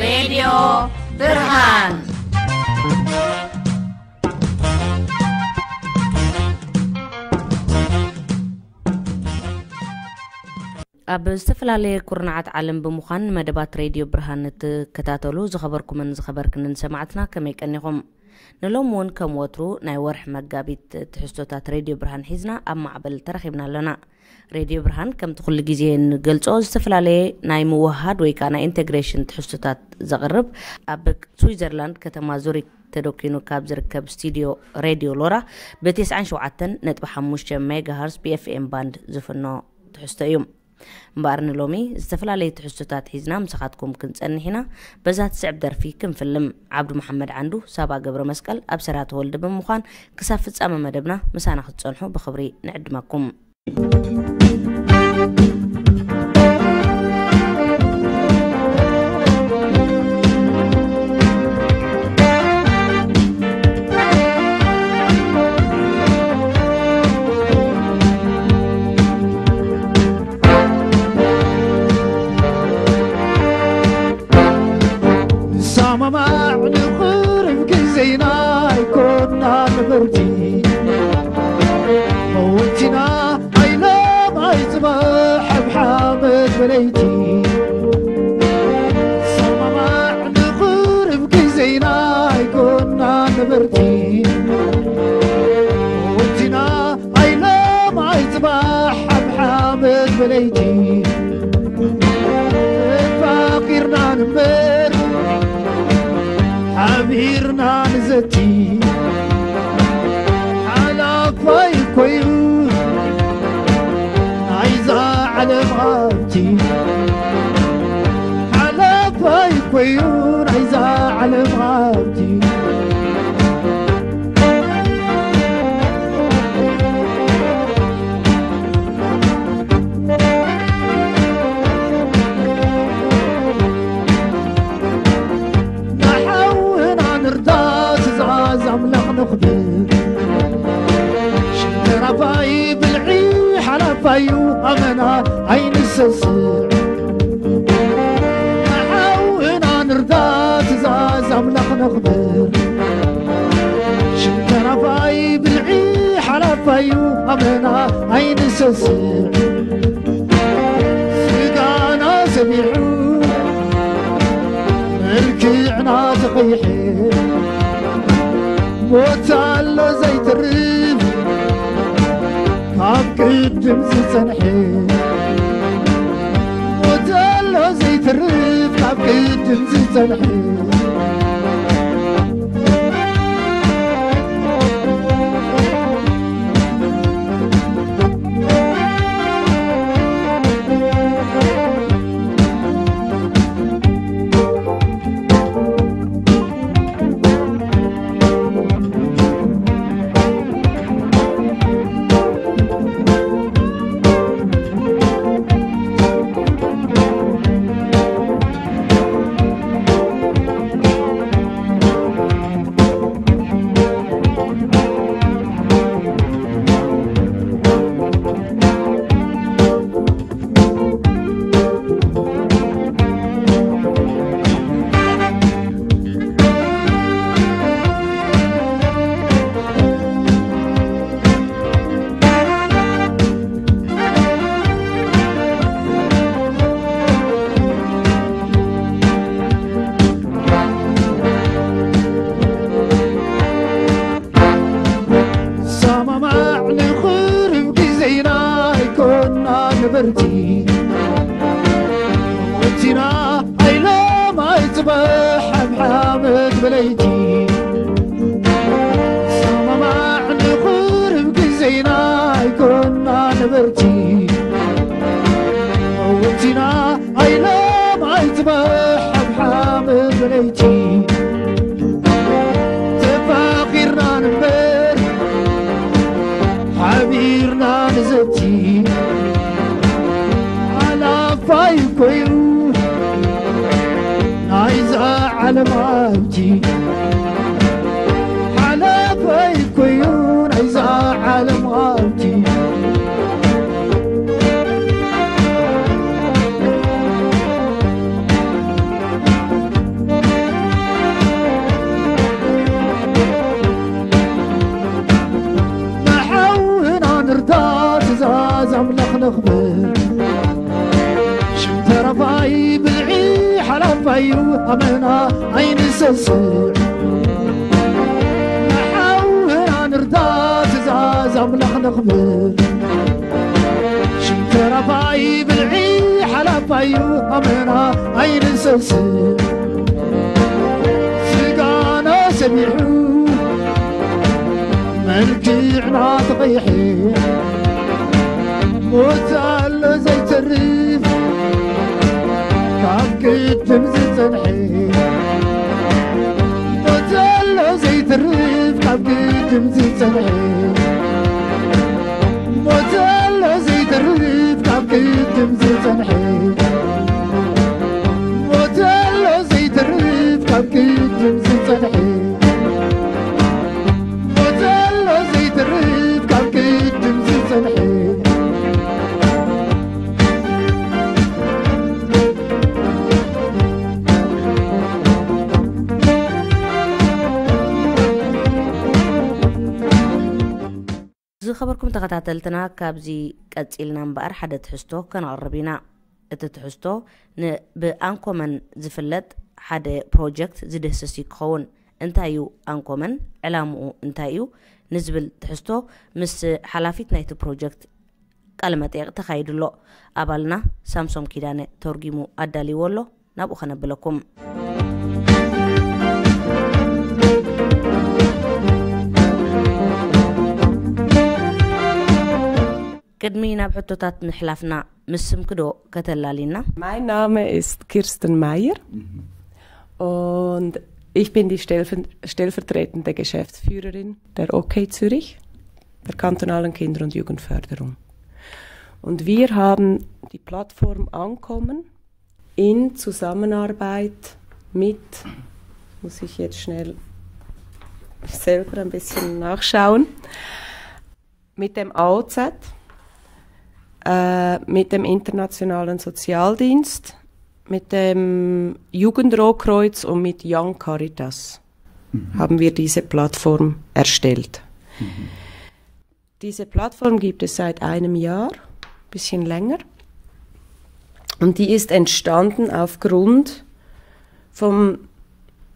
ሬድዮ ብርሃን። ኣብ ዝተፈላለየ ኩርናዓት ዓለም ብምዃን ንመደባት ሬድዮ ብርሃን እትከታተሉ ዝኸበርኩምን ዝኸበርክንን ሰማዕትና ከመይ ቀኒኹም? ንሎም እውን ከም ወትሩ ናይ ወርሒ መጋቢት ትሕዝቶታት ሬድዮ ብርሃን ሒዝና ኣብ ማዕበል ተረኺብና ኣለና። ሬድዮ ብርሃን ከምቲ ኩሉ ግዜ እንገልጾ ዝተፈላለየ ናይ ምውህሃድ ወይ ከዓ ናይ ኢንቴግሬሽን ትሕዝቶታት ዘቕርብ ኣብ ስዊዘርላንድ ከተማ ዙሪክ ተደኪኑ ካብ ዝርከብ ስቱዲዮ ሬድዮ ሎራ ብ97.5 ሜጋሃርስ ብ ኤፍ ኤም ባንድ ዝፍኖ ትሕዝቶ እዩ። እምበኣር ንሎሚ ዝተፈላለዩ ትሕዝቶታት ሒዝና ምሳኻትኩም ክንጸንሕ ኢና። በዛ ትስዕብ ደርፊ ክንፍልም። ዓብዱ መሓመድ ዓንዱ፣ ሳባ ገብረ መስቀል ኣብ ሰራ ተወልደ ብምዃን ክሳብ ፍጻመ መደብና ምሳና ክትጸንሑ ብኽብሪ ንዕድመኩም። ንሰማማዕ ንቕርብ ግዜና ኣይኮና ነበርቲ። መወቲና ኣይለም ኣይጽባሕ ኣብ ሓመድ በለይቲ። ንሰማማዕ ንቕርብ ግዜና ኣይኮና ነበርቲ። መወቲና ኣይለም ኣይጽባሕ ኣብ ሓመድ በለይቲ። ተፋቒርና ንንበር ሓቢርና ንዘቲ። ሓላፋይ ኮይኑ ናይዛ ዓለም ሃብቲ። ሓላፋይ ኮይኑ ናይዛ ዓለም ሃብቲ። ንሓውና ንርዳ ትእዛዝ ኣምላኽ ነኽብር። ሽንተራፋይ ብልዒ ሓላፋዩ ኣመና ኣይንሰስዕ። ንሓውና ንርዳ ትእዛዝ ኣምላኽ ነኽብር። ሽንተራፋይ ብልዒ ሓላፋዩ ኣመና ኣይንሰስዕ። ስጋና ሰቢሑ መልክዕና ተቐይሐ። ሞት ኣሎ ዘይተርፍ ካብ ቅድም ዝጸንሐ። ሞት ኣሎ ዘይተርፍ ካብ ቅድም ዝጸንሐ። ሰማማዕ ንኽርብ ግዜና ኣይኮና ነበርቲ። ሞቲና ኣይሎም ኣይጽባሕ ኣብ ሓመድ ብለይቲ። ሰማማዕ ንኽርብ ግዜና ኣይኮና ነበርቲ። ሞቲና ኣይሎም ኣይጽባሕ ኣብ ሓመድ ብለይቲ። ተፋቒርና ንንበር ሓቢርና ንዘቲ። ሓላፋይ ኮይኑ ናይዛ ዓለም ሃብቲ። ሓላፋይ ኮይኑ ኣመና ኣይንሰስዕ፣ ንሓውና ንርዳ፣ ትእዛዝ ኣምላኽ ነኽብር። ሽንከራፋይ ብልዒ ሓላፋዩ ኣመና ኣይንሰስዕ፣ ስጋና ሰቢሑ መልክዕና ተቐይሐ፣ ሞት ኣሎ ዘይተርፍ ካብ ግድም ዝጸንሐ፣ ሞት ኣሎ ዘይተርፍ ካብ ግድም ዝጸንሐ፣ ሞት ኣሎ ዘይተርፍ ካብ ግድም ዝጸንሐ፣ ሞት ኣሎ ዘይተርፍ ካብ ግድም ዝጸንሐ፣ ሞት ኣሎ ዘይተርፍ ካብ ግድም ዝጸንሐ። ዝኸበርኩም ተኸታተልትና፣ ካብዚ ቀጺልና እምበኣር ሓደ ትሕዝቶ ከነቕርብ ኢና። እቲ ትሕዝቶ ን-፣ ብኣንኮመን ዝፍለጥ ሓደ ፕሮጀክት ዝድህስስ እዩ ክኸውን። እንታይ እዩ ኣንኮመን? ዕላምኡ እንታይ እዩ? ንዝብል ትሕዝቶ ምስ ሓላፊት ናይቲ ፕሮጀክት ቃለ መጠይቕ ተኻይዱ ኣሎ። ኣባልና ሳምሶም ኪዳነ ተርጒሙ ኣዳልይዎ ኣሎ። ናብኡ ከነብለኩም። ቅድሚ ናብ ሕቶታት ምሕላፍና፣ ምስ ስምኪ ዶ ከተላሊና? Mein Name ist Kirsten Meyer und ich bin die Stellver-, stellvertretende Geschäftsführerin der OK Zürich, der kantonalen Kinder- und Jugendförderung. Und wir haben die Plattform Ankommen in Zusammenarbeit mit, muss ich jetzt schnell selber ein bisschen nachschauen, mit dem A O Z, äh, mit dem Internationalen Sozialdienst, mit dem Jugendrotkreuz und mit Young Caritas haben wir diese Plattform erstellt. Diese Plattform gibt es seit einem Jahr, bisschen länger. Und die ist entstanden aufgrund von,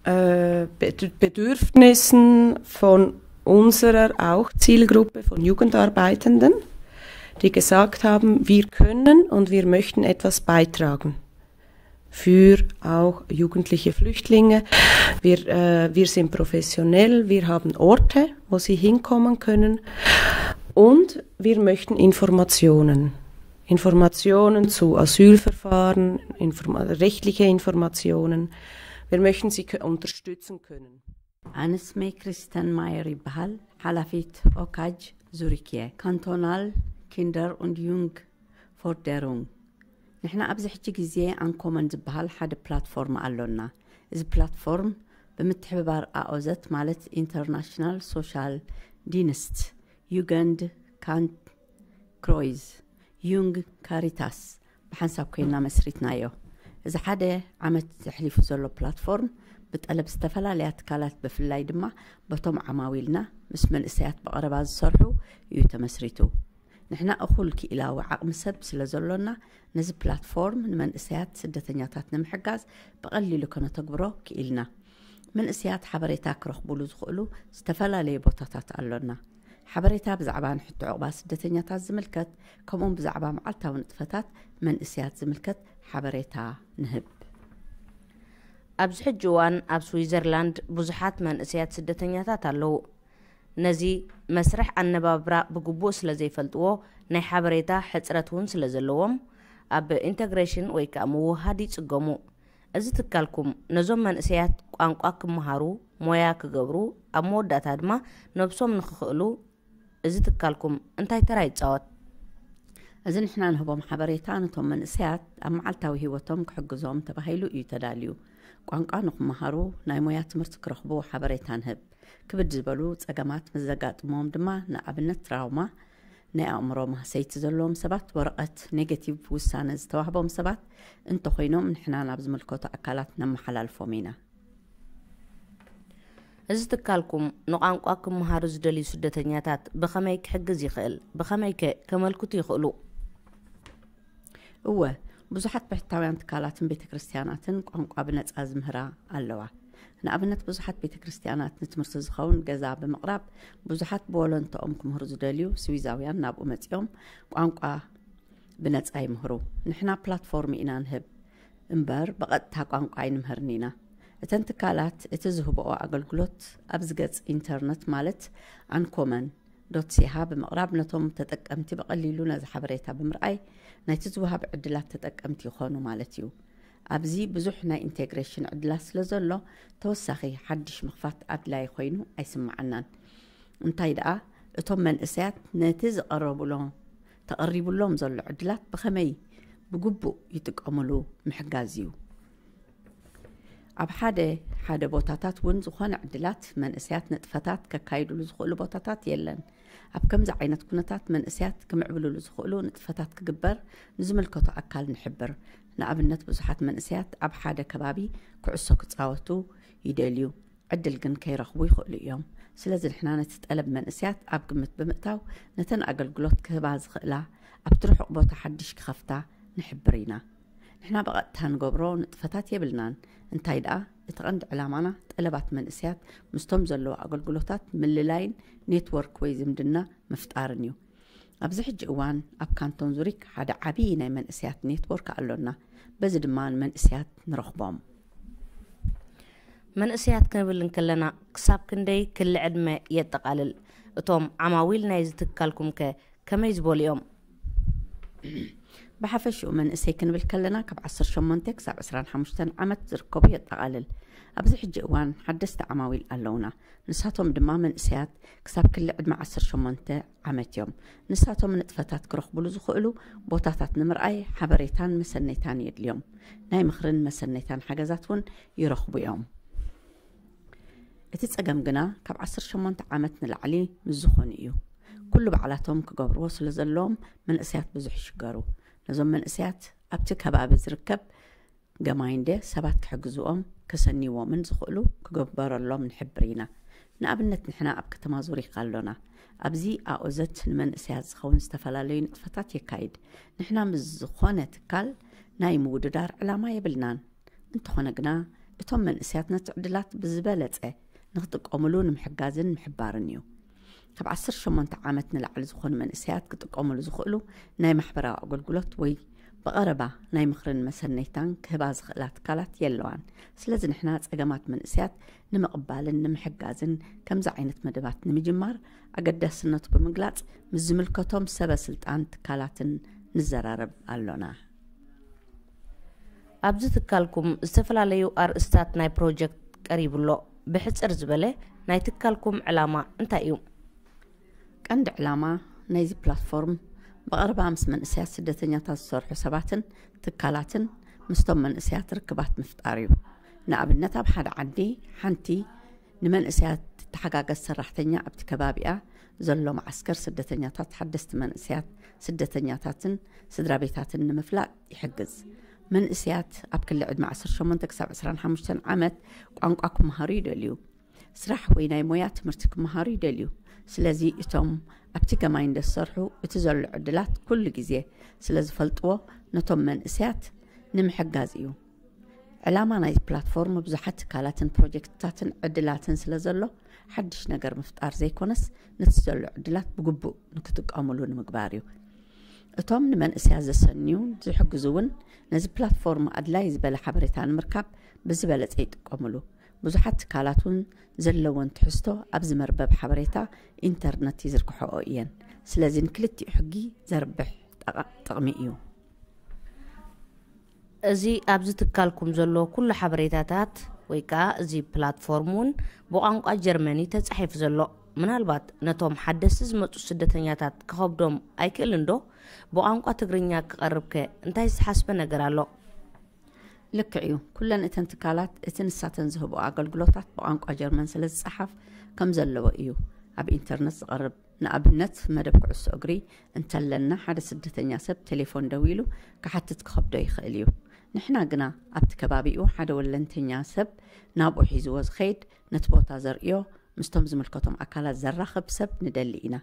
äh, Bed-, Bedürfnissen von unserer auch Zielgruppe von Jugendarbeitenden, die gesagt haben, wir können und wir möchten etwas beitragen für auch jugendliche Flüchtlinge. Wir, äh, wir sind professionell, wir haben Orte, wo sie hinkommen können und wir möchten Informationen. Informationen zu Asylverfahren, informa-, rechtliche Informationen. Wir möchten sie kö-, unterstützen können. ኣነ ስመይ ክሪስተን ማየር ይበሃል። ሓላፊት ኦካጅ ዙሪክ እየ። ካንቶናል ኪንደር und ዩንግ ፎርደሩንግ። ንሕና ኣብዚ ሕጂ ግዜ ኣንኮመን ዝበሃል ሓደ ፕላትፎርም ኣሎና። እዚ ፕላትፎርም ብምትሕብባር ኣኦዘት፣ ማለት ኢንተርናሽናል ሶሻል ዲንስት፣ ዩገንድ ካንት ክሮይዝ፣ ዩንግ ካሪታስ ብሓንሳብ ኮይና መስሪትናዮ። እዚ ሓደ ዓመት ዘሕሊፉ ዘሎ ፕላትፎርም ብጠለብ ዝተፈላለያ ትካላት፣ ብፍላይ ድማ በቶም ዓማዊልና ምስ መንእሰያት ብቐረባ ዝሰርሑ እዩ ተመስሪቱ። ንሕና እኹል ክኢላዊ ዓቕሚ ሰብ ስለ ዘሎና፣ ነዚ ፕላትፎርም ንመንእሰያት ስደተኛታት ንምሕጋዝ ብቐሊሉ ከነተግብሮ ክኢልና። መንእሰያት ሓበሬታ ክረኽቡሉ ዝኽእሉ ዝተፈላለዩ ቦታታት ኣሎና። ሓበሬታ ብዛዕባ ንሕቶ ዕቑባ ስደተኛታት ዝምልከት፣ ከምኡውን ብዛዕባ መዓልታዊ ንጥፈታት መንእሰያት ዝምልከት ሓበሬታ ንህብ። ኣብዚ ሕጂ እዋን ኣብ ስዊዘርላንድ ብዙሓት መንእሰያት ስደተኛታት ኣለዉ። ነዚ መስርሕ ኣነባብራ ብግቡእ ስለ ዘይፈልጥዎ፣ ናይ ሓበሬታ ሕጽረት እውን ስለ ዘለዎም፣ ኣብ ኢንተግሬሽን ወይ ከኣ ምውህሃድ ይጽገሙ። እዚ ትካልኩም ነዞም መንእሰያት ቋንቋ ክመሃሩ፣ ሞያ ክገብሩ፣ ኣብ መወዳእታ ድማ ነብሶም ንኽኽእሉ እዚ ትካልኩም እንታይ ተራ ይጻወት? እዚ ንሕና ንህቦም ሓበሬታ ነቶም መንእሰያት ኣብ መዓልታዊ ህይወቶም ክሕግዞም ተባሂሉ እዩ ተዳልዩ። ቋንቋ ንኽመሃሩ፣ ናይ ሞያ ትምህርቲ ክረኽቡ ሓበሬታ ንህብ። ክብድ ዝበሉ ጸገማት ምስ ዘጋጥሞም ድማ፣ ንኣብነት ትራውማ፣ ናይ ኣእምሮ ማህሰይቲ ዘለዎም ሰባት፣ ወረቐት ኔጌቲቭ ውሳነ ዝተዋህቦም ሰባት እንተኾይኖም፣ ንሕና ናብ ዝምልከቶ ኣካላት ነመሓላልፎም ኢና። እዚ ትካልኩም ንቋንቋ ክመሃሩ ዝደልዩ ስደተኛታት ብኸመይ ክሕግዝ ይኽእል? ብኸመይከ ከመልክቱ ይኽእሉ? እወ፣ ብዙሓት ብሕታውያን ትካላትን ቤተ ክርስቲያናትን ቋንቋ ብነጻ ዝምህራ ኣለዋ። ንኣብነት፣ ብዙሓት ቤተ ክርስቲያናት ንትምህርቲ ዝኸውን ገዛ ብምቕራብ፣ ብዙሓት ብወለንተኦም ክምህሩ ዝደልዩ ስዊዛውያን ናብኡ መጺኦም ቋንቋ ብነጻ ይምህሩ። ንሕና ፕላትፎርም ኢና ንህብ እምበር፣ ብቐጥታ ቋንቋ ኣይንምህርን ኢና። እተን ትካላት እቲ ዝህብኦ ኣገልግሎት ኣብዚ ገጽ ኢንተርነት፣ ማለት ኣንኮመን ዶት ሲሃ ብምቕራብ፣ ነቶም ተጠቀምቲ ብቐሊሉ ነዚ ሓበሬታ ብምርኣይ ናይቲ ዝወሃብ ዕድላት ተጠቀምቲ ይኾኑ ማለት እዩ። ኣብዚ ብዙሕ ናይ ኢንቴግሬሽን ዕድላት ስለ ዘሎ፣ ተወሳኺ ሓድሽ ምኽፋት ኣድላዪ ኮይኑ ኣይስምዓናን። እንታይ ደኣ፣ እቶም መንእሰያት ነቲ ዝቐረቡሎም፣ ተቐሪቡሎም ዘሎ ዕድላት ብኸመይ ብግቡእ ይጥቀሙሉ ምሕጋዝ እዩ። ኣብ ሓደ ሓደ ቦታታት እውን ዝኾነ ዕድላት መንእሰያት ንጥፈታት ከካይዱሉ ዝኽእሉ ቦታታት የለን። ኣብ ከምዚ ዓይነት ኩነታት መንእሰያት ክምዕብልሉ ዝኽእሉ ንጥፈታት ክግበር ንዝምልከቶ ኣካል ንሕብር። ንኣብነት፣ ብዙሓት መንእሰያት ኣብ ሓደ ከባቢ ኩዕሶ ክጻወቱ ይደልዩ፣ ዕድል ግን ከይረኽቡ ይኽእሉ እዮም። ስለዚ ንሕና ነቲ ጠለብ መንእሰያት ኣብ ግምት ብምእታው፣ ነተን ኣገልግሎት ክህባ ዝኽእላ ኣብቲ ርሑቕ ቦታ ሓድሽ ክኸፍታ ንሕብር ኢና። ንሕና ብቐጥታ ንገብሮ ንጥፈታት የብልናን። እንታይ ደኣ፣ እቲ ቀንዲ ዕላማና ጠለባት መንእሰያት ምስቶም ዘለዉ ኣገልግሎታት ምልላይን ኔትወርክ ወይ ዝምድና ምፍጣርን እዩ። ኣብዚ ሕጂ እዋን ኣብ ካንቶን ዙሪክ ሓደ ዓብዪ ናይ መንእሰያት ኔትወርክ ኣሎና። በዚ ድማ ንመንእሰያት ንረኽቦም። መንእሰያት ክንብል እንከለና ክሳብ ክንደይ ክሊ ዕድመ የጠቓልል? እቶም ዓማዊል ናይዚ ትካልኩም ከ ከመይ ዝበሉ እዮም? ብሓፈሽኡ መንእሰይ ክንብል ከለና ካብ ዓሰርተ ሸሞንተ ክሳብ ዕስራን ሓሙሽተን ዓመት ዝርከቡ የጠቓልል። ኣብዚ ሕጂ እዋን ሓደስቲ ዓማዊል ኣለውና። ንሳቶም ድማ መንእሰያት ክሳብ ክሊ ዕድመ ዓሰርተ ሸሞንተ ዓመት እዮም። ንሳቶም ንጥፈታት ክረኽቡሉ ዝኽእሉ ቦታታት ንምርኣይ ሓበሬታን መሰነይታን የድልዮም። ናይ ምኽርን መሰነይታን ሓገዛት እውን ይረኽቡ እዮም። እቲ ጸገም ግና ካብ ዓሰርተ ሸሞንተ ዓመት ንላዕሊ ምስ ዝኾኑ እዩ። ኩሉ ባዕላቶም ክገብርዎ ስለ ዘለዎም መንእሰያት ብዙሕ ይሽገሩ። ነዞም መንእሰያት ኣብቲ ከባቢ ዝርከብ ገማይንደ ሰባት ክሕግዝዎም፣ ከሰንይዎምን ዝኽእሉ ክግበረሎም ንሕብር ኢና። ንኣብነት ንሕና ኣብ ከተማ ዙሪክ ኣሎና። ኣብዚ ኣኦዘት ንመንእሰያት ዝኸውን ዝተፈላለዩ ንጥፈታት የካይድ። ንሕና ምስ ዝኾነ ትካል ናይ ምውድዳር ዕላማ የብልናን። እንተኾነ ግና እቶም መንእሰያት ነቲ ዕድላት ብዝበለጸ ንኽጥቀሙሉ ንምሕጋዝን ምሕባርን እዩ። ካብ ዓሰርተ ሸሞንተ ዓመት ንላዕሊ ዝኾኑ መንእሰያት ክጥቀሙሉ ዝኽእሉ ናይ ማሕበራዊ ኣገልግሎት ወይ ብቐረባ ናይ ምኽርን መሰነይታን ክህባ ዝኽእላ ትካላት የለዋን። ስለዚ ንሕና ጸገማት መንእሰያት ንምቕባልን ንምሕጋዝን ከምዚ ዓይነት መደባት ንምጅማር ኣገዳስነቱ ብምግላጽ ምስ ዝምልከቶም ሰበ ስልጣን ትካላትን ንዘራረብ ኣሎና። ኣብዚ ትካልኩም ዝተፈላለዩ ኣርእስታት ናይ ፕሮጀክት ቀሪቡ ኣሎ። ብሕጽር ዝበለ ናይ ትካልኩም ዕላማ እንታይ እዩ? ቀንዲ ዕላማ ናይዚ ፕላትፎርም ብቐረባ ምስ መንእሰያት ስደተኛታት ዝሰርሑ ሰባትን ትካላትን ምስቶም መንእሰያት ርክባት ምፍጣር እዩ። ንኣብነት ኣብ ሓደ ዓዲ ሓንቲ ንመንእሰያት ትተሓጋገዝ ሰራሕተኛ ኣብቲ ከባቢኣ ዘሎ መዓስከር ስደተኛታት ሓደስቲ መንእሰያት ስደተኛታትን ስድራ ቤታትን ንምፍላጥ ይሕግዝ። መንእሰያት ኣብ ክሊ ዕድመ ዓሰርተ ሸሞንተ ክሳብ ዕስራን ሓሙሽተን ዓመት ቋንቋ ክመሃሩ ይደልዩ። ስራሕ ወይ ናይ ሞያ ትምህርቲ ክመሃሩ ይደልዩ። ስለዚ እቶም ኣብቲ ገማይንደ ዝሰርሑ እቲ ዘሎ ዕድላት ኩሉ ግዜ ስለ ዝፈልጥዎ ነቶም መንእሰያት ንምሕጋዝ እዩ። ዕላማ ናይዚ ፕላትፎርም ብዙሓት ትካላትን ፕሮጀክትታትን ዕድላትን ስለ ዘሎ ሓድሽ ነገር ምፍጣር ዘይኮነስ ነቲ ዘሎ ዕድላት ብግቡእ ንክጥቀሙሉ ንምግባር እዩ። እቶም ንመንእሰያት ዘሰንዩ ዝሕግዙ እውን ነዚ ፕላትፎርም ኣድላይ ዝበለ ሓበሬታ ንምርካብ ብዝበለጸ ይጥቀሙሉ። ብዙሓት ትካላት እውን ዘለወን ትሕዝቶ ኣብዚ መርበብ ሓበሬታ ኢንተርነት ይዝርግሕኦ እየን። ስለዚ ንክልቲኡ ሕጊ ዘርብሕ ጠቓ- ጥቕሚ እዩ። እዚ ኣብዚ ትካልኩም ዘሎ ኩሉ ሓበሬታታት ወይ ከኣ እዚ ፕላትፎርም እውን ብቋንቋ ጀርመኒ ተጻሒፉ ዘሎ። ምናልባት ነቶም ሓደስቲ ዝመጹ ስደተኛታት ክኸብዶም ኣይክእልን ዶ? ብቋንቋ ትግርኛ ክቐርብ ከ እንታይ ዝተሓስበ ነገር ኣሎ? ልክዕ እዩ። ኩለን እተን ትካላት እቲ ንሳተን ዝህብኦ ኣገልግሎታት ብቋንቋ ጀርመን ስለ ዝጸሓፍ ከም ዘለዎ እዩ ኣብ ኢንተርነት ዝቐርብ። ንኣብነት መደብ ኩዕሶ እግሪ እንተለና ሓደ ስደተኛ ሰብ ቴሌፎን ደዊሉ ክሓትት ክኸብዶ ይኽእል እዩ። ንሕና ግና ኣብቲ ከባቢኡ ሓደ ወለንተኛ ሰብ ናብኡ ሒዝዎ ዝኸይድ ነቲ ቦታ ዘርእዮ ምስቶም ዝምልከቶም ኣካላት ዘራኽብ ሰብ ንደሊ ኢና።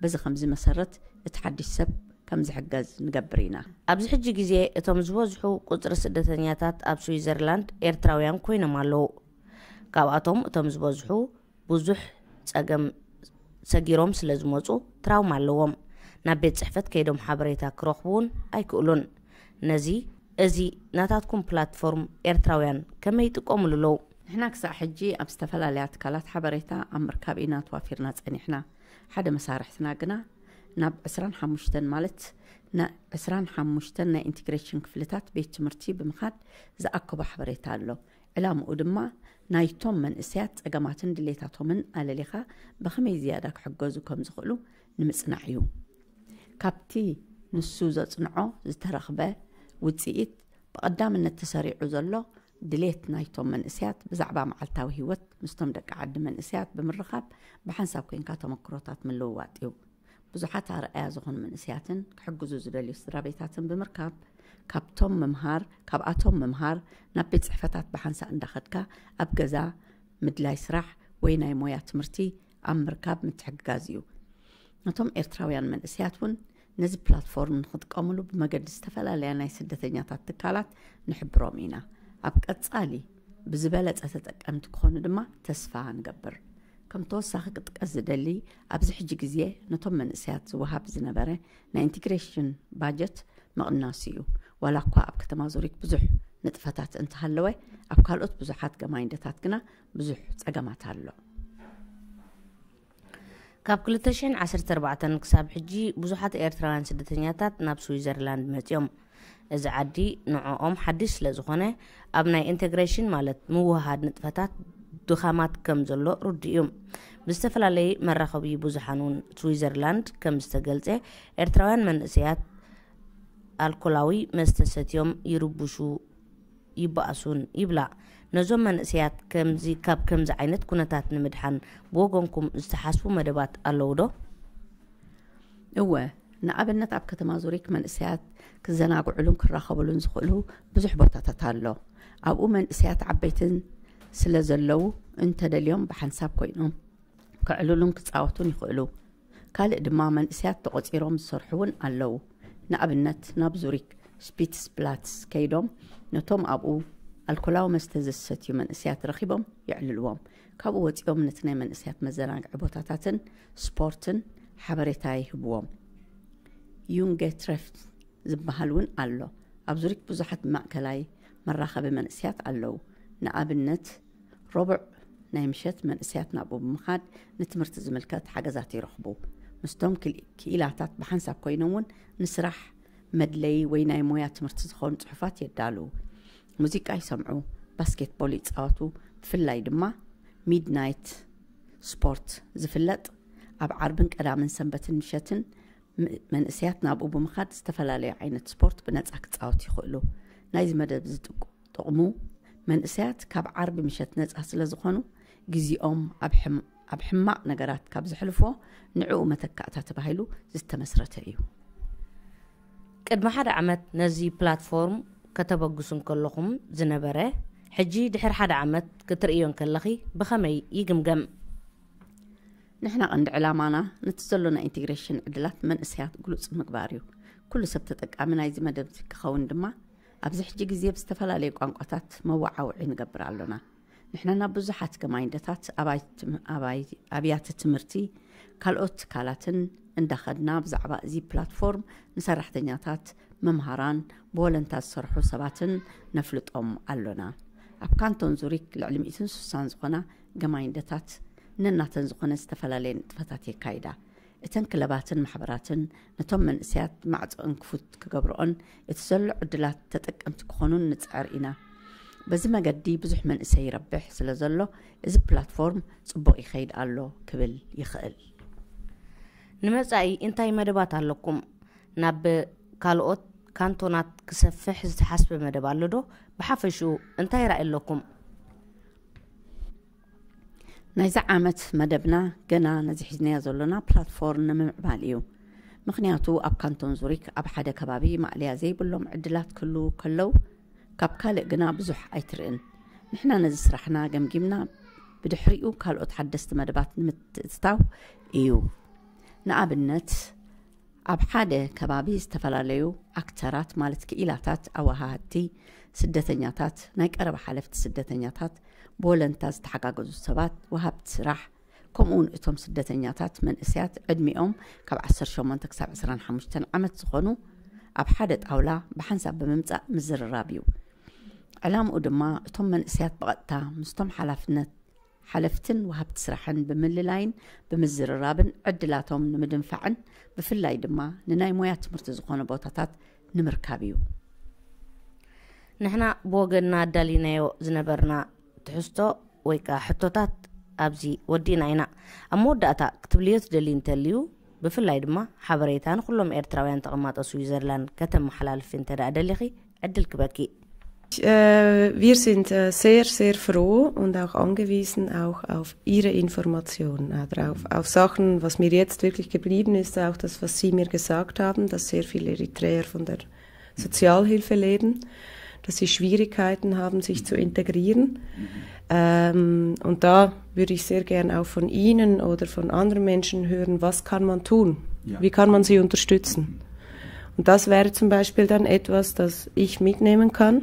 በዚ ከምዚ መሰረት እቲ ሓድሽ ሰብ ከም ዝሕገዝ ንገብር ኢና። ኣብዚ ሕጂ ግዜ እቶም ዝበዝሑ ቁጽሪ ስደተኛታት ኣብ ስዊዘርላንድ ኤርትራውያን ኮይኖም ኣለዉ። ካብኣቶም እቶም ዝበዝሑ ብዙሕ ጸገም ሰጊሮም ስለ ዝመጹ ትራውማ ኣለዎም። ናብ ቤት ጽሕፈት ከይዶም ሓበሬታ ክረኽቡ እውን ኣይክእሉን። ነዚ እዚ ናታትኩም ፕላትፎርም ኤርትራውያን ከመይ ይጥቀሙሉ ኣለዉ? ንሕና ክሳዕ ሕጂ ኣብ ዝተፈላለያ ትካላት ሓበሬታ ኣብ ምርካብ ኢና ተዋፊርና ጸኒሕና። ሓደ መሳርሕትና ግና ናብ ዕስራን ሓሙሽተን ማለት ና ዕስራን ሓሙሽተን ናይ ኢንቴግሬሽን ክፍልታት ቤት ትምህርቲ ብምኻድ ዝኣከቦ ሓበሬታ ኣሎ። ዕላምኡ ድማ ናይቶም መንእሰያት ጸገማትን ድሌታቶምን ኣለሊኻ ብኸመይ ዝያዳ ክሕገዙ ከም ዝኽእሉ ንምጽናዕ እዩ። ካብቲ ንሱ ዘጽንዖ ዝተረኽበ ውጽኢት ብቐዳምነት ተሰሪዑ ዘሎ ድሌት ናይቶም መንእሰያት ብዛዕባ መዓልታዊ ህይወት ምስቶም ደቂ ዓዲ መንእሰያት ብምርኻብ ብሓንሳብ ኮይንካ ተመክሮታት ምልውዋጥ እዩ። ብዙሓት ኣርኣያ ዝኾኑ መንእሰያትን ክሕግዙ ዝደልዩ ስድራ ቤታትን ብምርካብ ካብቶም ምምሃር ካብኣቶም ምምሃር ናብ ቤት ጽሕፈታት ብሓንሳእ እንዳኸድካ ኣብ ገዛ ምድላይ ስራሕ ወይ ናይ ሞያ ትምህርቲ ኣብ ምርካብ ምትሕግጋዝ እዩ። ነቶም ኤርትራውያን መንእሰያት እውን ነዚ ፕላትፎርም ንኽጥቀሙሉ ብመገዲ ዝተፈላለያ ናይ ስደተኛታት ትካላት ንሕብሮም ኢና። ኣብ ቀጻሊ ብዝበለጸ ተጠቀምቲ ክኾኑ ድማ ተስፋ ንገብር። ከም ተወሳኺ ክጥቀስ ዝደሊ ኣብዚ ሕጂ ግዜ ነቶም መንእሰያት ዝወሃብ ዝነበረ ናይ ኢንቴግሬሽን ባጀት ምቕናሱ እዩ። ዋላ እኳ ኣብ ከተማ ዙሪክ ብዙሕ ንጥፈታት እንተሃለወ ኣብ ካልኦት ብዙሓት ገማይንደታት ግና ብዙሕ ጸገማት ኣሎ። ካብ ክልተ ሽሕን ዓሰርተ ኣርባዕተን ክሳብ ሕጂ ብዙሓት ኤርትራውያን ስደተኛታት ናብ ስዊዘርላንድ መጺኦም። እዚ ዓዲ ንዕኦም ሓድሽ ስለ ዝኾነ ኣብ ናይ ኢንቴግሬሽን ማለት ምውህሃድ ንጥፈታት ድኻማት ከም ዘሎ ርዱእ እዩ። ብዝተፈላለየ መራኸቢ ብዙሓን እውን ስዊዘርላንድ ከም ዝተገልጸ ኤርትራውያን መንእሰያት ኣልኮላዊ መስተ ሰትዮም ይርብሹ ይበኣሱን ይብላ። ነዞም መንእሰያት ከምዚ ካብ ከምዚ ዓይነት ኩነታት ንምድሓን ብወገንኩም ዝተሓስቡ መደባት ኣለዉ ዶ? እወ፣ ንኣብነት ኣብ ከተማ ዙሪክ መንእሰያት ክዘናግዕሉን ክራኸብሉን ዝኽእሉ ብዙሕ ቦታታት ኣሎ። ኣብኡ መንእሰያት ዓበይትን ስለ ዘለዉ እንተደልዮም ብሓንሳብ ኮይኖም ከዕልሉን ክጻወቱን ይኽእሉ። ካልእ ድማ መንእሰያት ተቖጺሮም ዝሰርሑ እውን ኣለዉ። ንኣብነት ናብ ዙሪክ ሽፒትስፕላትስ ከይዶም ነቶም ኣብኡ ኣልኮላዊ መስተ ዘሰትዩ መንእሰያት ረኺቦም የዕልልዎም። ካብኡ ወጺኦም ነቲ ናይ መንእሰያት መዘናግዒ ቦታታትን ስፖርትን ሓበሬታ ይህብዎም። ዩንገ ትረፍት ዝበሃል እውን ኣሎ። ኣብ ዙሪክ ብዙሓት ማእከላይ መራኸቢ መንእሰያት ኣለዉ። ንኣብነት ሮቡዕ ናይ ምሸት መንእሰያት ናብኡ ብምኻድ ንትምህርቲ ዝምልከት ሓገዛት ይረኽቡ። ምስቶም ክል- ክኢላታት ብሓንሳብ ኮይኖም እውን ንስራሕ መድለዪ ወይ ናይ ሞያ ትምህርቲ ዝኾኑ ጽሑፋት የዳልዉ። ሙዚቃ ይሰምዑ፣ ባስኬትቦል ይጻወቱ። ብፍላይ ድማ ሚድናይት ስፖርት ዝፍለጥ ኣብ ዓርብን ቀዳምን ሰንበትን ምሸትን ም- መንእሰያት ናብኡ ብምኻድ ዝተፈላለዩ ዓይነት ስፖርት ብነጻ ክጻወቱ ይኽእሉ። ናይዚ መደብ ዝጥቁ ጥቕሙ መንእሰያት ካብ ዓርቢ ምሸት ነጻ ስለ ዝኾኑ ግዜኦም ኣብ ሕም- ኣብ ሕማቕ ነገራት ካብ ዘሕልፍዎ ንዕኡ መተካእታ ተባሂሉ ዝተመስረተ እዩ። ቅድሚ ሓደ ዓመት ነዚ ፕላትፎርም ከተበግሱ እንከለኹም ዝነበረ ሕጂ ድሕሪ ሓደ ዓመት ክትርእዮ እንከለኺ ብኸመይ ይግምገም? ንሕና ቀንዲ ዕላማና ነቲ ዘሎ ናይ ኢንቴግሬሽን ዕድላት መንእሰያት ግሉጽ ምግባር እዩ። ኩሉ ሰብ ተጠቃሚ ናይዚ መደብ ክኸውን ድማ ኣብዚ ሕጂ ግዜ ብዝተፈላለዩ ቋንቋታት መወዓውዒ ንገብር ኣሎና። ንሕና ናብ ብዙሓት ገማይንደታት ኣባይ ትም- ኣባይ ኣብያተ ትምህርቲ ካልኦት ትካላትን እንዳኸድና ብዛዕባ እዚ ፕላትፎርም ንሰራሕተኛታት መምሃራን ብወለንታ ዝሰርሑ ሰባትን ነፍልጦም ኣሎና። ኣብ ካንቶን ዙሪክ ልዕሊ ሚእትን ስሳን ዝኾና ገማይንደታት ነናተን ዝኾነ ዝተፈላለየ ንጥፈታት የካይዳ። እተን ክለባትን ማሕበራትን ነቶም መንእሰያት ማዕጾአን ክፉት ክገብርኦን እቲ ዘሎ ዕድላት ተጠቀምቲ ክኾኑን ንጽዕር ኢና። በዚ መገዲ ብዙሕ መንእሰይ ይረብሕ ስለ ዘሎ እዚ ፕላትፎርም ጽቡቕ ይኸይድ ኣሎ ክብል ይኽእል። ንመጻኢ እንታይ መደባት ኣለኩም? ናብ ካልኦት ካንቶናት ክሰፍሕ ዝተሓስበ መደብ ኣሎ ዶ? ብሓፈሽኡ እንታይ ራእይ ኣለኩም? ናይዚ ዓመት መደብና ገና ነዚ ሒዝናዮ ዘሎና ፕላትፎርም ንምምዕባል እዩ። ምኽንያቱ ኣብ ካንቶን ዙሪክ ኣብ ሓደ ከባቢ ማእለያ ዘይብሎም ዕድላት ክህልዉ ከለዉ ካብ ካልእ ግና ብዙሕ ኣይትርእን። ንሕና ነዚ ስራሕና ገምጊምና ብድሕሪኡ ካልኦት ሓደስቲ መደባት ንምትእትታው እዩ። ንኣብነት ኣብ ሓደ ከባቢ ዝተፈላለዩ ኣክተራት ማለት ክኢላታት፣ ኣወሃሃድቲ ስደተኛታት፣ ናይ ቀረባ ሓለፍቲ ስደተኛታት፣ ብወለንታ ዝተሓጋገዙ ሰባት፣ ወሃብቲ ስራሕ፣ ከምኡ እውን እቶም ስደተኛታት መንእሰያት ዕድሚኦም ካብ ዓሰርተ ሸሞንተ ክሳብ ዕስራን ሓሙሽተን ዓመት ዝኾኑ ኣብ ሓደ ጣውላ ብሓንሳብ ብምምጻእ ምዝርራብ እዩ። ዕላምኡ ድማ እቶም መንእሰያት ብቐጥታ ምስቶም ሓላፍነት ሓለፍትን ወሃብቲ ስራሕን ብምልላይን ብምዝርራብን ዕድላቶም ንምድንፋዕን ብፍላይ ድማ ንናይ ሞያ ትምህርቲ ዝኾነ ቦታታት ንምርካብ እዩ። ንሕና ብወገንና ኣዳሊናዮ ዝነበርና ትሕዝቶ ወይ ከዓ ሕቶታት ኣብዚ ወዲእና ኢና። ኣብ መወዳእታ ክትብልዮ ትደሊ እንተልዩ፣ ብፍላይ ድማ ሓበሬታ ንኩሎም ኤርትራውያን ተቐማጦ ስዊዘርላንድ ከተመሓላልፊ እንተ ደኣ ደሊኺ ዕድል ክበኪ። Äh, wir sind äh, sehr, sehr froh und auch angewiesen auch auf Ihre Informationen, oder auf, auf Sachen. Was mir jetzt wirklich geblieben ist, auch das, was Sie mir gesagt haben, dass sehr viele Eritreer von der Sozialhilfe leben, dass sie Schwierigkeiten haben, sich zu integrieren. Ähm, und da würde ich sehr gern auch von Ihnen oder von anderen Menschen hören, was kann man tun? Ja. Wie kann man sie unterstützen? Und das wäre zum Beispiel dann etwas, das ich mitnehmen kann.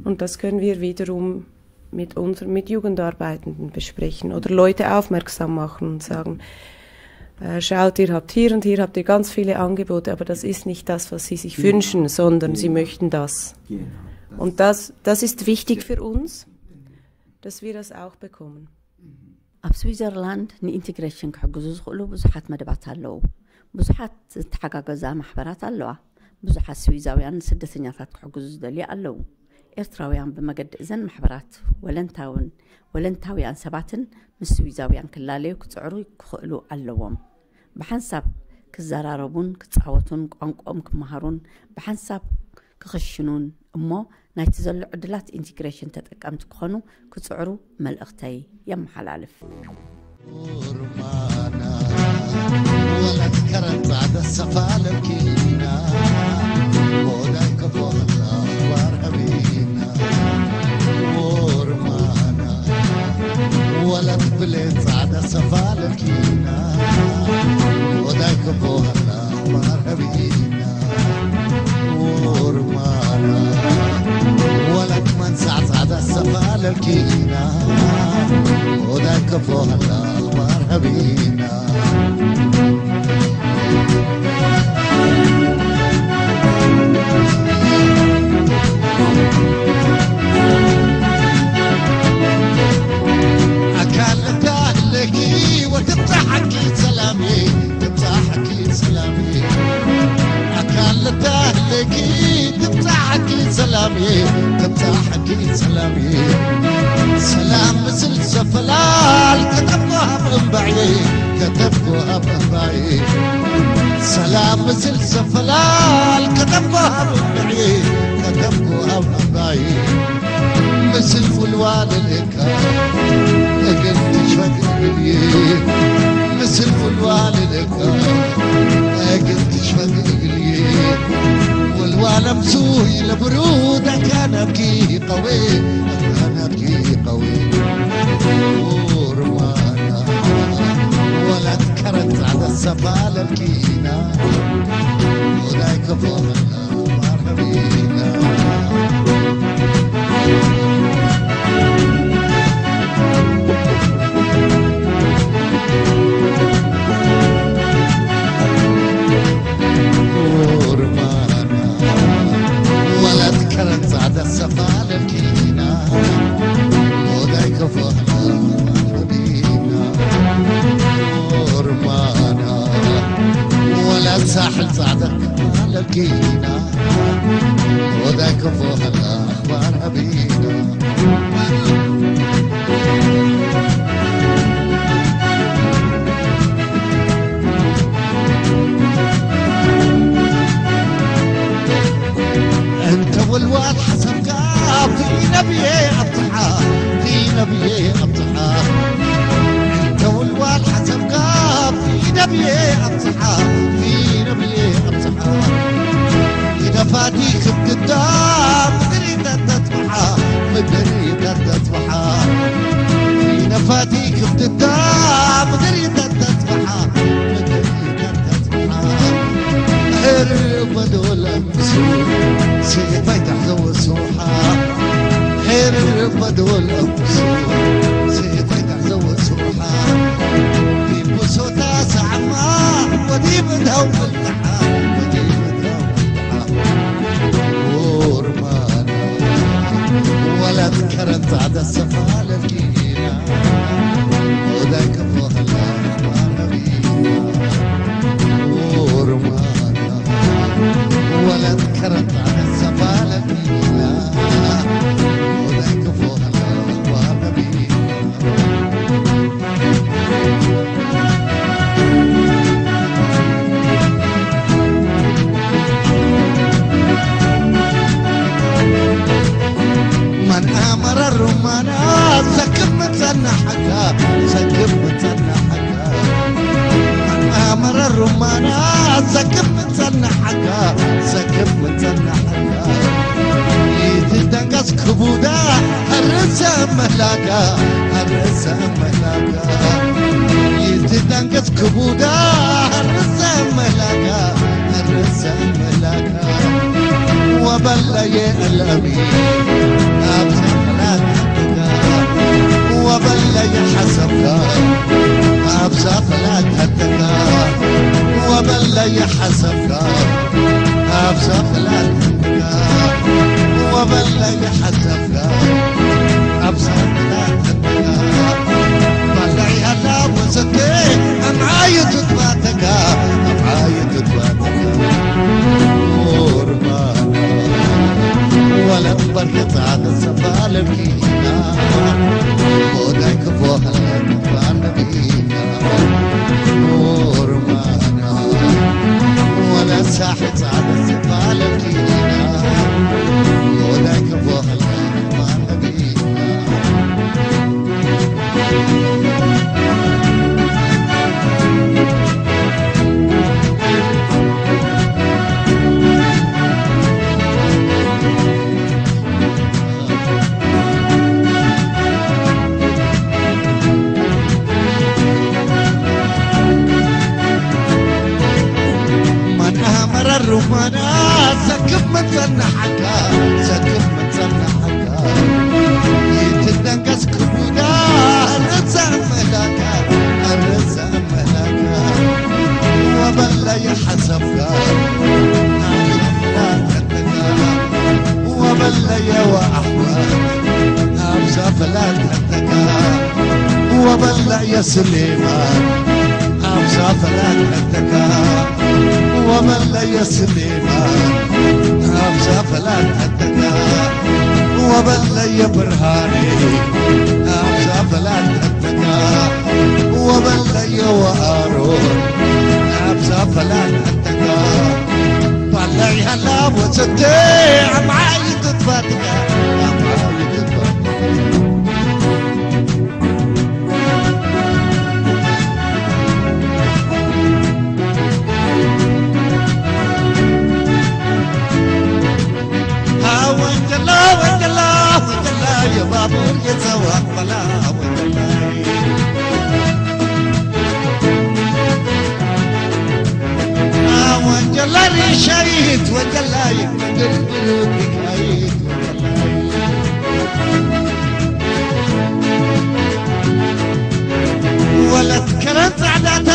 Und das können wir wiederum mit, unser, mit Jugendarbeitenden besprechen oder Leute aufmerksam machen und sagen, äh, schaut, ihr habt hier und hier habt ihr ganz viele Angebote, aber das ist nicht das, was sie sich wünschen, sondern sie möchten das. Genau. Und das, das ist wichtig für uns, dass wir das auch bekommen. ኣብ ስዊዘርላንድ ንኢንቴግሬሽን ክሕግዙ ዝኽእሉ ብዙሓት መደባት ኣለዉ። ብዙሓት ዝተሓጋገዛ ማሕበራት ኣለዋ። ብዙሓት ስዊዛውያን ስደተኛታት ክሕግዙ ዝደልዩ ኣለዉ። ኤርትራውያን ብመገዲ እዘን ማሕበራት ወለንታውን ወለንታውያን ሰባትን ምስ ስዊዛውያን ክላለዩ ክጽዕሩ ክኽእሉ ኣለዎም። ብሓንሳብ ክዘራረቡን ክጻወቱን ቋንቋኦም ክመሃሩን ብሓንሳብ ክኽሽኑን እሞ ናይቲ ዘሎ ዕድላት ኢንቲግሬሽን ተጠቀምቲ ክኾኑ ክጽዕሩ መልእኽተይ የመሓላልፍ። ورمانا ولد كرن بعد السفالة الكينا وداك فوق الأخبار هبينا ورمانا ولد بليت بعد السفالة الكينا وداك فوق الأخبار هبينا ورمانا ولك من سعد سعد السفالة الكينا وذاك فوق الأخبار هبينا أكلت أهلك وتبتحك سلامي تبتحك سلامي أكلت أهلك تبتحك سلامي تبتحك سلامي سلام مثل سفلال كتبها بأنبعي كتبها بأنبعي سلام مثل سفلال كتبها بأنبعي كتبها بأنبعي مثل فلوان الإنكار قلت شفت قلبي مثل فلوان الإنكار قلت شفت قلبي والوالم سوي لبرودة كان أبكي قوي كان أبكي قوي ورمانا ولا تكرت على السفالة الكينا ولا يكفونا ولد كرن زاد السفالة الكينا ودايك فوق الحبينا ورمانا ولا ساحل زاد الكينا ودايك فوق الأخبار هبينا أنت والواد حسب كافي نبي أبطحة في نبي أبطحة أنت والواد حسب كافي نبي أبطحة في نبي أبطحة إذا فاتي خبت الدار مدري تتبعها مدري تتبعها إذا فاتي خبت الدار مدري تتبعها مدري تتبعها ወላ ትከረን ጻዕዳ ሰፋለልኪና ወዳይ ከፎኸላ ማረቢና ኦርማና ወላ ትከረን ጻዕዳ ሰፋለልኪና ወዳይ ከፎኸላ ማረቢና መን ኣመረ ሩማና ዘክብ ምጸናሓካ ዘክብ ምጸናሓካ መን ኣመረ ሩማና ዘክብ ምጸናሓካ ዘክብ ምጸናሓካ ይትደንቀስ ክቡዳ ርሰ መላጋ ርሰ መላጋ ይትደንገጽ ክቡዳ ርሰ መላጋ ርሰ መላጋ ወበለየ እልእሚ ኣብ ሰፈላት ተጋ ወበለየ ሓሰብካ ኣብ ሰፈላት ተጋ ወበለየ ሓሰብካ ኣብ ሰፈላት ተጋ ወበለየ ሓሰብካ ኣብ ሳንታ ተበላ ባላይ ሃላ ወሰተ ኣምዓዩ ትጥባተካ ኣምዓዩ ትጥባተካ ኦርማና ወላ እምበር ከጻተ ሰባለልኪና ቦዳይ ክፎኸላ ባነቢና ኦርማና ወላ ሳሕ ጻተ ሰባለልኪና ቦዳይ ክፎኸላ መን ኣመረ ሩማና ዘክብ መጸናሓካ ዘክብ መጸናሓካ ይትደንገስ ክቡዳ ርዛ መላካ ርዛ መላካ ወበለየ ሓሰብካ ወበለየ ወኣሕዋት ኣብ ሰፈላት ተካ ወበለየ ስሌማን ኣብ ሰፈላት ተካ ወበለየ ስሌማን ኣብ ሰፈላት ተካ ወበለየ ብርሃኔ ኣብ ሰፈላት ተካ ወበለየ ወኣሮን ኣብ ሰፈላት ተካ ባላይ ሃላ ወሰተ ኣምዓይ ትጥፋትካ ኣምዓይ ትጥፋትካ ወንጀላ ወንጀላ ወንጀላ የባቡር የሰዋ በላ ወንጀላ ወንጀላ ሪሻይት ወንጀላ የምድር ብሩክ ይካይት ወለት ከረን ጻዕዳታ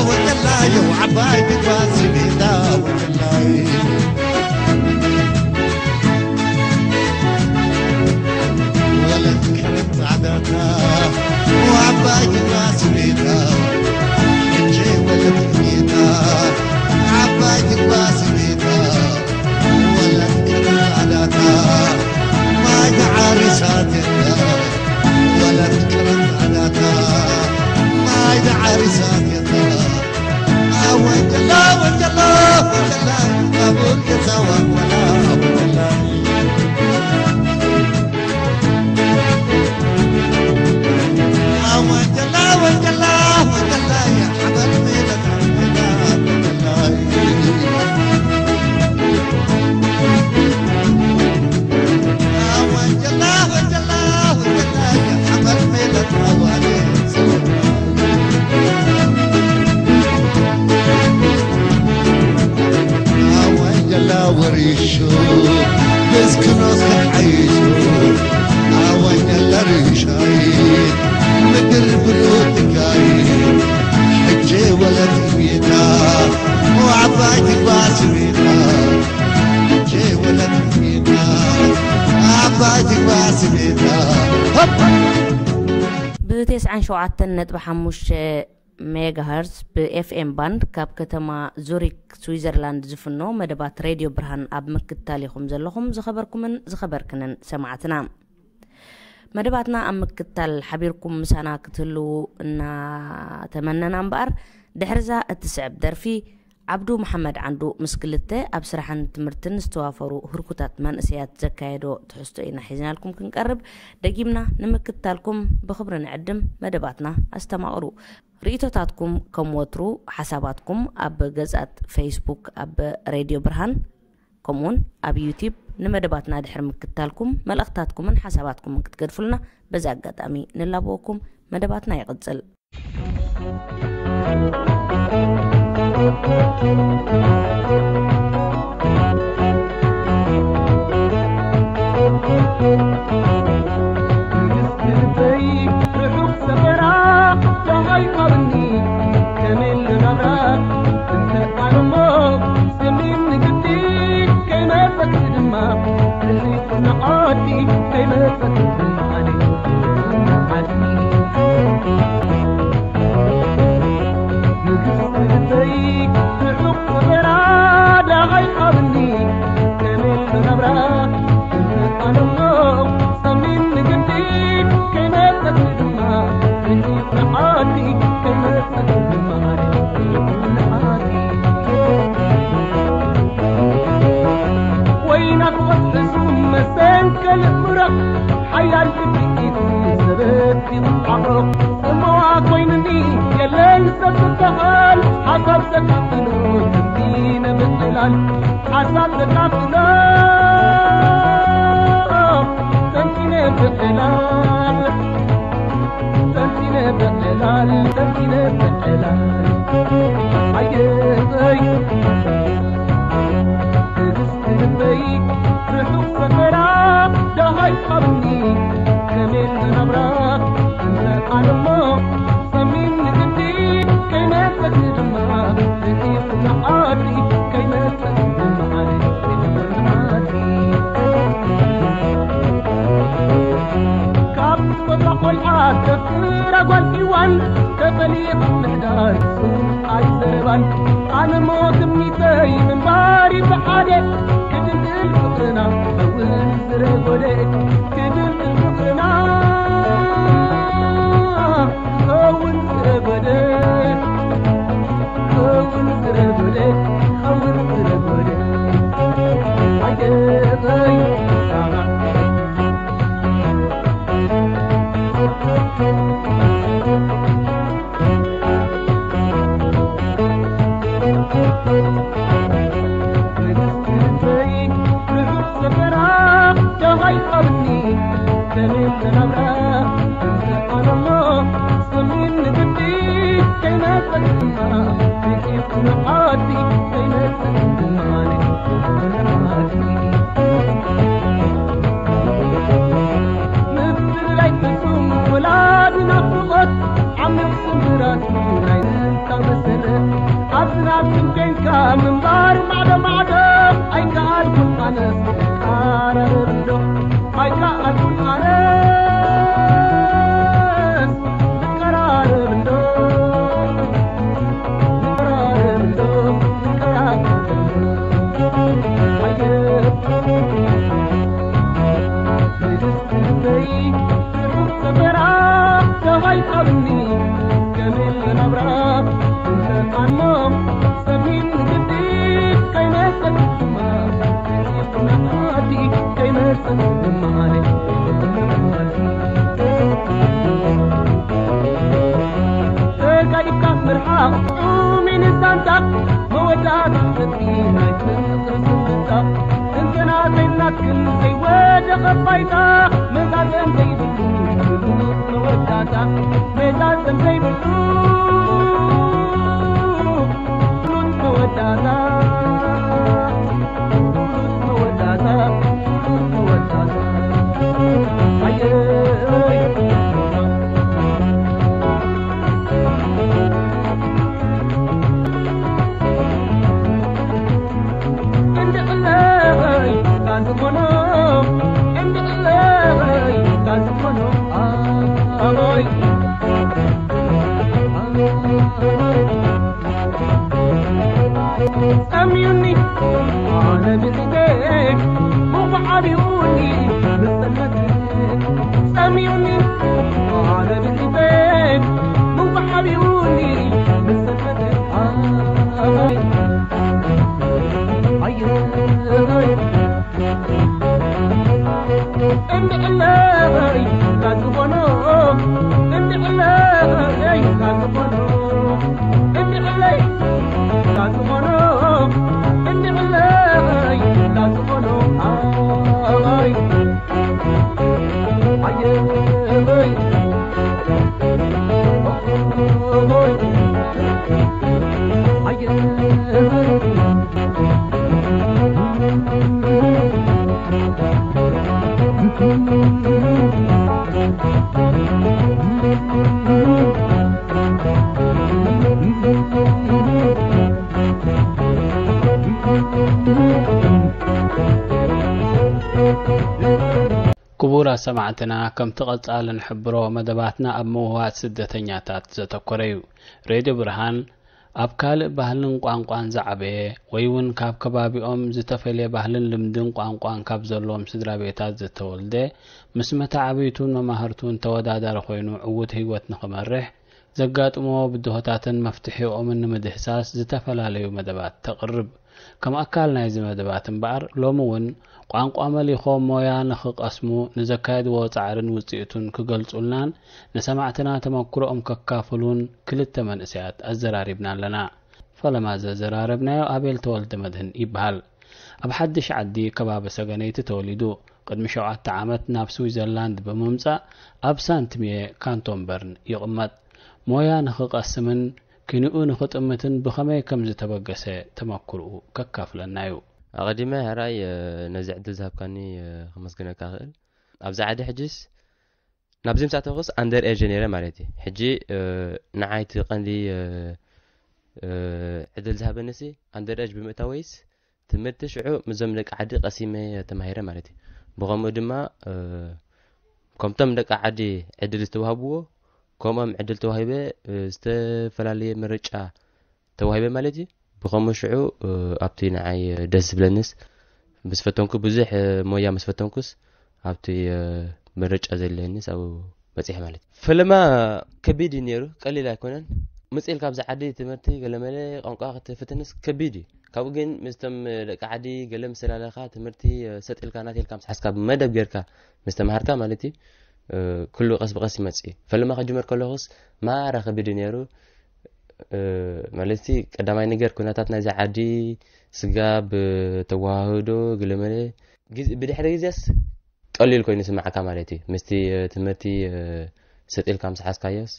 ወንጀላ የው ዓባይ ድጓ ስሜታ ወንጀላ ወለት ከረን ጻዕዳታ ወዓባይ ግባ ስሜታ እቼ ወለት ጌታ ዓባይ ግባ ስሜታ ወለት ከረን ጻዕዳታ ማይ ተዓሪሳት የላ ወለት ከረን ጻዕዳታ ማይ ተዓሪሳት የላ ወሪሹ ብዝክኖስ ተሓይሹ ኣወኛ ለርሻይ ምድር ብሉትካይ ሕጂ ወለት ቤታ ዓባይ ትግባር ስሜታ፣ ሸወለት ስሜታ፣ ዓባይ ትግባር ስሜታ። ሆፕ! ብ97.5 ሜጋሃርዝ ብ ኤፍ ኤም ባንድ ካብ ከተማ ዙሪክ ስዊዘርላንድ ዝፍኖ መደባት ሬድዮ ብርሃን ኣብ ምክትታል ኢኹም ዘለኹም። ዝኸበርኩምን ዝኸበርክንን ሰማዕትና፣ መደባትና ኣብ ምክትታል ሓቢርኩም ምሳና ክትህልዉ እናተመነና እምበኣር፣ ድሕርዛ እትስዕብ ደርፊ ዓብዱ መሓመድ ዓንዱ ምስ ክልተ ኣብ ስራሕን ትምህርትን ዝተዋፈሩ ህርኩታት መንእሰያት ዘካየዶ ትሕዝቶ ኢና ሒዝናልኩም ክንቀርብ። ደጊምና ንምክትታልኩም ብኽብሪ ንዕድም። መደባትና ኣስተማቕሩ። ርእይቶታትኩም ከም ወትሩ ሓሳባትኩም ኣብ ገጻት ፌስቡክ ኣብ ሬድዮ ብርሃን፣ ከምኡውን ኣብ ዩቲብ ንመደባትና ድሕሪ ምክትታልኩም መልእኽታትኩምን ሓሳባትኩምን ክትገድፉልና በዚ ኣጋጣሚ ንላበወኩም። መደባትና ይቕጽል። ክቡራት ሰማዕትና፣ ከምቲ ቀጻሊ ንሕብሮ፣ መደባትና ኣብ ምውዋት ስደተኛታት ዘተኮረ እዩ። ሬድዮ ብርሃን ኣብ ካልእ ባህልን ቋንቋን ዝዓበየ ወይ እውን ካብ ከባቢኦም ዝተፈልየ ባህልን ልምድን ቋንቋን ካብ ዘለዎም ስድራ ቤታት ዝተወልደ፣ ምስ መተዓብይቱን መማህርቱን ተወዳዳሪ ኮይኑ ዕዉት ህይወት ንኽመርሕ፣ ዘጋጥሞ ብድሆታትን መፍትሒኦምን ንምድህሳስ ዝተፈላለዩ መደባት ተቕርብ። ከም ኣካል ናይዚ መደባት እምበኣር፣ ሎሚ እውን ቋንቋ መሊኾም ሞያ ንኽቐስሙ ንዘካየድዎ ጻዕርን ውጽኢቱን ክገልጹልናን ንሰማዕትና ተመክሮኦም ከካፍሉን ክልተ መንእሰያት ኣዘራሪብና ኣለና። ፈለማ ዘዘራረብናዮ ኣቤል ተወልደ መድህን ይበሃል። ኣብ ሓድሽ ዓዲ ከባቢ ሰገነይቲ ተወሊዱ። ቅድሚ ሸውዓተ ዓመት ናብ ስዊዘርላንድ ብምምጻእ ኣብ ሳንትሚየ ካንቶን በርን ይቕመጥ። ሞያ ንኽቐስምን ኪንኡ ንኽጥምትን ብኸመይ ከም ዝተበገሰ ተመክርኡ ከካፍለና እዩ። ኣቐዲመ ሕራይ፣ እ፣ ነዚ ዕድል ዝሃብካኒ፣ እ፣ ከመስግነካ እኽእል። ኣብዚ ዓዲ ሕጅስ ናብዚ ምስ ኣተኹስ ኣንደር ኤጅ ነይረ ማለት እዩ። ሕጂ፣ እ፣ ንዓይ እቲ ቀንዲ፣ እ፣ እ፣ ዕድል ዝሃበኒሲ ኣንደር ኤጅ ብምእታወይስ ትምህርቲ ሽዑ ምስዞም ደቂ ዓዲ ቀሲመ ተማሂረ ማለት እዩ። ብኸምኡ ድማ፣ እ፣ ከምቶም ደቂ ዓዲ ዕድል ዝተዋህብዎ፣ ከምኦም ዕድል ተዋሂበ፣ እ፣ ዝተፈላለየ ምርጫ ተዋሂበ ማለት እዩ። ብኸምኡ ሽዑ፣ እ፣ ኣብቲ ንዓይ ደስ ዝብለንስ ምስ ፈተንኩ፣ ብዙሕ፣ እ፣ ሞያ ምስ ፈተንኩስ፣ ኣብቲ፣ እ፣ ምርጫ ዘለኒስ ኣብኡ በጺሐ ማለት እዩ። ፈለማ ከቢድ እዩ ነይሩ፣ ቀሊል ኣይኮነን። መጺእ ኢልካ ኣብዚ ዓዲ ትምህርቲ ገለመለ ቋንቋ ክትፍትንስ ከቢድ እዩ። ካብኡ ግን ምስቶም ደቂ ዓዲ ገለ ምስ ተላለኻ፣ ትምህርቲ፣ እ፣ ሰጥ ኢልካ ናት ኢልካ ምስ ሓዝካ፣ ብመደብ ጌርካ ምስ ተማሃርካ ማለት እዩ፣ እ፣ ኩሉ ቀስ ብቐስ ይመጽእ እዩ። ፈለማ ክጅመር ከለኹስ ማራ ከቢድ እዩ ነይሩ። እ፣ ማለት ቀዳማይ ነገር ኩነታት ናይዚ ዓዲ፣ ስጋብ ተዋህዶ፣ ገለመለ፣ ግዝ-፣ ብድሕሪ ግዜስ ቀሊል ኮይኑ ይስማዓካ ማለት እዩ። ምስቲ፣ እ፣ ትምህርቲ፣ እ፣ ሰጥ ኢልካ ምስ ሓዝካዮስ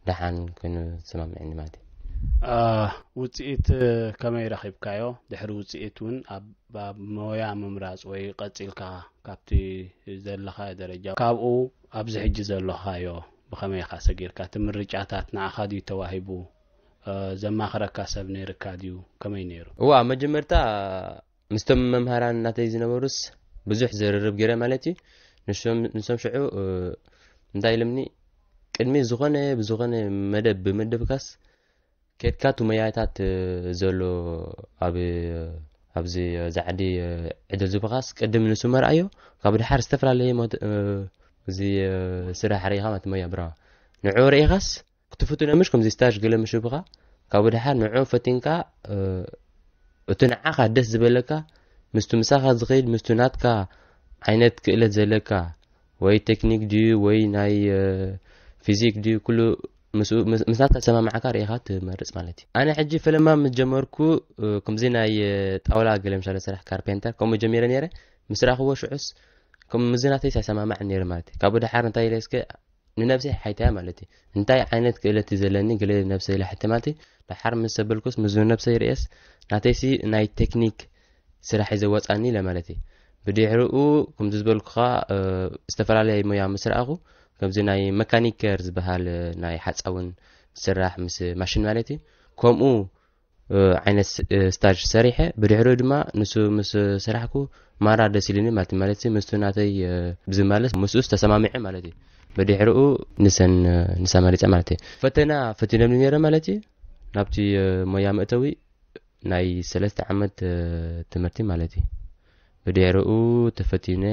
ደሓን ኮይኑ ዝሰማምዐኒ ማለት እዩ። እ፣ ውጽኢት ከመይ ረኺብካዮ? ድሕሪ ውጽኢት እውን ኣብ፣ ኣብ ሞያ ምምራጽ ወይ ቀጺልካ ካብቲ ዘለኻዮ ደረጃ፣ ካብኡ ኣብዚ ሕጂ ዘለኻዮ ብኸመይ ኢኻ ሰጊርካ? እቲ ምርጫታት ንዓኻ ድዩ ተዋሂቡ? እ፣ ዘማኽረካ ሰብ ነይርካ ድዩ? ከመይ ነይሩ? እዋ፣ ኣብ መጀመርታ ምስቶም መምሃራን ናተይ ዝነበሩስ ብዙሕ ዝርርብ ገይረ ማለት እዩ። ንሶም፣ ንሶም ሽዑ፣ እ፣ እንታይ ኢሎምኒ፣ ቅድሚ ዝኾነ፣ ብዝኾነ መደብ ብምድብካስ፣ ኬድካ እቲ ሞያታት፣ እ፣ ዘሎ ኣብ፣ ኣብዚ፣ እዚ ዓዲ፣ እ፣ ዕድል ዝብኻስ ቅድም ንሱ መርኣዮ፣ ካብ ድሓር ዝተፈላለየ ሞት-፣ እ፣ እዚ፣ እ፣ ስራሕ ርኢኻ ማለት ሞያ ብራዋ። ንዑ ርኢኻስ፣ ክትፍትኖ ምሽ ከምዚ ስታጅ ገለ ምሽ ብኻ፣ ካብኡ ደሓር ንዑ ፈቲንካ፣ እ፣ እቲ ንዓኻ ደስ ዝበለካ፣ ምስቱ ምሳኻ ዝኸይድ፣ ምስቱ ናትካ ዓይነት ክእለት ዘለካ፣ ወይ ቴክኒክ ድዩ፣ ወይ ናይ፣ እ፣ ፊዚክ ድዩ፣ ኩሉ ምስኡ፣ ምስ፣ ምስ ናትካ ዝሰማማዓካ ርኢኻ ትመርጽ ማለት እዩ። ኣነ ሕጂ ፈለማ ምስ ጀመርኩ፣ እ፣ ከምዚ ናይ፣ እ፣ ጣውላ ገለ ምሳሌ ስራሕ ካርፔንተር፣ ከምኡ ጀሚረ ነይረ። ምስ ረኣኽዎ ሽዑስ፣ ከም ምዚ ናተይ ኣይሰማማዕን ነይሩ ማለት እዩ። ካብኡ ደሓር እንታይ ኢለ እስከ ንነብሰይ ሓይታያ ማለት እዩ። እንታይ ዓይነት ክእለት እዩ ዘለኒ ገለ ነብሰይ ኢለ ሕተ ማለት እዩ። ደሓር ምስ ዘበልኩስ፣ ምስ ነብሰይ ርእየስ፣ ናተይሲ ናይ ቴክኒክ ስራሕ እዩ ዘዋጻኒ ኢለ ማለት እዩ። ብድሕሪኡ፣ ከምዚ ዝበልኩኻ፣ እ፣ ዝተፈላለየ ሞያ ምስ ረኣኹ፣ ከምዚ ናይ መካኒከር ዝበሃል፣ እ፣ ናይ ሓጻውን ስራሕ ምስ ማሽን ማለት እዩ። ከምኡ፣ እ፣ ዓይነት ስ-፣ እ፣ ስታጅ ሰሪሐ፣ ብድሕሪኡ ድማ ንሱ ምስ ሰራሕኩ ማራ ደስ ኢሉኒ ማለት እዩ። ማለት ምስቱ ናተይ፣ እ፣ ብዝማለስ ምስኡስ ተሰማሚዐ ማለት እዩ። ብድሕሪኡ ንሰን፣ እ፣ ንሳ መሪጸ ማለት እዩ። ፈተና ፈቲኖምኒ ነይረ ማለት እዩ። ናብቲ፣ እ፣ ሞያ መእተዊ ናይ ሰለስተ ዓመት፣ እ፣ ትምህርቲ ማለት እዩ። ብድሕሪኡ ተፈቲነ፣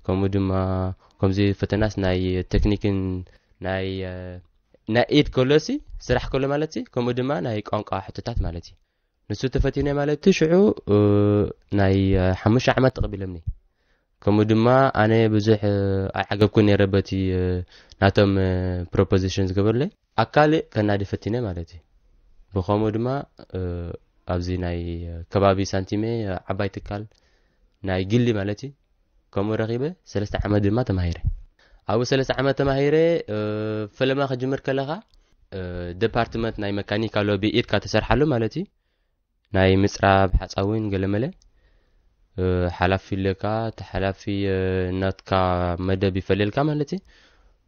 ከምኡ ድማ ከምዚ ፈተናስ ናይ ቴክኒክን ናይ፣ እ፣ ናይ ኢድ ከሎሲ ስራሕ ከሎ ማለት እዩ፣ ከምኡ ድማ ናይ ቋንቋ ሕቶታት ማለት እዩ። ንሱ ተፈቲነ ማለት እዩ። ሽዑ፣ እ፣ ናይ፣ እ፣ ሓሙሽተ ዓመት ተቐቢሎምኒ። ከምኡ ድማ ኣነ ብዙሕ፣ እ፣ ኣይዓገብኩን ነይረ በቲ፣ እ፣ ናቶም፣ እ፣ ፕሮፖዚሽን ዝገበሩለይ። ኣካል ከናዲ ፈቲነ ማለት እዩ። ብኸምኡ ድማ፣ እ፣ ኣብዚ ናይ ከባቢ ሳንቲሜ፣ እ፣ ዓባይ ትካል ናይ ግሊ ማለት እዩ። ከምኡ ረኺበ ሰለስተ ዓመት ድማ ተማሂረ። ኣብኡ ሰለስተ ዓመት ተማሂረ፣ እ፣ ፈለማ ክጅምር ከለኻ፣ እ፣ ዲፓርትመንት ናይ መካኒካል ሎቢ ኢድካ ትሰርሓሉ ማለት እዩ። ናይ ምጽራብ ሓጻዊን ገለመለ፣ እ፣ ሓላፊ ኣለካ። እቲ ሓላፊ፣ እ፣ ናትካ መደብ ይፈልየልካ ማለት እዩ።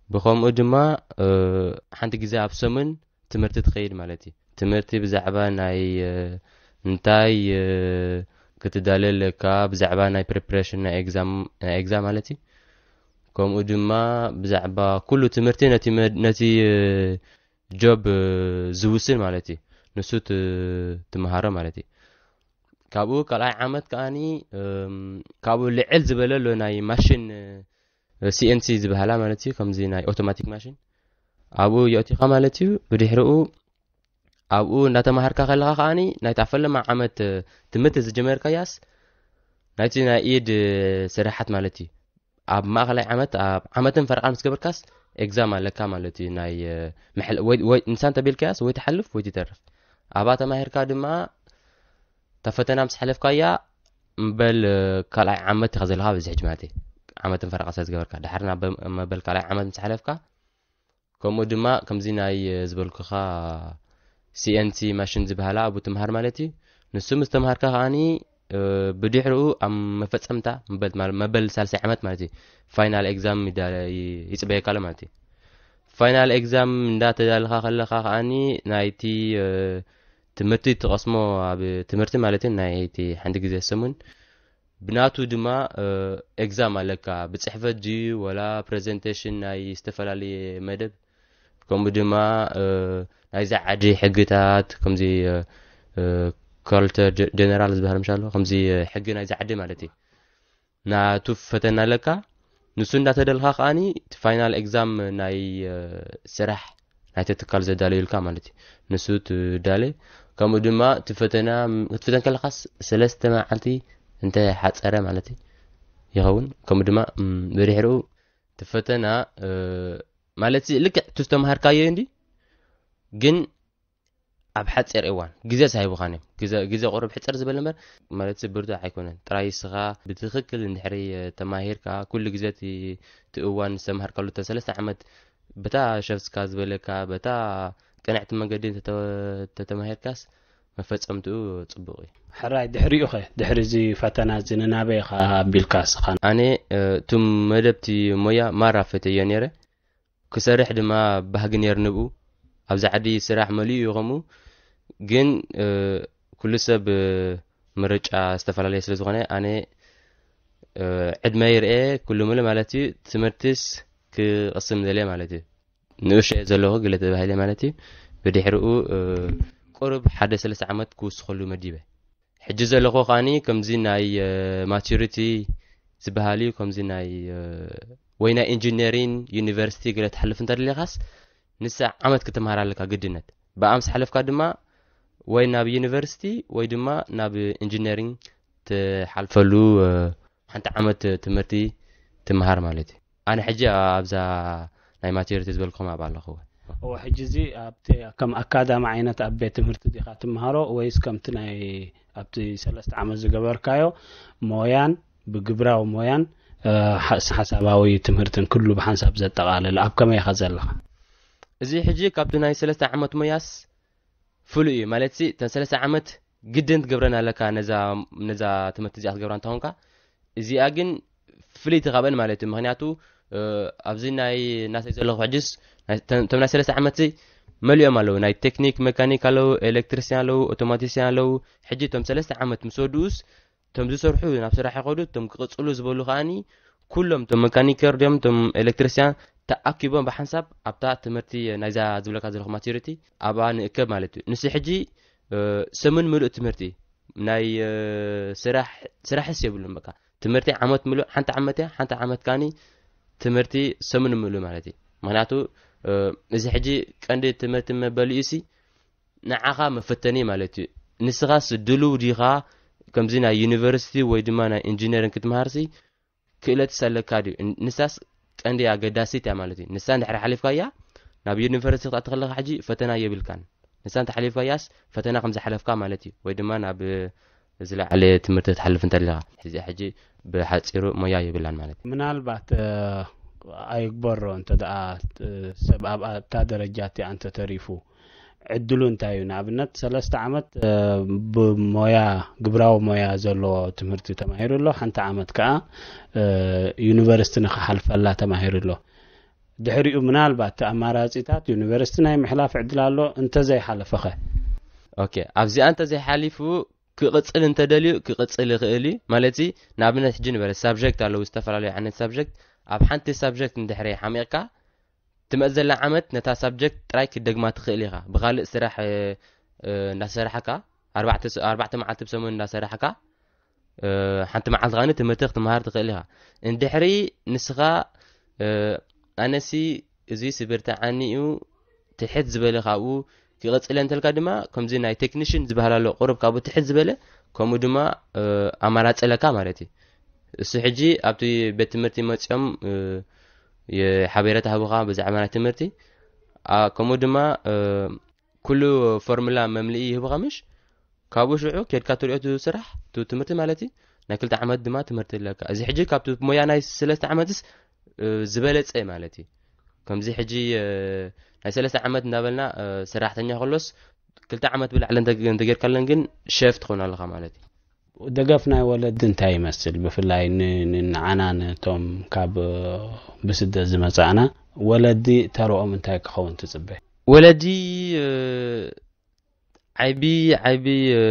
ብኸምኡ ድማ፣ እ፣ ሓንቲ ግዜ ኣብ ሰሙን ትምህርቲ ትኸይድ ማለት እዩ። ትምህርቲ ብዛዕባ ናይ፣ እ፣ እንታይ፣ እ፣ ክትዳለ ኣለካ፣ ብዛዕባ ናይ ፕሪፕሬሽን ናይ ኤግዛም፣ ናይ ኤግዛም ማለት እዩ። ከምኡ ድማ ብዛዕባ ኩሉ ትምህርቲ ነቲ መድ- ነቲ እ፣ ጆብ እ፣ ዝውስን ማለት እዩ። ንሱ ት- ትመሃሮ ማለት እዩ። ካብኡ ካልኣይ ዓመት ከኣኒ እም፣ ካብኡ ልዕል ዝበለ ኣሎ ናይ ማሽን እ፣ ሲኤንሲ ዝበሃላ ማለት እዩ። ከምዚ ናይ ኦቶማቲክ ማሽን ኣብኡ የእቲኻ ማለት እዩ። ብድሕሪኡ ኣብኡ እንዳተማሃርካ ከለኻ ከኣኒ ናይታ ፈለማ ዓመት እ፣ ትምህርቲ ዝጀመርካያስ ናይቲ ናይ ኢድ እ፣ ስራሓት ማለት እዩ። ኣብ ማእኸላይ ዓመት ኣብ ዓመትን ፈረቓን ምስ ገበርካስ ኤግዛም ኣለካ ማለት እዩ። ናይ እ፣ መሐል- ወይ ወይ ንሳ እንተቢልካያስ ወይ ትሓልፍ ወይ ትተርፍ። ኣብኣ ተማሂርካ ድማ እታ ፈተና ምስ ሓለፍካያ እምበል እ፣ ካልኣይ ዓመት ኢኻ ዘለኻ ኣብዚ ሕጂ ማለት እዩ። ዓመትን ፈረቓ ስለ ዝገበርካ ድሓር ናብ መበል ካልኣይ ዓመት ምስ ሓለፍካ ከምኡ ድማ ከምዚ ናይ እ፣ ዝበልኩኻ ሲኤንቲ ማሽን ዝበሃላ ኣብኡ ትምሃር ማለት እዩ። ንሱ ምስ ተምሃርካ ከኣኒ እ፣ ብድሕሪኡ ኣብ መፈጸምታ መበል ማለት መበል ሳልሳይ ዓመት ማለት እዩ ፋይናል ኤግዛም ይዳ- ይ- ይጽበየካ ኣሎ ማለት እዩ። ፋይናል ኤግዛም እንዳተዳለኻ ከለኻ ከኣኒ ናይቲ እ፣ ትምህርቲ ትቐስሞ ኣብ ትምህርቲ ማለት እዩ ናይቲ ሓንቲ ግዜ ሰሙን ብናቱ ድማ እ፣ ኤግዛም ኣለካ። ብጽሕፈት ድዩ ወላ ፕሬዘንቴሽን ናይ ዝተፈላለየ መደብ ከምኡ ድማ እ፣ ናይዛ ዓዲ ሕግታት ከምዚ እ፣ እ፣ ኮርተር ጀ- ጀነራል ዝበሃል ምሻሎ ከምዚ እ፣ ሕጊ ናይዛ ዓዲ ማለት እዩ ናቱ ፈተና ኣለካ። ንሱ እንዳተደልካ ከኣኒ እቲ ፋይናል ኤግዛም ናይ እ፣ ስራሕ ናይቲ ትካል ዘዳለዩልካ ማለት እዩ። ንሱ ትዳለ ከምኡ ድማ እቲ ፈተና ክትፍተን ከለኻስ ሰለስተ መዓልቲ እንተ ሓፀረ ማለት እዩ ይኸውን። ከምኡ ድማ እም፣ ብድሕሪኡ እቲ ፈተና እ፣ ማለት ልክዕ እቲ ዝተምሃርካዮ እንዲ ግን ኣብ ሓፂር እዋን ግዜ ሳሂቡኻን እዮም። ግዜ ግዜ ቁሩብ ሕፅር ዝበለ እምበር ማለት ብርቱዕ ኣይኮነን። ጥራይ እስኻ ብትኽክል እንድሕሪ ተማሂርካ ኩሉ ግዜ እቲ እቲ እዋን ዝተምሃርካሉ እተን ሰለስተ ዓመት በታ ሸፍስካ ዝበለካ በታ ቅንዕቲ መንገዲ እንተተ- ተተማሂርካስ መፈፀምትኡ ፅቡቕ እዩ። ሕራይ ድሕሪኡ ኸ ድሕሪ እዚ ፈተና እዚ ንናበይ ኢኻ ኣቢልካ እስኻ? ኣነ እ፣ እቱም መደብቲ ሞያ ማራ ፈተዮ ነይረ። ክሰርሕ ድማ ባህጊ ነይርኒ ብኡ። ኣብዚ ዓዲ ስራሕ መሊኡ እዩ ከምኡ። ግን እ፣ ኩሉ ሰብ እ፣ ምርጫ ዝተፈላለየ ስለ ዝኾነ ኣነ እ፣ ዕድመይ ርኤ ኩሉ ምሉ ማለት እዩ ትምህርትስ ክቕስም ዘልየ ማለት እዩ። ንእሽቶ እየ ዘለኹ ግለ ተባሂለ ማለት እዩ። ብድሕሪኡ እ፣ ቁሩብ ሓደ ሰለስተ ዓመት ክውስኸሉ መዲበ። ሕጂ ዘለኹ ከኣኒ ከምዚ ናይ እ፣ ማቹሪቲ ዝበሃል እዩ። ከምዚ ናይ እ፣ ወይ ናይ ኢንጂነሪን ዩኒቨርሲቲ ገለ ትሓልፍ እንተደሊኻስ ንሳ ዓመት ክትምሃር ኣለካ ግድነት። ብኣምስ ሓለፍካ ድማ ወይ ናብ ዩኒቨርሲቲ ወይ ድማ ናብ ኢንጂነሪንግ ትሓልፈሉ እ፣ ሓንቲ ዓመት ትምህርቲ ትምሃር ማለት እዩ። ኣነ ሕጂ ኣብዛ ናይ ማቴሪቲ ዝበልኩም ኣብ ኣለኹ። እወ፣ ሕጂ እዚ ኣብቲ ከም ኣካዳሚ ዓይነት ኣብ ቤት ትምህርቲ ዲኻ ትምሃሮ ወይስ ከምቲ ናይ ኣብቲ ሰለስተ ዓመት ዝገበርካዮ ሞያን ብግብራዊ ሞያን እ፣ ሓስ- ሓሳባዊ ትምህርትን ኩሉ ብሓንሳብ ዘጠቓልል ኣብ ከመይ ኢኻ ዘለኻ? እዚ ሕጂ ካብቲ ናይ ሰለስተ ዓመት ሞያስ ፍሉይ እዩ ማለት ሲ እተን ሰለስተ ዓመት ግድን ትገብረን ኣለካ ነዛ ነዛ ትምህርቲ እዚኣ ክትገብራ እንተኾንካ እዚኣ ግን ፍልይቲ ካብአን ማለት እዩ። ምክንያቱ እ፣ ኣብዚ ናይ እናሰይ ዘለኹ ሕጅስ ናይ- እቶም እቶም ናይ ሰለስተ ዓመት ሲ መሊኦም ኣለዉ። ናይ ቴክኒክ መካኒክ ኣለዉ፣ ኤሌክትሪስያን ኣለዉ፣ ኦቶማቲስያን ኣለዉ። ሕጂ እቶም ሰለስተ ዓመት ምስ ወድኡስ እቶም ዝሰርሑ ናብ ስራሕ ይኸዱ፣ እቶም ክቕፅሉ ዝበሉ ከዓኒ ኩሎም እቶም መካኒከር ድዮም እቶም ኤሌክትሪስያን ተኣኪቦም ብሓንሳብ ኣብታ ትምህርቲ ናይዛ ዝብለካ ዘለኹ ማቲሪቲ ኣብኣ ንእከብ ማለት እዩ። ንሱ ሕጂ እ፣ ሰሙን ምሉእ ትምህርቲ ናይ እ፣ ስራሕ ስራሕስ የብሉን። በቃ ትምህርቲ ዓመት ምሉእ ሓንቲ ዓመት እያ፣ ሓንቲ ዓመት ካኒ ትምህርቲ ሰሙን ምሉእ ማለት እዩ። ምክንያቱ እ፣ እዚ ሕጂ ቀንዲ ትምህርቲ መበሊኡ ሲ ንዓኻ መፈተኒ ማለት እዩ። ንስኻስ ድሉው ዲኻ ከምዚ ናይ ዩኒቨርሲቲ ወይ ድማ ናይ ኢንጂነሪንግ ክትምሃርሲ ክእለትስ ኣለካ ድዩ? ን- ንሳስ ቀንዲ ኣገዳሲት እያ ማለት እዩ። ንሳ እንድሕር ሓሊፍካያ ናብ ዩኒቨርሲቲ ክትኣቲ ከለካ ሕጂ ፈተና የብልካን። ንሳ እንተ ሓሊፍካያስ ፈተና ከም ዝሓለፍካ ማለት እዩ። ወይ ድማ ናብ ዝለዓለ ትምህርቲ ክትሓልፍ እንተለካ እዚኣ ሕጂ ብሓፂሩ ሞያ የብላን ማለት እዩ። ምናልባት እ፣ ኣይግበሮ እንተ ደኣ እ፣ ሰብ ኣብ ኣብታ ደረጃ እቲኣ እንተ ተሪፉ ዕድሉ እንታይ እዩ? ንኣብነት ሰለስተ ዓመት እ፣ ብሞያ ግብራዊ ሞያ ዘለዎ ትምህርቲ ተማሂሩ ኣሎ፣ ሓንቲ ዓመት ከኣ እ፣ ዩኒቨርሲቲ ንኽሓልፈላ ተማሂሩ ኣሎ። ድሕሪኡ ምናልባት እቲ ኣማራጺታት ዩኒቨርሲቲ ናይ ምሕላፍ ዕድል ኣሎ እንተዘይሓለፈኸ? ኦኬ ኣብዚኣ እንተዘይሓሊፉ ክቕጽል እንተደልዩ ክቕጽል ይኽእል እዩ። ማለት ንኣብነት ሕጂ ንበለ ሳብጀክት ኣለዉ፣ ዝተፈላለዩ ዓይነት ሳብጀክት ኣብ ሓንቲ ሳብጀክት እንድሕሪ ሓሚቕካ፣ ትመጽእ ዘላ ዓመት ነታ ሳብጀክት ጥራይ ክትደግማ ትኽእል ኢኻ። ብኻልእ ስራሕ፣ እ፣ እ፣ እንዳሰራሕካ፣ ኣርባዕተ ስ-፣ ኣርባዕተ መዓልቲ ብሰሙን እንዳሰራሕካ፣ እ፣ ሓንቲ መዓልቲ ኸኣኒ ትምህርቲ ክትመሃር ትኽእል ኢኻ። እንድሕሪ ንስኻ፣ እ፣ ኣነሲ እዚ ስብርተዓኒ እዩ፣ ትሕት ዝበለ ካብኡ ክቕጽል እንተልካ ድማ፣ ከምዚ ናይ ቴክኒሽን ዝበሃል ኣሎ፣ ቁሩብ ካብኡ ትሕት ዝበለ፣ ከምኡ ድማ፣ እ፣ ኣማራጺ ኣለካ ማለት እዩ። እሱ ሕጂ ኣብቲ ቤት ትምህርቲ መጺኦም፣ እ፣ የሓቤረታ ህቡኻ ብዛዕባ ናይ ትምህርቲ፣ ኣ፣ ከምኡ ድማ፣ እ፣ ኩሉ ፎርሙላ መምልኢ ይህቡኻ ምሽ? ካብኡ ሽዑ ኬድካ ትሪኦ እቲ ስራሕ፣ እቲ ትምህርቲ ማለት እዩ። ናይ ክልተ ዓመት ድማ ትምህርቲ ኣለካ። እዚ ሕጂ ካብቲ ሞያ ናይ ሰለስተ ዓመትስ፣ እ፣ ዝበለጸ ማለት እዩ። ከምዚ ሕጂ፣ እ፣ ናይ ሰለስተ ዓመት እንዳበልና፣ እ፣ ሰራሕተኛ ከሎስ ክልተ ዓመት ብላዕሊ እንተ-፣ እንተጌርካለን ግን ሸፍ ትኾን ኣለኻ ማለት እዩ። ደገፍ ናይ ወለዲ እንታይ ይመስል? ብፍላይ ን-፣ ን-፣ ንዓና ነቶም ካብ፣ እ፣ ብስደት ዝመጻእና ወለዲ ተርኦም እንታይ ክኸውን ትጽበ? ወለዲ፣ እ፣ ዓቢ፣ ዓቢ፣ እ፣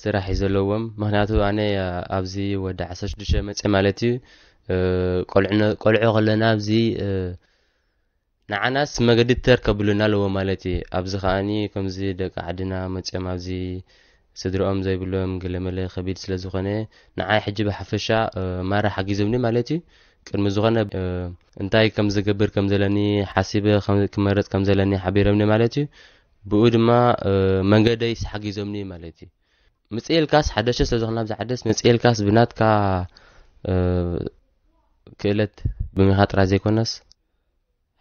ስራሕ እዩ ዘለዎም። ምኽንያቱ ኣነ ኣብዚ ወዲ ዓሰርተ ሽዱሽተ መጽእ ማለት እዩ። እ፣ ቆልዕነ-፣ ቆልዑ ከለና ኣብዚ፣ እ፣ ንዓናስ መገዲ ተር ከብሉና ኣለዎ ማለት እዩ። ኣብዚ ከኣኒ ከምዚ ደቂ ዓድና መጽኦም ኣብዚ ስድርኦም ዘይብሎም ገለመለ ከቢድ ስለ ዝኾነ፣ ንዓይ ሕጂ ብሓፈሻ፣ እ፣ ማራ ሓጊዞምኒ ማለት እዩ። ቅድሚ ዝኾነ፣ እ፣ እንታይ ከም ዝገብር ከም ዘለኒ ሓሲበ ከም፣ ክመርጽ ከም ዘለኒ ሓቢሮምኒ ማለት እዩ። ብኡ ድማ፣ እ፣ መንገደይስ ሓጊዞምኒ ማለት እዩ። ምጽእ ኢልካስ ሓደሽተ ስለ ዝኾነ ኣብዚ ዓደስ ምጽእ ኢልካስ ብናትካ፣ እ፣ ክእለት ብሚኻ ጥራይ ዘይኮነስ፣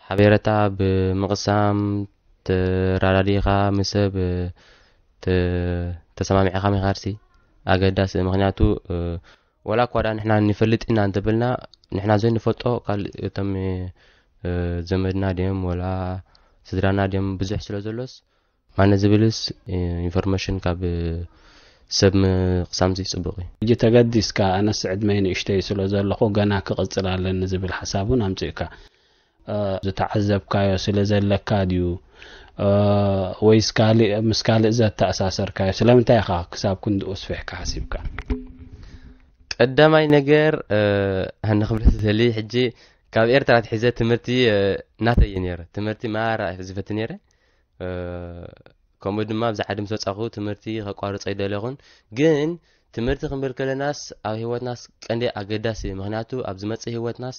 ሓቤረታ ብምቕሳም ተራዳዲኻ ምስ ሰብ፣ እ፣ ተ-፣ ተሰማሚዕኻ ምኻድሲ ኣገዳሲ። ምኽንያቱ፣ እ፣ ወላ እኳ ደኣ ንሕና ንፈልጥ ኢና እንተበልና፣ ንሕና ዘይንፈልጦ ካልእ እቶም፣ እ፣ ዘመድና ድዮም ወላ ስድራና ድዮም ብዙሕ ስለ ዘሎስ፣ ማነ ዝብልስ፣ እ፣ ኢንፎርሜሽን ካብ፣ እ፣ ሰብ ምቕሳምሲ ጽቡቕ እዩ። ሕጂ ተገዲስካ፣ ኣነስ ዕድመይ ንእሽተይ ስለ ዘለኹ ገና ክቕጽል ኣለኒ ዝብል ሓሳብ እውን ኣምጺእካ። እ፣ ዝተዓዘብካዮ ስለ ዘለካ ድዩ? እ፣ ወይስ ካልእ፣ ምስ ካልእ ዘተኣሳሰርካዮ? ስለምንታይ ኢኻ ክሳብ ክንድኡ ኣስፊሕካ ሓሲብካ? ቀዳማይ ነገር፣ እ፣ ኣነ ክብል ዝደሊ ሕጂ ካብ ኤርትራ ኣትሒዘ ትምህርቲ፣ እ፣ ናተይ እዩ ነይሩ። ትምህርቲ ማራ እየ ዝፈቲ ነይረ። እ፣ ከምኡ ድማ ኣብዚ ዓዲ ምስ ወጻኹ ትምህርቲ ከቋርጾ ኣይደለኹን። ግን ትምህርቲ ክንብል ከለናስ ኣብ ህይወትናስ ቀንዲ ኣገዳሲ እዩ። ምኽንያቱ ኣብ ዝመጽእ ህይወትናስ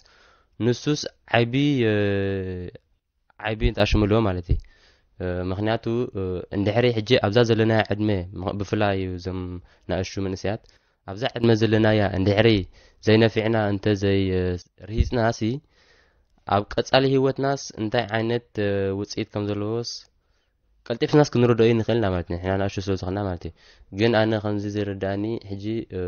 ንሱስ ዓቢ፣ እ፣ ዓቢ ንጣሽሙ ኣለዎ ማለት እዩ። እ፣ ምኽንያቱ፣ እ፣ እንድሕሪ ሕጂ ኣብዛ ዘለናያ ዕድመ፣ ም-፣ ብፍላይ እዞም ንኣሽቱ መንእሰያት፣ ኣብዛ ዕድመ ዘለናያ እንድሕሪ ዘይነፊዕና እንተ ዘይ-፣ እ፣ ርሂጽናሲ፣ ኣብ ቀጻሊ ህይወትናስ እንታይ ዓይነት፣ እ፣ ውጽኢት ከም ዘለዎስ ቀልጢፍናስ ክንርድኦ ይንኽእል ኢና ማለት እዩ። ንሕና ንኣሽቱ ስለ ዝኾንና ማለት እዩ። ግን ኣነ ከምዚ ዝርድኣኒ ሕጂ፣ እ፣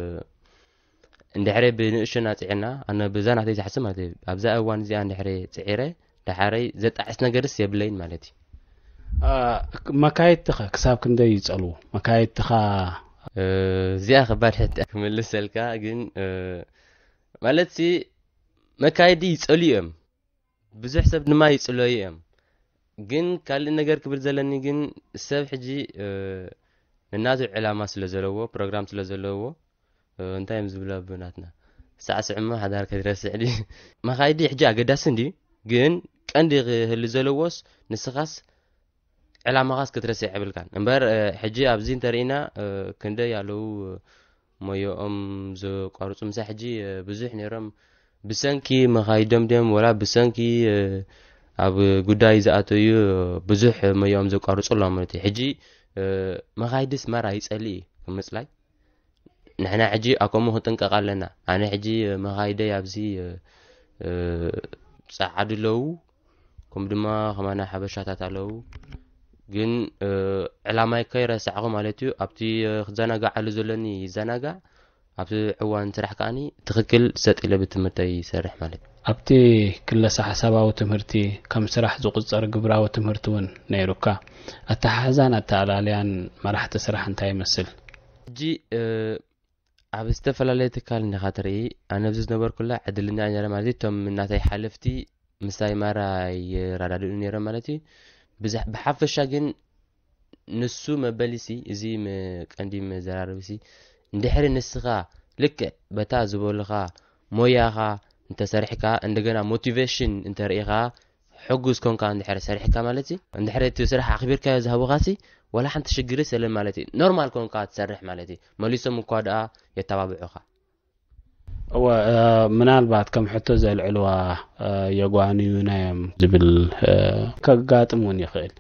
እንድሕሪ ብንእሽቶና ጽዒርና፣ ኣነ ብዛ ናተይ ዝሓስብ ማለት እዩ። ኣብዛ እዋን እዚኣ እንድሕሪ ጽዒረ፣ ደሓረይ ዘጣዕስ ነገርስ የብለይን ማለት እዩ። እ፣ መካየድትኸ ክሳብ ክንደይ ይጸልዉ? መካየድትኻ እ፣ እዚኣ ከባድ ሕቶ ክምልሰልካ፣ ግን፣ እ፣ ማለትሲ መካየዲ ይጸልዩ እዮም። ብዙሕ ሰብ ድማ ይጽለዩ እዮም። ግን ካልእ ነገር ክብል ዘለኒ ግን ሰብ ሕጂ፣ እ፣ ነናቱ ዕላማ ስለ ዘለዎ፣ ፕሮግራም ስለ ዘለዎ፣ እ፣ እንታይ እዮም ዝብሉ ኣቦናትና? ሳዕስዕ እሞ ሓዳር ከይትረስዕ ድዩ? መኻይዲ ሕጂ ኣገዳሲ እንድዩ፣ ግን ቀንዲ ክህሉ ዘለዎስ ንስኻስ ዕላማኻስ ክትረስዕ የብልካን። እምበር፣ እ፣ ሕጂ ኣብዚ እንተርኢና፣ እ፣ ክንደይ ኣለዉ፣ እ፣ ሞያኦም ዘቋርጹ ምሳ ሕጂ፣ እ፣ ብዙሕ ነይሮም። ብሰንኪ መኻይዶም ድዮም ወላ ብሰንኪ፣ እ፣ ኣብ ጉዳይ ዝኣተዩ፣ እ፣ ብዙሕ ሞያኦም ዘቋርጹ ኣለዉ ማለት እዩ። ሕጂ፣ እ፣ መኻይድስ ማራ ይጸልእ እዩ፣ ከም ምጽላይ። ንሕና ሕጂ ኣብ ከምኡ ክንጥንቀቕ ኣለና። ኣነ ሕጂ፣ እ፣ መኻይደይ ኣብዚ፣ እ፣ እ፣ ጸዓዱ ኣለዉ፣ ከምኡ ድማ ከማና ሓበሻታት ኣለዉ። ግን፣ እ፣ ዕላማይ ከይረሳዕኹ ማለት እዩ። ኣብቲ፣ እ፣ ክዘናጋዓሉ ዘለኒ ይዘናጋዕ፣ ኣብቲ እዋን ስራሕ ከኣኒ ትኽክል ሰጥ ኢለ ብትምህርተይ ይሰርሕ ማለት እዩ። ኣብቲ ክለሳ ሓሳባዊ ትምህርቲ ከም ስራሕ ዝቑጸር ግብራዊ ትምህርቲ እውን ነይሩካ። ኣተሓሕዛን ኣተኣላልያን መራሕቲ ስራሕ እንታይ ይመስል? ሕጂ፣ እ፣ ኣብ ዝተፈላለየ ትካል እንዲኻ ትርኢ፣ ኣነ ኣብዚ ዝነበርኩላ ዕድለኛ እየ ነይረ ማለት እዩ። እቶም ናተይ ሓለፍቲ ምሳይ ማራ ይረዳድኡ ነይሮም ማለት እዩ። ብዛ-፣ ብሓፈሻ ግን ንሱ መበሊሲ፣ እዚ መ-፣ ቀንዲ መዘራረቢሲ፣ እንድሕሪ ንስኻ ልክዕ በታ ዝበሉኻ ሞያኻ እንተሰሪሕካ፣ እንደገና ሞቲቬሽን እንተርኢኻ፣ ሕጉዝ ኮንካ እንድሕር ሰሪሕካ ማለት እዩ። እንድሕር እቲ ስራሕ ኣኽቢርካዮ ዝሃቡኻሲ፣ ዋላ ሓንቲ ሽግርስ የለን ማለት እዩ። ኖርማል ኮንካ ትሰርሕ ማለት እዩ። መሊሶም እኳ ደኣ የተባብዑኻ። እወ፣ እ፣ ምናልባት ከም ሕቶ ዘልዕልዋ፣ እ፣ የጓንዩና እዮም ዝብል፣ እ፣ ከጋጥም እውን ይኽእል።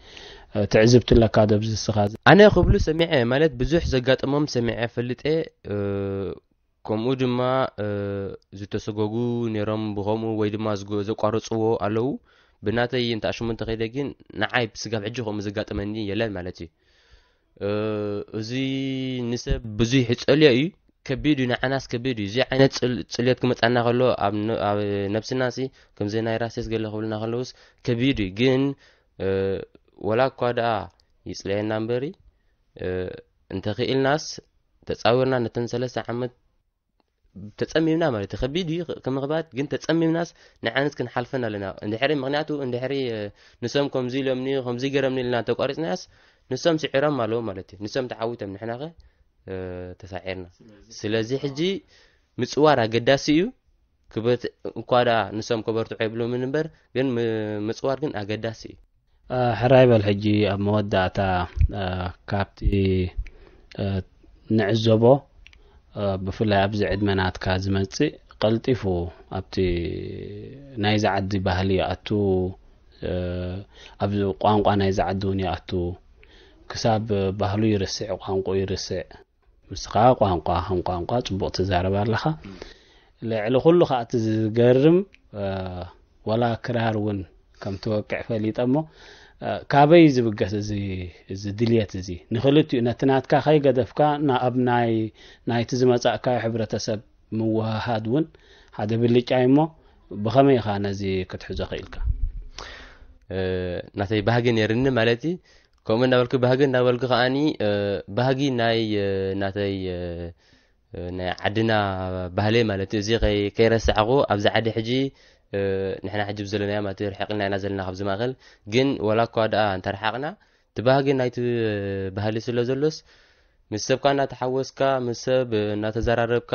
እ፣ ትዕዝብቲ ኣለካ ዶ ኣብዚ ንስኻ? ኣነ ክብሉ ሰሚዐ፣ ማለት ብዙሕ ዘጋጠሞም ሰሚዐ ፈልጠ፣ እ፣ ከምኡ ድማ፣ እ፣ ዝተሰጎጉ ነይሮም ብኸምኡ ወይ ድማ ዝጎ-፣ ዘቋረጽዎ ኣለዉ። ብናተይ እንተ ኣሽሙ እንተኸይደ ግን ንዓይ ስጋብ ሕጂ ከምኡ ዘጋጠመኒ የለን ማለት እዩ። እ፣ እዚ ንሰብ ብዙሕ ይጸልዮ እዩ። ከቢድ እዩ፣ ንዓናስ ከቢድ እዩ። እዚ ዓይነት ጽል-፣ ጽልዮት ክመጻና ከሎ ኣብ ነ-፣ ኣብ ነብስናሲ ከምዚ ናይ ራሴስ ገለ ክብልና ከለውስ ከቢድ እዩ። ግን፣ እ፣ ወላ እኳ ደኣ ይጽለየና እምበሪ፣ እ፣ እንተኽኢልናስ ተጻዊርና ነተን ሰለስተ ዓመት ተጸሚምና ማለት እዩ። ከቢድ እዩ ክምኽባት፣ ግን ተጸሚምናስ ንዓንስ ክንሓልፈን ኣለና። እንድሕሪ፣ ምኽንያቱ እንድሕሪ፣ እ፣ ንሶም ከምዚ ኢሎምኒ፣ ከምዚ ገረምኒ ኢልና ተቋሪጽናያስ ንሶም ስዒሮም ኣለዉ ማለት እዩ። ንሶም ተዓዊቶም፣ ንሕናኸ፣ እ፣ ተሳዒርና። ስለዚ ሕጂ ምጽዋር ኣገዳሲ እዩ። ክበት-፣ እንኳ ደኣ ንሶም ከበርትዑ የብሎምን እምበር፣ ግን ም-፣ ምጽዋር ግን ኣገዳሲ እዩ። እ፣ ሕራይ በል። ሕጂ ኣብ መወዳእታ፣ እ፣ ካብቲ፣ እ፣ ንዕዘቦ፣ እ፣ ብፍላይ ኣብዚ ዕድመ ናትካ ዝመጽእ ቀልጢፉ ኣብቲ ናይዚ ዓዲ ባህሊ ይኣቱ፣ እ፣ ኣብ ቋንቋ ናይዚ ዓዲ እውን ይኣቱ። ክሳብ ባህሉ ይርስዕ፣ ቋንቋ ይርስዕ። ምስኻ ቋንቋ ከም ቋንቋ ጽቡቕ ትዛረብ ኣለኻ። ልዕሊ ኩሉ ከኣ እቲ ዝገርም፣ እ፣ ወላ ክራር እውን ከም ትወቅዕ ፈሊጠ እሞ፣ እ፣ ካበይ ዝብገስ እዚ፣ እዚ ድልየት እዚ? ንኽልቲኡ፣ ነቲ ናትካ ከይገደፍካ፣ ና-፣ ኣብ ናይ፣ ናይቲ ዝመጻእካዮ ሕብረተሰብ ምውህሃድ እውን ሓደ ብልጫ እዩ እሞ፣ ብኸመይ ኢኻ ነዚ ክትሕዞ ክኢልካ? እ፣ ናተይ ባህጊ ነይርኒ ማለት እዩ። ከምኡ እናበልኩ ባህጊ እናበልኩ ከኣኒ፣ እ፣ ባህጊ ናይ፣ እ፣ ናተይ፣ እ፣ እ፣ ናይ ዓድና ባህሊ ማለት እዩ። እዚ ከይ-፣ ከይረሳዕኹ ኣብዚ ዓዲ ሕጂ፣ እ፣ ንሕና ሕጂ ብዘለናዮ ማለት እዩ፣ ርሕቕ ኢልና ኢና ዘለና ካብዚ ማእከል። ግን ወላ እኳ ደኣ እንተረሓቕና፣ እቲ ባህጊ ናይቲ ባህሊ ስለ ዘሎስ፣ ምስ ሰብካ እናተሓወስካ፣ ምስ ሰብ እናተዘራረብካ፣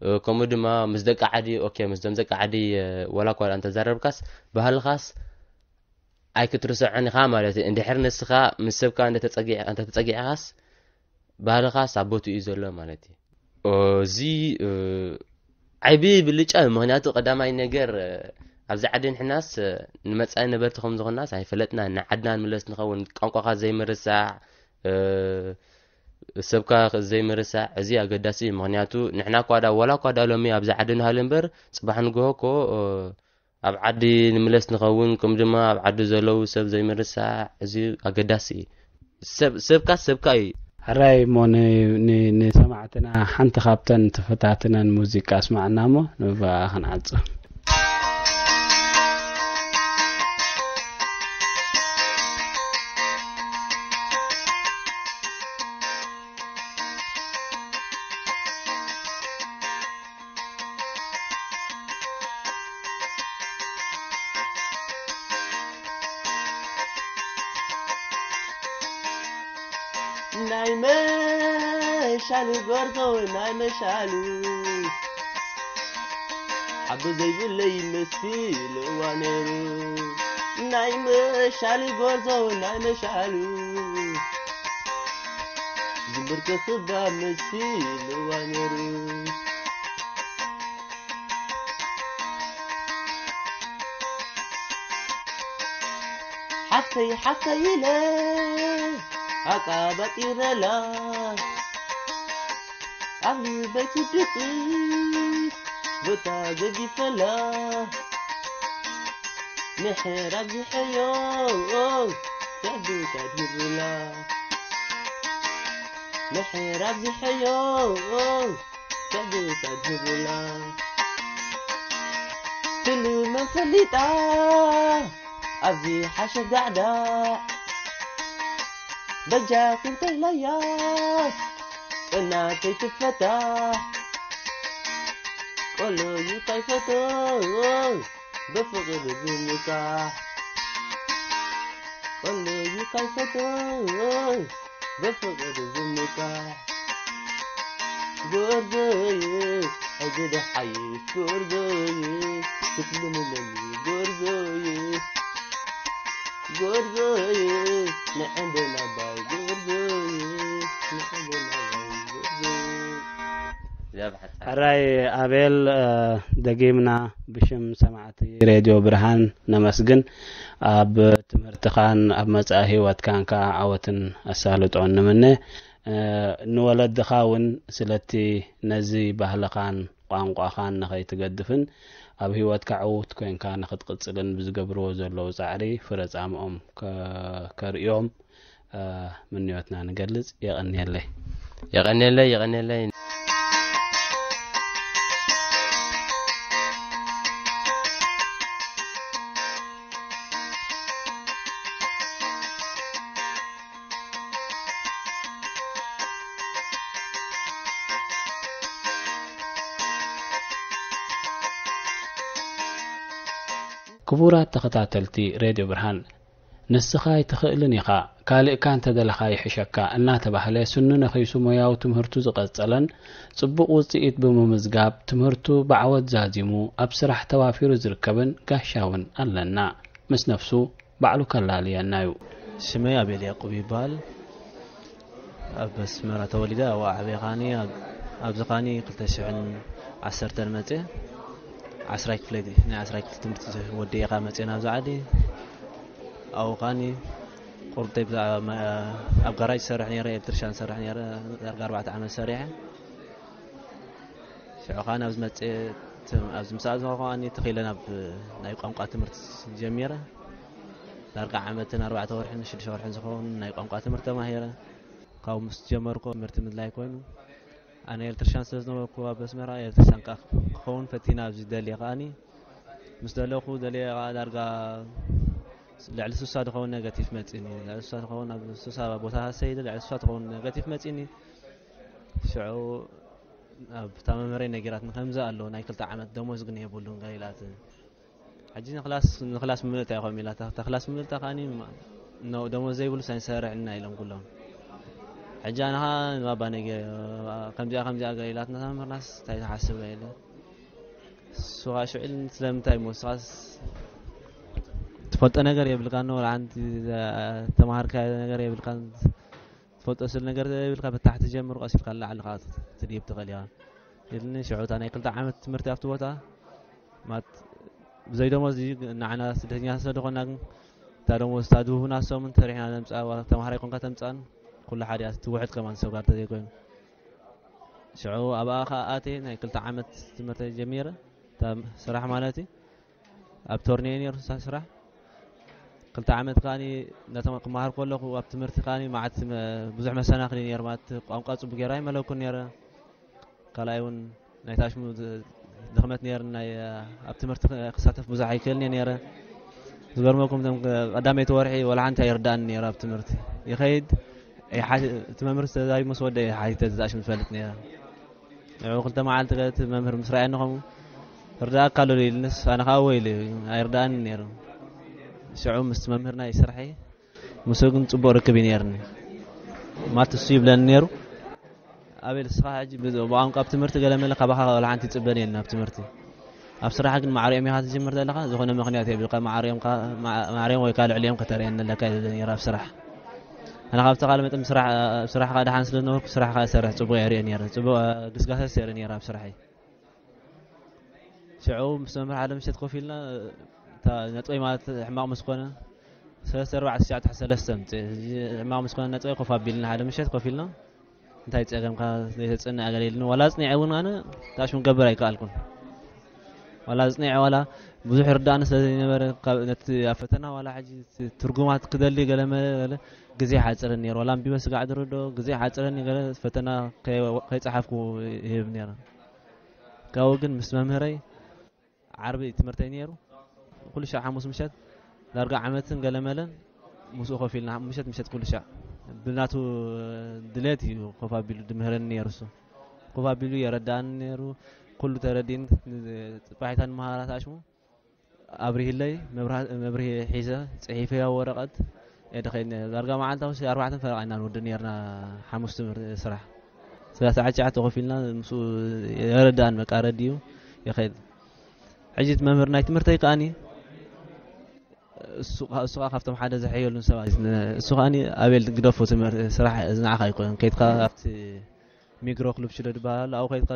እ፣ ከምኡ ድማ ምስ ደቂ ዓዲ፣ ኦኬ፣ ምስዞም ደቂ ዓዲ፣ እ፣ ወላ እኳ ደኣ እንተዘራረብካስ፣ ባህልኻስ ኣይክትርስዖን ኢኻ ማለት እዩ። እንድሕር ንስኻ ምስ ሰብካ እንተተጸጊዕ-፣ እንተተጸጊዕኻስ፣ ባህልኻስ ኣብ ቦትኡ እዩ ዘሎ ማለት እዩ። ኦ፣ እዚ፣ እ፣ ዓቢ ብልጫ እዩ። ምኽንያቱ ቀዳማይ ነገር፣ እ፣ ኣብዚ ዓዲ ንሕናስ፣ እ፣ ንመጻኢ ነበርቲ ከም ዝኾንናስ ኣይፈለጥና። ንዓድና ንመለስ ንኸውን፣ ቋንቋኻ ዘይምርሳዕ፣ እ፣ ሰብካ ዘይምርሳዕ፣ እዚ ኣገዳሲ እዩ። ምኽንያቱ ንሕና እኳ ዳ-፣ ወላ እኳ ዳ ሎሚ ኣብዚ ዓዲ ንሃሉ እምበር፣ ጽባሕ ንግሆ እኮ፣ እ፣ ኣብ ዓዲ ንምለስ ንኸውን፣ ከም ድማ ኣብ ዓዲ ዘለዉ ሰብ ዘይምርሳዕ፣ እዚ ኣገዳሲ እዩ። ሰብ፣ ሰብካ ሰብካ እዩ። ሕራይ እሞ ን-፣ ን-፣ ንሰማዕትና ሓንቲ ካብተን ተፈታትነን ሙዚቃ ኣስማዕና እሞ ንብኣ ክንዓጹ። ናይ መሻሉ ጎርዞ ናይ መሻሉ ሓቦ ዘይብለይ መሲልዋ ነይሩ። ናይ መሻሉ ጎርዞ ናይ መሻሉ ዝምር ከስባ መሲልዋ ነይሩ። ሓፍተይ ሓፍተይ ኢለ ኣቃባጢረላ ኣብ ልበይ ትድቅስ ቦታ ገዲፈላ ምሕር ኣብዚሐዮ ትዕድልታት ሂቡላ ምሕር ኣብዚሐዮ ትዕድልታት ሂቡላ ትልመን ፈሊጣ ኣብዚ ሓሸ ዳዕዳዕ በጃኺ እንተኢለያስ ጽናተይ ትፈታሕ ቆሎ እዩ ካይፈቶ ብፍቕሪ ዝምካሕ ቆሎ እዩ ካይፈቶ ብፍቕሪ ዝምካሕ ጎርዞ እዩ ሕጂ ደሓይሽ ጎርዞይ ክትልምለኒ ጎርዞይ ጎርዞይ ንዕንደና ባይ ጎርዞይ ንዕንደና ባይ ጎርዞይ ሕራይ ኣቤል፣ ደጊምና ብሽም ሰማዕቲ ሬድዮ ብርሃን ነመስግን። ኣብ ትምህርትኻን ኣብ መጻኢ ህይወትካን ከዓ ዓወትን ኣሳልጦን ንምነ። ንወለድኻ እውን ስለቲ ነዚ ባህልኻን ቋንቋኻን ንኸይትገድፍን ኣብ ህይወትካ ዕዉት ኮይንካ ንኽትቕጽልን ብዝገብርዎ ዘለዉ ጻዕሪ ፍረ ጻምኦም ከርእዮም ምንዮትና ንገልጽ። የቐንየለይ። የቐንየለይ። የቐንየለይ። ክቡራት ተኸታተልቲ ሬድዮ ብርሃን፣ ንስኻ ኣይትኽእልን ኢኻ፣ ካልእካ እንተደለኻ ይሕሸካ እናተባህለ ስኑ ነኺሱ ሞያዊ ትምህርቱ ዝቐጸለን ጽቡቕ ውጽኢት ብምምዝጋብ ትምህርቱ ብዓወት ዛዚሙ ኣብ ስራሕ ተዋፊሩ ዝርከብን ጋሻ እውን ኣለና። ምስ ነፍሱ ባዕሉ ከላልየና እዩ። ሽመይ ኣቤል ያዕቆብ ይበሃል። ኣብ ኣስመራ ተወሊደ ኣብኡ ዓብየ ካኒ ኣብዚ ካኒ ክልተ ሽሕን ዓሰርተን መፅየ ዓስራይ ክፍለ ናይ ዓስራይ ክፍሊ ትምህርቲ ወዲኤ ከዓ መፅየ ናብዚ ዓዲ ኣብኡ ካኒ ቁርብተይ ብዛዕባ ኣብ ጋራጅ ዝሰርሕ ነይረ ኤሌክትሪሻን ዝሰርሕ ነይረ ዳርጋ ኣርባዕተ ዓመት ሰሪሐ ሽዑ ከዓ ናብዚ መፅየ ኣብዚ ምስ ኣተኹ ከዓ ተኺለ ናብ ናይ ቋንቋ ትምህርቲ ጀሚረ ዳርጋ ዓመትን ኣርባዕተ ወርሕን ሽዱሽተ ወርሕን ዝኸውን ናይ ቋንቋ ትምህርቲ ተማሂረ ካብኡ ምስ ጀመርኩ ትምህርቲ ምድላይ ኮይኑ ኣነ ኤሌክትሪሻን ስለ ዝነበርኩ ኣብ ኣስመራ ኤሌክትሪሻን ከዓ ክኸውን ፈቲነ ኣብዚ ደልየ ከዓኒ ምስ ደለኹ ደልየ ከዓ ዳርጋ ልዕሊ ስሳ ዝኸውን ኔጋቲቭ መፂኒ ልዕሊ ስሳ ዝኸውን ኣብ ስሳ ቦታ ሰይደ ልዕሊ ስሳ ዝኸውን ኔጋቲቭ መፂኒ ሽዑ ኣብታ መምህረይ ነጊራትኒ ከምዚ ኣሎ ናይ ክልተ ዓመት ደሞዝ ግን የብሉን ገለ ኢላትኒ ሕጂ ንክላስ ንክላስ ምምልጥ ኣይኮም ኢላ እታ ክላስ ምምልጣ ከዓኒ ደሞዝ ዘይብሉ ሳይንስ ሰረዕና ኢሎም ኩሎም ሕጂ ኣነ ከዓ ንባባ ነጊረ ከምዚኣ ከምዚኣ ገለ ኢላትና መምህርናስ እንታይ ትሓስብ ኢለ እሱ ከዓ ሽዑ ኢሉኒ ስለምንታይ እሞ ንስኻስ ትፈልጦ ነገር የብልካን ወላ ሓንቲ ተምሃርካዮ ነገር የብልካን ትፈልጦ ስለ ነገር የብልካ ብታሕቲ ጀምር ቀስ ኢልካ ንላዕሊ ከዓ ትድይብ ትኽእል ኢኻ ኢልኒ ሽዑ እታ ናይ ክልተ ዓመት ትምህርቲ ኣብቲ ቦታ ማት ብዘይ ደሞዝ እዩ ንዓና ስደተኛታት ስለ ዝኾንና ግን እታ ደሞዝ እታ ዝህቡና እሶምን ሰሪሕና ነምፅኣ ተምሃራይ ኮንካ ተምፅኣን ኩሉ ሓደ እያ ትውሕድ ከማን ሰብ ጋር ተዘይኮይኑ ሽዑ ኣብኣ ከዓ ኣትየ ናይ ክልተ ዓመት ትምህርተይ ጀሚረ እታ ስራሕ ማለት እዩ ኣብ ቶርኒ እዩ ነይሩ እታ ስራሕ ክልተ ዓመት ከዓኒ ነቶም ክመሃር ከለኹ ኣብ ትምህርቲ ከዓኒ መዓት ብዙሕ መሰናኽል እዩ ነይሩ ማለት ቋንቋ ፅቡቅ ገይረ ኣይመለኩን ነይረ ካልኣይ እውን ናይ ታሽሙ ድኽመት ነይሩ ናይ ኣብ ትምህርቲ ክሳተፍ ብዙሕ ኣይክእልን እየ ነይረ ዝገርመኩም እቶም ቀዳመይቲ ወርሒ ወላ ሓንቲ ኣይርዳእን ነይሩ ኣብ ትምህርቲ ይኸይድ እቲ መምህር ተዛሪቡ ምስ ወደ ሓቲተ ዝዛሽ ምፈልጥ ነይረ ንዑ ክልተ መዓልቲ ገለት መምህር ምስ ረኣየኒ ከምኡ ርዳእካ ኣሎ ኢልንስ ኣነ ከዓ እወ ኢለ ኣይርዳእኒ ነይሩ ሽዑ ምስ መምህር ናይ ስርሐይ ምስኡ ግን ፅቡቅ ርክብ እዩ ነይርኒ ማት እሱ ይብለኒ ነይሩ ኣቤል እስኻ ሕጂ ብቋንቋ ኣብ ትምህርቲ ገለ መለ ካባኻ ወላ ሓንቲ ይፅበን የለን ኣብ ትምህርቲ ኣብ ስራሕ ግን ማዕሪኦም ኢኻ ትጅምር ዘለኻ ዝኾነ ምክንያት የብልካ ማዕሪኦም ወይ ካልዕ ልኦም ከተርእየኒ ኣለካ ይብል ነይሩ ኣብ ስራሕ ኣነ ካብቲ ካልእ መጠን ስራሕ ስራሕካ ደሓን ስለ ዝነበርኩ ስራሕካ ሰርሕ ፅቡቅ የርእየ ነይረ ፅቡቅ ግስጋሰ ሰሪ ነይረ ኣብ ስራሐይ ሽዑ ምስ መምህር ሓደ ምሸት ኮፍ ኢልና እታ ነጥበይ ማለት ሕማቕ ምስ ኮነ ሰለስተ ኣርባዕተ ትሽዓተ ሰለስተ ምፅእ ሕጂ ሕማቕ ምስ ኮነ ነጥበይ ኮፍ ኣቢልና ሓደ ምሸት ኮፍ ኢልና እንታይ ፀገምካ ዘይተፅንዕ ኣገለ ኢልኒ ዋላ ኣፅኒዐ እውን ኣነ ታሽሙ ክገብር ኣይከኣልኩን ዋላ ኣፅኒዐ ዋላ ብዙሕ ርዳእኒ ስለ ዘይነበረ ነቲ ኣብ ፈተና ዋላ ሕጂ ትርጉማት ክደሊ ገለ መለ ግዜ ሓፅረኒ ነይሩ ዋላ ኣንቢበ ስጋዕ ድርዶ ግዜ ሓፅረኒ ገለ ፈተና ከይፀሓፍኩ ይህብ ነይረ ካብኡ ግን ምስ መምህረይ ዓርቢ ትምህርተይ ነይሩ ኩሉ ሻዕ ሓሙስ ምሸት ዳርጋ ዓመትን ገለመለን ምስኡ ኮፍ ኢልና ምሸት ምሸት ኩሉ ሻዕ ብናቱ ድሌት እዩ ኮፍ ኣቢሉ ድምህረኒ ነይሩ እሱ ኮፍ ኣቢሉ የረዳእኒ ነይሩ ኩሉ ተረዲእኒ ፅባሒታ ንመሃራት ኣሽሙ ኣብሪሂለይ መብርሂ ሒዘ ፅሒፈ ወረቐት እየ ድኸይድ ነይረ ዳርጋ መዓልታዊ ኣርባዕተን ፈረቓ ኢና ንውድእ ነይርና ሓሙስ ትምህርቲ ስራሕ ሰዓት ትሽዓተ ኮፍ ኢልና ምስኡ የረድኣን፣ በቃ ረድዩ ይኸይድ። ሕጂ እቲ መምህር ናይ ትምህርተይ ከኣኒ እሱ እሱ ከኣ ካብቶም ሓደ ዘሐየሉን ሰባት እዩ። እሱ ከኣኒ ኣቤል ግደፎ ትምህርቲ ስራሕ እዚ ንዓኻ ኣይኮነን። ከይድካ ኣብቲ ሚግሮ ክሉብ ሽዶ ዝበሃል ኣሎ፣ ኣብኡ ከይድካ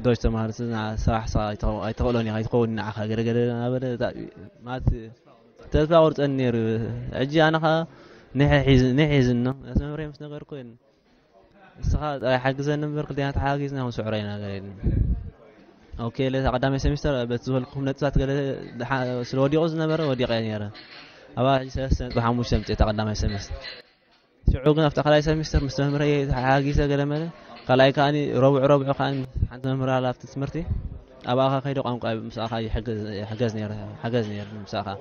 ዶጅ ተማሃር፣ እዚ ንዓ-፣ ስራሕ ስኻ ኣይትኸ-፣ ኣይትኽእሎን ኢኻ፣ ኣይትኸውን ንዓኻ ገለ ገለ እናበለ እታ-፣ ማለት ተስፋ ቆርጸኒ ነይሩ። ሕጂ ኣነ ከኣ ኒሕ ሒዝ-፣ ኒሕ ሒዝኒ፣ ነቲ መምህረይ ምስ ነገርኩ ንስኻ ጥራይ ሓግዘኒ እምበር ክልቴና ተሓጋጊዝና ክንስዕሮ ኢና ገለ ኢሉኒ። ኦኬ ኢለ እታ ቀዳማይ ሰሚስተር በቲ ዝበልኩኹም ነጥብታት ገለ ድሓ-፣ ስለ ወዲቑ ዝነበረ ወዲቐ እየ ነይረ። ኣብኣ ሕጂ ሰለስተ ነጥቢ ሓሙሽተ ኣምፅኤ እታ ቀዳማይ ሰሚስተር። ሽዑ ግን ኣብታ ካልኣይ ሰሚስተር ምስ መምህረይ ተሓጋጊዘ ገለ መለ፣ ካልኣይ ከኣኒ ረቡዕ ረቡዕ ከኣኒ ሓንቲ መምህር ኣላ ኣብቲ ትምህርቲ፣ ኣብኣ ከ ከይደ ቋንቋ ምስኣ ከኣ ይሕግዝ፣ ይሕገዝ ነይረ፣ ሓገዝ ነይረ ምስኣ ከኣ።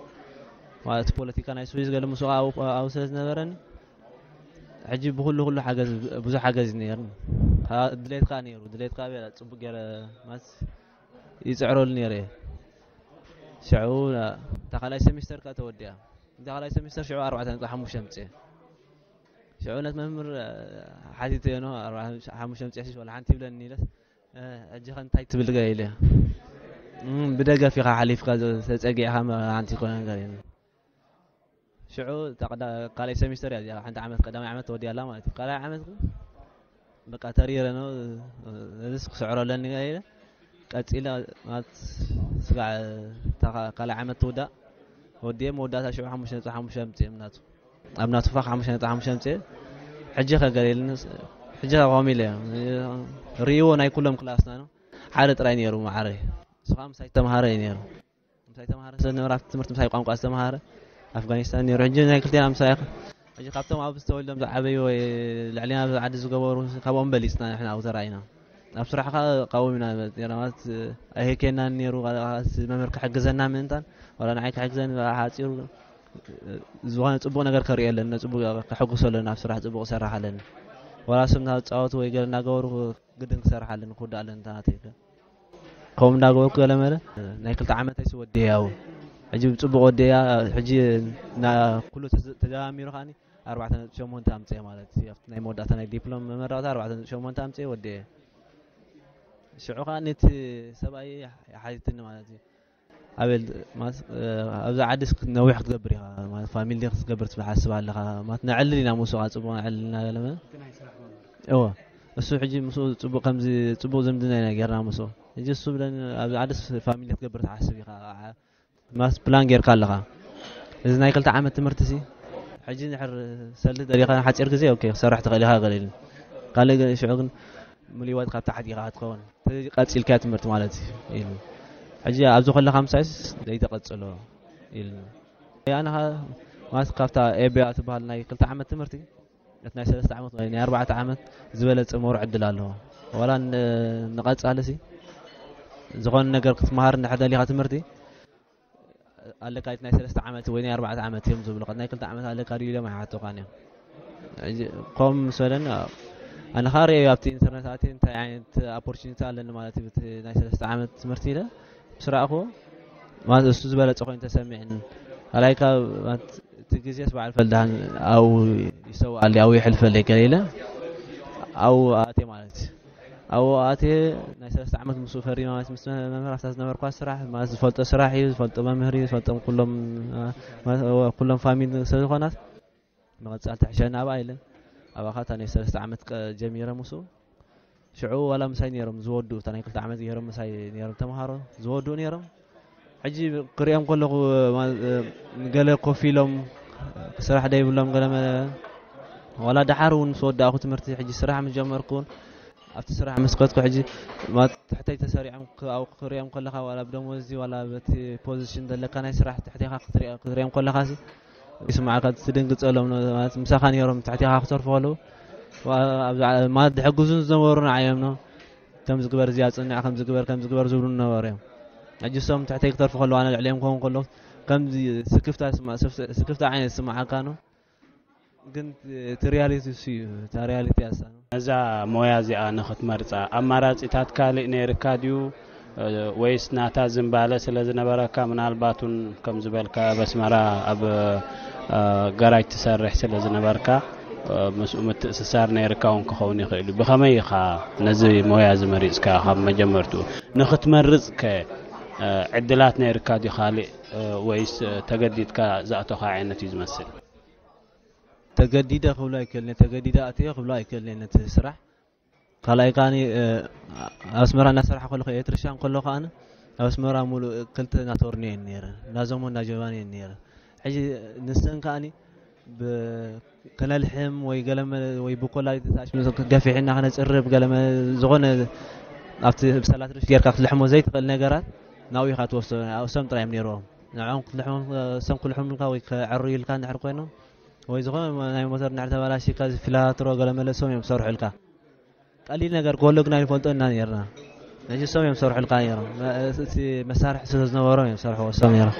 ማለት ፖለቲካ ናይ ስዊዝ ገለ ምስኡ ኣብኡ፣ ኣብኡ ስለ ዝነበረኒ፣ ሕጂ ብኹሉ፣ ኩሉ ሓገዝ፣ ብዙሕ ሓገዝ እዩ ነይርኒ። ከኣ ድሌት ከኣ ነይሩ፣ ድሌት ከኣ ቤላ ጽቡቅ ገይረ፣ ማለት ይጽዕረሉ ነይረ እየ። ሽዑ እታ ካልኣይ ሰሚስተር ከኣ ተወዲኣ። እታ ካልኣይ ሰሚስተር ሽዑ ኣርባዕተ ነጥቢ ሓሙሽተ ኣምጽኤ። ሽዑ ነት መምህር ሓቲተዮ፣ "ኣርባዕተ ሓሙሽተ ኣምጽኤ ሽሽ ወላ ሓንቲ ይብለኒ?" ኢለስ፣ "እ፣ ሕጂ ከ እንታይ ትብል?" ገለ ኢለ። "እም፣ ብደገፍ ኢኻ ሓሊፍካ፣ ተጸጊዕካ ሓንቲ ይኮነን" ገለ ኢለ። ሽዑ እታ ቀዳ-፣ ካልኣይ ሰሚስተር እያ እዚኣ፣ ሓንቲ ዓመት፣ ቀዳማይ ዓመት ተወዲኣ ኣላ ማለት እዩ። ካልኣይ ዓመት ግን በቃ ተሪረ ነው፣ እዚስ ክስዕሮ ኣለኒ ኢለ ቀጺለ፣ ማለት ስጋዕ እታ ካ-፣ ካልኣይ ዓመት ትውዳእ ወዲኤ፣ መወዳእታ ሽዑ ሓሙሽተ ነጥቢ ሓሙሽተ ኣምጺኤ ናቱ፣ ኣብ ናቱ ፋክ ሓሙሽተ ነጥቢ ሓሙሽተ ኣምጺኤ። ሕጂ ከ ገለ ኢልኒ፣ ሕጂ ከ ከምኡ ኢለ እየ ርእይዎ፣ ናይ ኩሎም ክላስና ነው፣ ሓደ ጥራይ ነይሩ መዓረይ፣ እሱ ከዓ ምሳይ ተምሃረ እዩ ነይሩ። ምሳይ ተምሃረ ስለ ዝነበረ፣ ኣብቲ ትምህርቲ ምሳይ ቋንቋ ዝተምሃረ ኣፍጋኒስታን ነይሩ። ሕጂ ናይ ክልቴና ምሳይ ኢኻ። ሕጂ ካብቶም ኣብ ዝተወልዶም ዝዓበዩ ወይ ልዕሊና ኣብዚ ዓዲ ዝገበሩ፣ ካብኦም በሊፅና ንሕና ኣብኡ ተራኢና። ኣብ ስራሕ ከዓ ካብኦም ኢና ነይርና፣ ማለት ኣይሄኬናን ነይሩ፣ ካልእ ከዓ እቲ መምህር ክሕግዘና ምእንታን፣ ዋላ ንዓይ ክሕግዘን ሓፂሩ፣ ዝኾነ ፅቡቕ ነገር ከርእየለን፣ ፅቡቕ ከሐጉሰለን፣ ኣብ ስራሕ ፅቡቕ ክሰርሓለን። ዋላ እሶም እናተፃወቱ ወይ ገለ እናገበሩ ግድን ክሰርሓለን ክውዳኣለን እንተናተይ ኢለ። ከምኡ እንዳገበርኩ ገለ መለ ናይ ክልተ ዓመተይ ሲ ወዲኤ ያው። ሕጂ ብጽቡቕ ወዲኤያ፣ ሕጂ ና-፣ ኩሉ ተዝ-፣ ተደማሚሩ ከኣኒ ኣርባዕተ ነጥቢ ሸሞንተ ኣምጽኤ ማለት እዩ። ኣብቲ ናይ መወዳእታ ናይ ዲፕሎም መመረቕታ ኣርባዕተ ነጥቢ ሸሞንተ ኣምጽኤ ወዲኤ። ሽዑ ከኣ ነቲ ሰብኣይ ሓቲትኒ ማለት እዩ። ኣቤል፣ ማለት፣ እ፣ ኣብዛ ዓዲስ ነዊሕ ክትገብር ኢኻ፣ ማለት ፋሚሊ ክትገብር ትሓስብ ኣለኻ፣ ማለት ነዕልል ኢና ምስኡ፣ ጽቡቕ ነዕልል ኢና ገለ መለ። እወ፣ እሱ ሕጂ ምስኡ ጽቡቕ፣ ከምዚ ጽቡቕ ዝምድና ኢና ጌርና ምስኡ። ሕጂ እሱ ብለኒ፣ ኣብዚ ዓድስ ፋሚሊ ክትገብር ትሓስብ ኢኻ፣ ዓ-፣ ማስ ፕላን ጌርካ ኣለኻ። እዚ ናይ ክልተ ዓመት ትምህርቲሲ፣ ሕጂ እንድሕር ሰልዲ ደሊኻ ሓጺር ግዜ፣ ኦኬ፣ ክትሰርሕ ትኽእል ኢኻ ገለ ኢሉኒ። ካልእ ግን፣ ሽዑ ግን ምሉእ ህይወት ካብ ታሕቲ ኢኻ ክትኸውን፣ ቀጺልካዮ ትምህርቲ ማለት እዩ ኢሉኒ። ሕጂ ኣብዚ ከለኻ ምሳይስ ዘይተቐጽሎ ኢሉኒ። ኣነ ኸኣ፣ ማለት ካብታ ኤቢያ ትበሃል ናይ ክልተ ዓመት ትምህርቲ፣ እቲ ናይ ሰለስተ ዓመት ወይ ናይ ኣርባዕተ ዓመት ዝበለጸ መውርዒ ዕድል ኣለዎ። ዋላ ን-፣ ንቐጻልሲ ዝኾነ ነገር ክትመሃር እንድሕር ደሊኻ ትምህርቲ ኣለካ፣ እቲ ናይ ሰለስተ ዓመት ወይ ናይ ኣርባዕተ ዓመት እዮም ዝብሉኻ። ናይ ክልተ ዓመት ኣለካ ድዩ ኢሎም ኣይሓቱኻን እዮም። ሕጂ ከምኡ ምስ በለኒ፣ ኣነ ኸኣ ርእየዮ ኣብቲ ኢንተርነት ኣትየ እንታይ ዓይነት ኦፖርቹኒቲ ኣለኒ ማለት እዩ፣ እቲ ናይ ሰለስተ ዓመት ትምህርቲ ኢለ ምስ ረኣኽዎ፣ ማለት እሱ ዝበለጸ ኮይኑ ተሰሚዕኒ። ካልኣይ ካብ፣ ማለት እቲ ግዜስ በዓል ፈልዳን ኣብኡ ይሰውኣለይ፣ ኣብኡ የሕልፈለይ ገለ ኢለ ኣብኡ ኣትየ ማለት እዩ። ኣብኡ ኣትየ ናይ ሰለስተ ዓመት ምስኡ ፈሪመ ማለት ምስ መምህር ኣብታ ዝነበርኳ ስራሕ ማለት ዝፈልጦ ስራሕ እዩ፣ ዝፈልጦ መምህር እዩ፣ ዝፈልጦም ኩሎም፣ ማለት ኩሎም ፋሚሊ ስለ ዝኾናት ምቕጻል ትሕሸኒ ኣብኣ ኢለ። ኣብኣ ኸኣ እታ ናይ ሰለስተ ዓመት ቀ-፣ ጀሚረ ምስኡ። ሽዑ ዋላ ምሳይ ነይሮም ዝወድኡ፣ እታ ናይ ክልተ ዓመት ገይሮም ምሳይ ነይሮም ተምሃሮ ዝወድኡ ነይሮም። ሕጂ ክሪኦም ከለኹ፣ ማ-፣ ገለ ኮፍ ኢሎም ስራሕ ደይብሎም ገለ መ-፣ ዋላ ደሓር እውን ምስ ወዳእኩ ትምህርቲ፣ ሕጂ ስራሕ ምስ ጀመርኩ እውን፣ ኣብቲ ስራሕ ምስ ከድኩ ሕጂ፣ ማ-፣ ትሕተይ ተሰሪዖም ክ-፣ ኣብኡ ክሪኦም ከለኻ፣ ዋላ ብደሞዝዚ ዋላ በቲ ፖዚሽን ዘለካ ናይ ስራሕ ትሕቴኻ ክትሪኦ-፣ ክትሪኦም ከለኻሲ፣ ይስምዓካ፣ ትድንግጸሎም፣ ማለት ምሳኻ ነይሮም ትሕቴኻ ክሰርሑ ከለዉ፣ ዋ-፣ ኣብዛ-፣ ማለት ዝሕግዙን ዝነበሩ ንዓይ እዮም ነው። ከምዚ ግበር፣ እዚኣ ጽንዕ፣ ከምዚ ግበር፣ ከምዚ ግበር ዝብሉኒ ነበሩ እዮም። ሕጂ እሶም ትሕተይ ክተርፉ ከለዉ፣ ኣነ ልዕሊኦም ክኸውን ከለኹ፣ ከምዚ ስክፍታ ይስማ-፣ ስፍ-፣ ስክፍታ ዓይነት ይስምዓካ ነው። ግን እቲ ሪያሊቲ እሱ እዩ፣ እታ ሪያሊቲ እያ እሳ ነው። ነዛ ሞያ እዚኣ ንኽትመርጻ ኣማራጺታት ካልእ ነይርካ ድዩ? እ፣ ወይስ ናታ ዝንባለ ስለ ዝነበረካ፣ ምናልባት እውን ከም ዝበልካ ኣብ ኣስመራ ኣብ፣ እ፣ ጋራጅ ትሰርሕ ስለ ዝነበርካ፣ ምስኡ ምትእስሳር ነይርካ እውን ክኸውን ይኽእል እዩ። ብኸመይ ኢኻ ነዚ ሞያ እዚ መሪጽካ? ካብ መጀመርትኡ ንኽትመርጽ ከ ዕድላት ነይርካ ድዩ? ካልእ ወይስ ተገዲድካ ዝኣተኻ ዓይነት እዩ ዝመስል? ተገዲደ ክብሎ ኣይክእልን፣ ተገዲደ ኣትዮ ክብሎ ኣይክእልን ነቲ ስራሕ። ካልኣይ ከዓኒ ኣስመራ እናሰራሕ ከለኹ ኤሌክትሪሻን ከሎ ከዓኒ ኣብ ኣስመራ ሙሉእ ክልተ ናቶርኒ እየን ነይረ፣ ናዞሞ ናጀባኒ እየን ነይረ። ሕጂ ንሰን ከዓኒ ከነልሕም ወይ ገለመ ወይ ብኮላ ታሽ ገፊሕና ከነፅርብ ገለመ ዝኾነ ኣብቲ ብሰላት ርሽ ጌርካ ክትልሕሞ ዘይትኽእል ነገራት ናብኡ ኢኻ ትወስዶ። እሶም ጥራይ እዮም ነይርዎም። ንዕኦም ክትልሕሞም እሶም ክልሕሙልካ ወይ ከዕርዩልካ እንድሕር ኮይኖም ወይ ዝኾነ ናይ ሞተር እንድሕር ተበላሽካ ዝፊላትሮ ገለመለ እሶም እዮም ዝሰርሑልካ። ቀሊል ነገር ክህሉ ግን ኣይንፈልጦ ኢና ነርና። ሕጂ እሶም እዮም ዝሰርሑልካ ነይሮም። እቲ መሳርሒ ስለ ዝነበሮም እዮም ዝሰርሕዎ እሶም ነይሮም።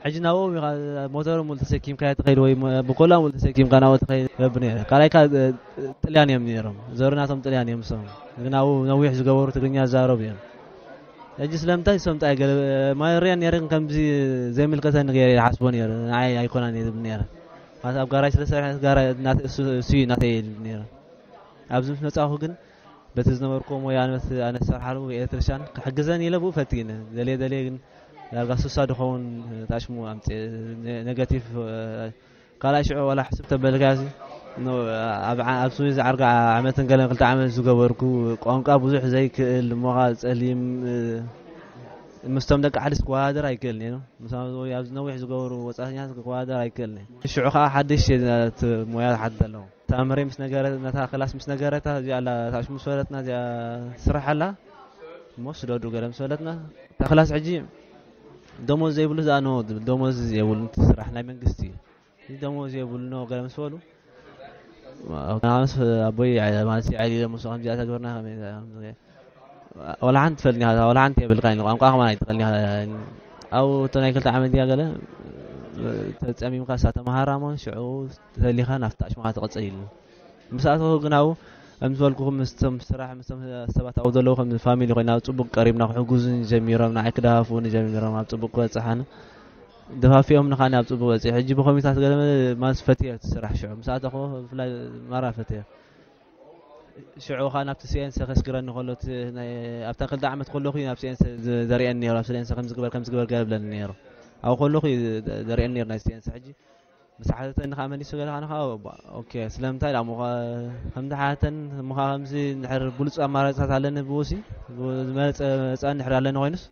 ሕጂ ናብኦም ኢኻ ሞተር ሙሉ ተሰኪምካ ትኸይድ ወይ ብኮላ ሙሉ ተሰኪምካ ናብኡ ትኸይድ ብ ነይረ። ካልኣይካ ጥልያን እዮም ነይሮም። ዘሩ ናቶም ጥልያን እዮም እሶም። ግን ኣብኡ ነዊሕ ዝገበሩ ትግርኛ ዝዛረቡ እዮም። ሕጂ ስለምንታይ እሶም ጣይ ገለ ማርያ ነይረን ከምዚ ዘይምልከተኒ ገይረ ይሓስቦ ነይረ። ንዓይ ኣይኮናን እየ ዝብል ነይረ። ማለት ኣብ ጋራጅ ስለ ዝሰርሐ ጋራ ናተ እሱ እሱ እዩ ናተይ ይብል ነይረ። ኣብዚ ምስ መጻኹ ግን በቲ ዝነበርኩዎ ሞያ ኣነ ኣነ ዝሰርሓሉ ኤሌክትሪሻን ክሕግዘን ኢለ ብኡ ፈቲነ። ደልየ ደልየ ግን ዳርጋ ስሳ ድኸውን ታሽሙ ኣምፅእ ኔጋቲቭ ካልኣይ ሽዑ ዋላ ሕስብ ተበልካ ሲ ኣብ ስዊዝ ዓርጋ ዓመትን ገለን ክልተ ዓመት ዝገበርኩ ቋንቋ ብዙሕ ዘይክእል እሞ ኸዓ ፀሊም ምስቶም ደቂ ዓድስ ክወዳደር ኣይክእልን እየ። ምስ ኣብዚ ነዊሕ ዝገብሩ ወፃእተኛታት ክወዳደር ኣይክእልን እየ። ሽዑ ከዓ ሓድሽ እየ ነቲ ሞያ ዝሓትት ኣለኹ። እታ መሬ ምስ ነገረ ነታ ክላስ ምስ ነገረታ እዚኣ ኣላ ታሽ ምስ በለትና እዚኣ ስራሕ ኣላ እሞ ስደዱ ገለ ምስ በለትና እታ ክላስ ሕጂ ደሞዝ ዘይብሉ ዝኣ ኖ ዝብል ደሞዝ የብሉ እቲ ስራሕ ናይ መንግስቲ እዩ። እዚ ደሞዝ የብሉ ኖ ገለ ምስ በሉ ኣቦይ ማለት ዓሊ ደሞዝ ከምዚኣ ተግብርና ከመይ ወላ ሓንቲ ትፈልኒ ወላ ሓንቲ የብልካ ቋንቋ ከማን ኣይትኽእልኒ። ኣብ እቶ ናይ ክልተ ዓመት እያ ገለ ተፀሚምካ እሳ ተምሃራ እሞ ሽዑ ተሊኻ ናብቲ ኣሽማኻ ትቕፅል ኢሉ። ምስ ኣተኹ ግን ኣብኡ ከም ዝበልኩኹም ምስቶም ስራሕ ምስቶም ሰባት ኣብኡ ዘለዉ ከም ፋሚሊ ኮይና ኣብ ፅቡቅ ቀሪብና ክሕጉዙኒ ጀሚሮም ንዓይ ክደፋፍኡኒ ጀሚሮም ኣብ ፅቡቅ ክበፅሓኒ ደፋፊኦም ንኻኒ ኣብ ፅቡቅ በፂሑ ሕጂ ብኮሚታት ገለ ማለት ፈትየ እቲ ስራሕ ሽዑ ምስ ኣተኹ ብፍላይ ማራ ፈትየ ሽዑ ከዓ ናብቲ ሲኤንሰ ከስግረኒ ከሎ ኣብታ ክልተ ዓመት ከለኹ ናብ ሲኤንሰ ዘርእየኒ ነይሩ ኣብ ሲኤንሰ ከምዝግበር ከምዝግበር ገለ ብለኒ ነይሩ ኣብኡ ከለኹ ዘርእየኒ ነይሩ ናይ ሲኤንሰ ሕጂ ምስ ሓተተኒ ከዓ መሊሱ ገለ ከዓ ንካ ኦኬ ስለምንታይ ዳ እሞ ከምዚ ሓተን እሞ ከዓ ከምዚ እንድሕር ብሉፅ ኣማራፅታት ኣለኒ ብኡሲ ዝመፀ መፃ እንድሕር ኣለኒ ኮይኑስ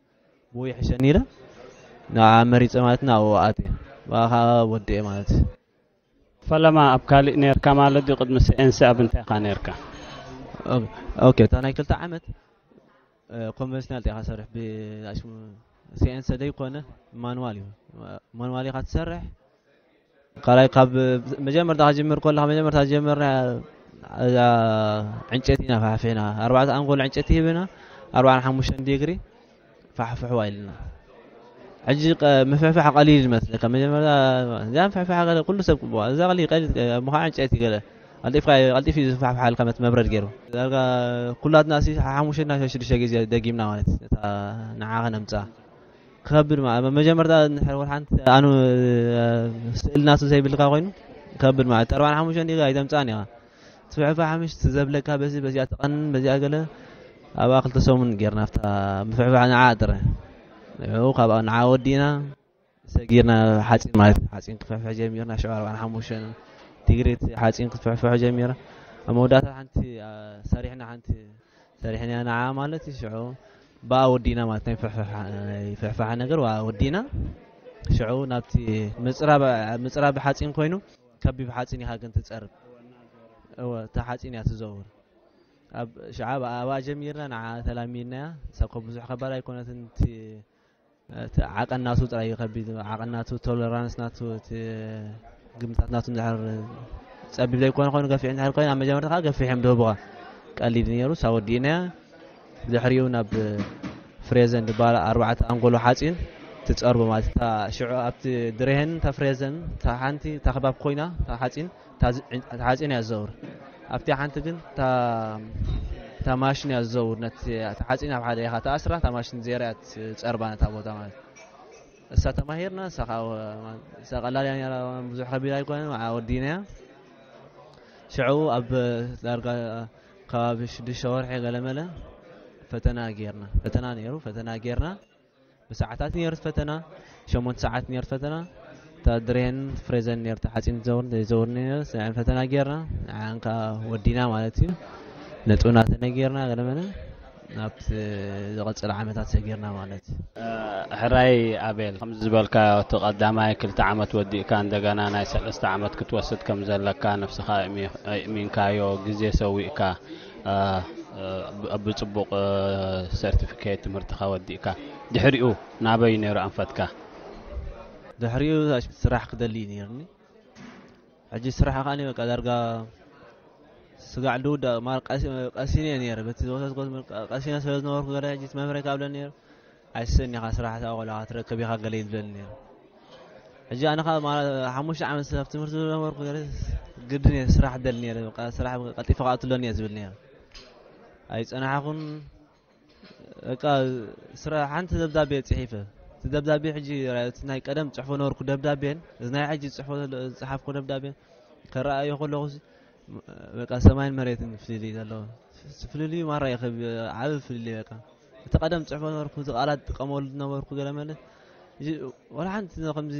ብኡ ይሕሸኒ ኢለ ንዓ መሪፀ ማለት ናብኡ ኣትየ ብኣ ከዓ ወዲኤ ማለት እዩ ፈለማ ኣብ ካሊእ ነርካ ማለት ድዩ ቅድሚ ሲኤንሲ ኣብ እንታይ ኢኻ ነርካ ኦኬ እታ ናይ ክልተ ዓመት ኮንቨንሽናል ዲኻ ሰርሕ ብሽሙ ሲኤንሲ ዘይኮነ ማንዋል እዩ ማንዋል ኢኻ ትሰርሕ ካልኣይ ካብ መጀመርታ ክጅምር ከለካ መጀመርታ ዝጀመርና እዛ ዕንጨይቲ ኢና ፋሕፊሕና ኣርባዕተ ኣንጎል ዕንጨይቲ ሂብና ኣርባዓን ሓሙሽተን ዲግሪ ፋሕፍሕዋ ኢልና ሕጂ ምፍሕፋሕ ቀሊል ይመስለካ መጀመርታ እዚኣ ምፍሕፋሕ ገለ ኩሉ ሰብ ቅብዋ እዛ ቀሊል ቀሊል ምዃ ዕንጨይቲ ገለ ቀልጢፍካ ቀልጢፍ እዩ ዝፋሕፍሓልካ መት መብረድ ገይሩ ዳርጋ ኩላትና ሲ ሓሙሽተ እና ሽዱሽተ ግዜ ደጊምና ማለት እታ ንዓ ከነምፅኣ ክኸብድ ማለት መጀመርታ ንድሕር ወላ ሓንቲ ኣኑ ስእል ናቱ ዘይብልካ ኮይኑ ከብድ ማለት ኣርባዓን ሓሙሽተን ዲጋ ኣይተምፅኣን ኢኻ ትፍሕፋሕ ምሽ ትዘብለካ በዚ በዚኣ ትቐንን በዚኣ ገለ ኣብኣ ክልተ ሰሙን ጌርና ኣብታ ምፍሕፋሕ ንዓ ጥረ ንዕኡ ካብ ንዓ ወዲእና ሰጊርና ሓፂን ማለት ሓፂን ክፍሕፍሕ ጀሚርና ሽዑ ኣርባዓን ሓሙሽተን ዲግሪ ሓፂን ክትፍሕፍሑ ጀሚርና ኣብ መወዳእታ ሓንቲ ሰሪሕና ሓንቲ ሰሪሕና ንዓ ማለት እዩ ሽዑ ብኣ ወዲእና ማለት ናይ ፍሕፋሕ ነገር ብኣ ወዲእና ሽዑ ናብቲ ምፅራብ ሓፂን ኮይኑ ከቢብ ሓፂን ኢኻ ግን ትፀርብ እወ እታ ሓፂን እያ ትዘውር ኣብ ሽዓ ብኣ ጀሚርና ንዓ ተላሚድናያ እሳ ኮ ብዙሕ ከባድ ኣይኮነትን እቲ ዓቐን ናቱ ጥራይ ከቢድ ዓቐን ናቱ ቶለራንስ ናቱ እቲ ግምታት ናቱ እንድሕር ፀቢብ ዘይኮነ ኮይኑ ገፊሕ እንድሕር ኮይኑ ኣብ መጀመርታ ከዓ ገፊሕ እዮም ድህቡኻ ቀሊል ነይሩ እሳ ወዲእናያ ድሕሪኡ ናብ ፍሬዘን ዝበሃል ኣርባዕተ ኣንጎሎ ሓፂን ትፀርቦ ማለት እታ ሽዑ ኣብቲ ድሬሄን እታ ፍሬዘን እታ ሓንቲ እታ ከባብ ኮይና እታ ሓፂን እታ ሓፂን እያ ዝዘውር ኣብቲ ሓንቲ ግን እታ ማሽን እያ ዝዘውር ነቲ ሓፂን ኣብ ሓደ ኢኻ ተኣስራ እታ ማሽን ዜራ እያ ትፀርባ ነታ ቦታ ማለት እሳ ተማሂርና እሳ ቀላል እያ ብዙሕ ከቢድ ኣይኮነን ወዲእናያ ሽዑ ኣብ ዳርጋ ከባቢ ሽዱሽተ ወርሒ ገለመለ ፈተና ጌርና። ፈተና ነይሩ፣ ፈተና ጌርና። ብሰዓታት ነይሩ ፈተና፣ ሸሞንተ ሰዓት ነይሩ ፈተና። እታ ድሬን ፍሬዘን ነይሩ፣ ተሓጺን ዘውር ዘይዘውር ነይሩ። ሰዓን ፈተና ጌርና፣ ንዓን ከኣ ወዲና ማለት እዩ። ነጥብና ተነጌርና ገለመለ ናብቲ ዝቐጽል ዓመታት ሰጊርና ማለት እዩ። ሕራይ ኣቤል፣ ከምዚ ዝበልካዮ እቲ ቀዳማይ ክልተ ዓመት ወዲእካ እንደገና ናይ ሰለስተ ዓመት ክትወስድ ከም ዘለካ ነፍስኻ ኣእሚ-፣ ኣእሚንካዮ ግዜ ሰዊእካ፣ እ፣ እ፣ ብ-፣ ብጽቡቕ፣ እ፣ ሰርቲፊኬት ትምህርትኻ ወዲእካ ድሕሪኡ ናበይ ነይሩ ኣንፈትካ? ድሕሪኡ ስራሕ ክደሊ እዩ ነይርኒ። ሕጂ ስራሕ ከኣኒ በቃ ዳርጋ ስጋዕ ድውዳእ ማር ቀሲ-፣ ቀሲነ እየ ነይረ። በቲ ዝወሰድኩ ትምህርቲ ቀሲነ ስለ ዝነበርኩ ገለ ሕጂ እቲ መምህረይ ካብ ብለኒ ነይሩ፣ "ኣይስእን ኢኻ ስራሕ እታ ቆልዓ ክትረክብ ኢኻ" ገለ ይብለኒ ነይሩ። ሕጂ ኣነ ኸኣ ማራ ሓሙሽተ ዓመት ኣብ ትምህርቲ ዝነበርኩ ገለ ግድን እየ ስራሕ ደሊ ነይረ። በቃ ስራሕ ቀልጢፈ ክኣቱ ኣለኒ እየ ዝብል ነይረ። ኣይጸናሕኩን። በቃ ስራ ሓንቲ ደብዳቤ ጽሒፈ። እቲ ደብዳቤ ሕጂ ራእዮ፣ እቲ ናይ ቀደም ጽሕፎ ነበርኩ ደብዳቤን፣ እዚ ናይ ሕጂ ጽሕፎ ዘሎ፣ ዝጸሓፍኩ ደብዳቤን ከረኣዮ ከለኹ፣ በቃ ሰማይን መሬትን ፍልልይ ዘለዎ። ፍልልዩ ማራ ይኸብ-፣ ዓቢ ፍልልይ በቃ። እቲ ቀደም ጽሕፎ ነበርኩ፣ እቲ ቃላት ጥቀመሉ ነበርኩ ገለ መለ። እዚ ወላ ሓንቲ ከምዚ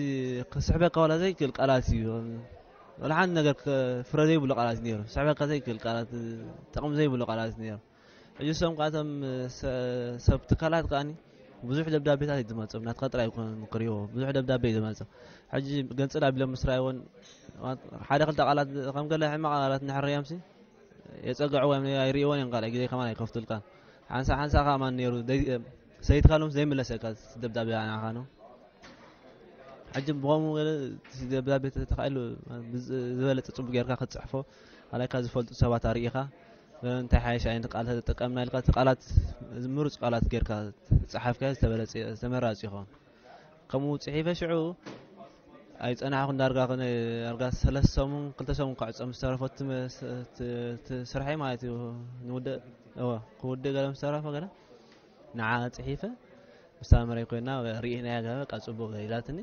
ክስሕበካ ዋላ ዘይክእል ቃላት እዩ። ወላ ሓንቲ ነገር ከ-፣ ፍረ ዘይብሉ ቃላት እዩ ነይሩ። ክስሕበካ ዘይክእል ቃላት፣ ጥቕሚ ዘይብሉ ቃላት እዩ ነይሩ። ሕጂ እሶም ከኣ እቶም ሰ-፣ ሰብ ትካላት ከኣኒ ብዙሕ ደብዳቤታት እዩ ዝመጾም። ናትካ ጥራይ ኣይኮነን ክርእይዎ፣ ብዙሕ ደብዳቤ እዩ ዝመጾም። ሕጂ ገንጽል ኣቢሎም ምስ ረኣይዎን፣ ሓደ ክልተ ቃላት ከም ገለ ሕማቕ ቃላት እንድሕር ርእዮምሲ፣ የጸግዕዎ እዮም፣ ኣይርእይዎን እዮም፣ ካልኣይ ግዜ ከማን ኣይከፍቱልካን። ሓንሳእ ሓንሳእ ከማን ነይሩ፣ ደይ-፣ ሰይድካ ሎምስ ዘይምለሰካ ደብዳቤ ናኻ ነው። ሕጂ ብኸምኡ ገለ እቲ ደብዳቤ ተተኻኢሉ ብዝ-፣ ዝበለጸ ጽቡቕ ጌርካ ክትጽሕፎ፣ ኣላይካ ዝፈልጡ ሰባት ኣርኢኻ፣ እንታይ ሓይሽ ዓይነት ቃል ተጠቀምና ኢልካ፣ እቲ ቃላት፣ ምሩጽ ቃላት ጌርካ ጸሓፍካዮ ዝተበለጸ፣ ተመራጺ ይኸውን። ከምኡ ጽሒፈ ሽዑ ኣይጸናሕኩን፣ ዳርጋ ክነ-፣ ዳርጋ ሰለስተ ሰሙን፣ ክልተ ሰሙን ክዕጾ ምስ ተረፎ እቲ መ-፣ ስ-፣ እቲ፣ እቲ ስርሐይ ማለት እዩ፣ ንውድእ፣ እወ፣ ክውድእ ገለ ምስ ተረፎ ገለ ንዓ ጽሒፈ፣ ምስ መምህረይ ኮይና ርኢናያ ገለ፣ በቃ ጽቡቕ ኢላትኒ።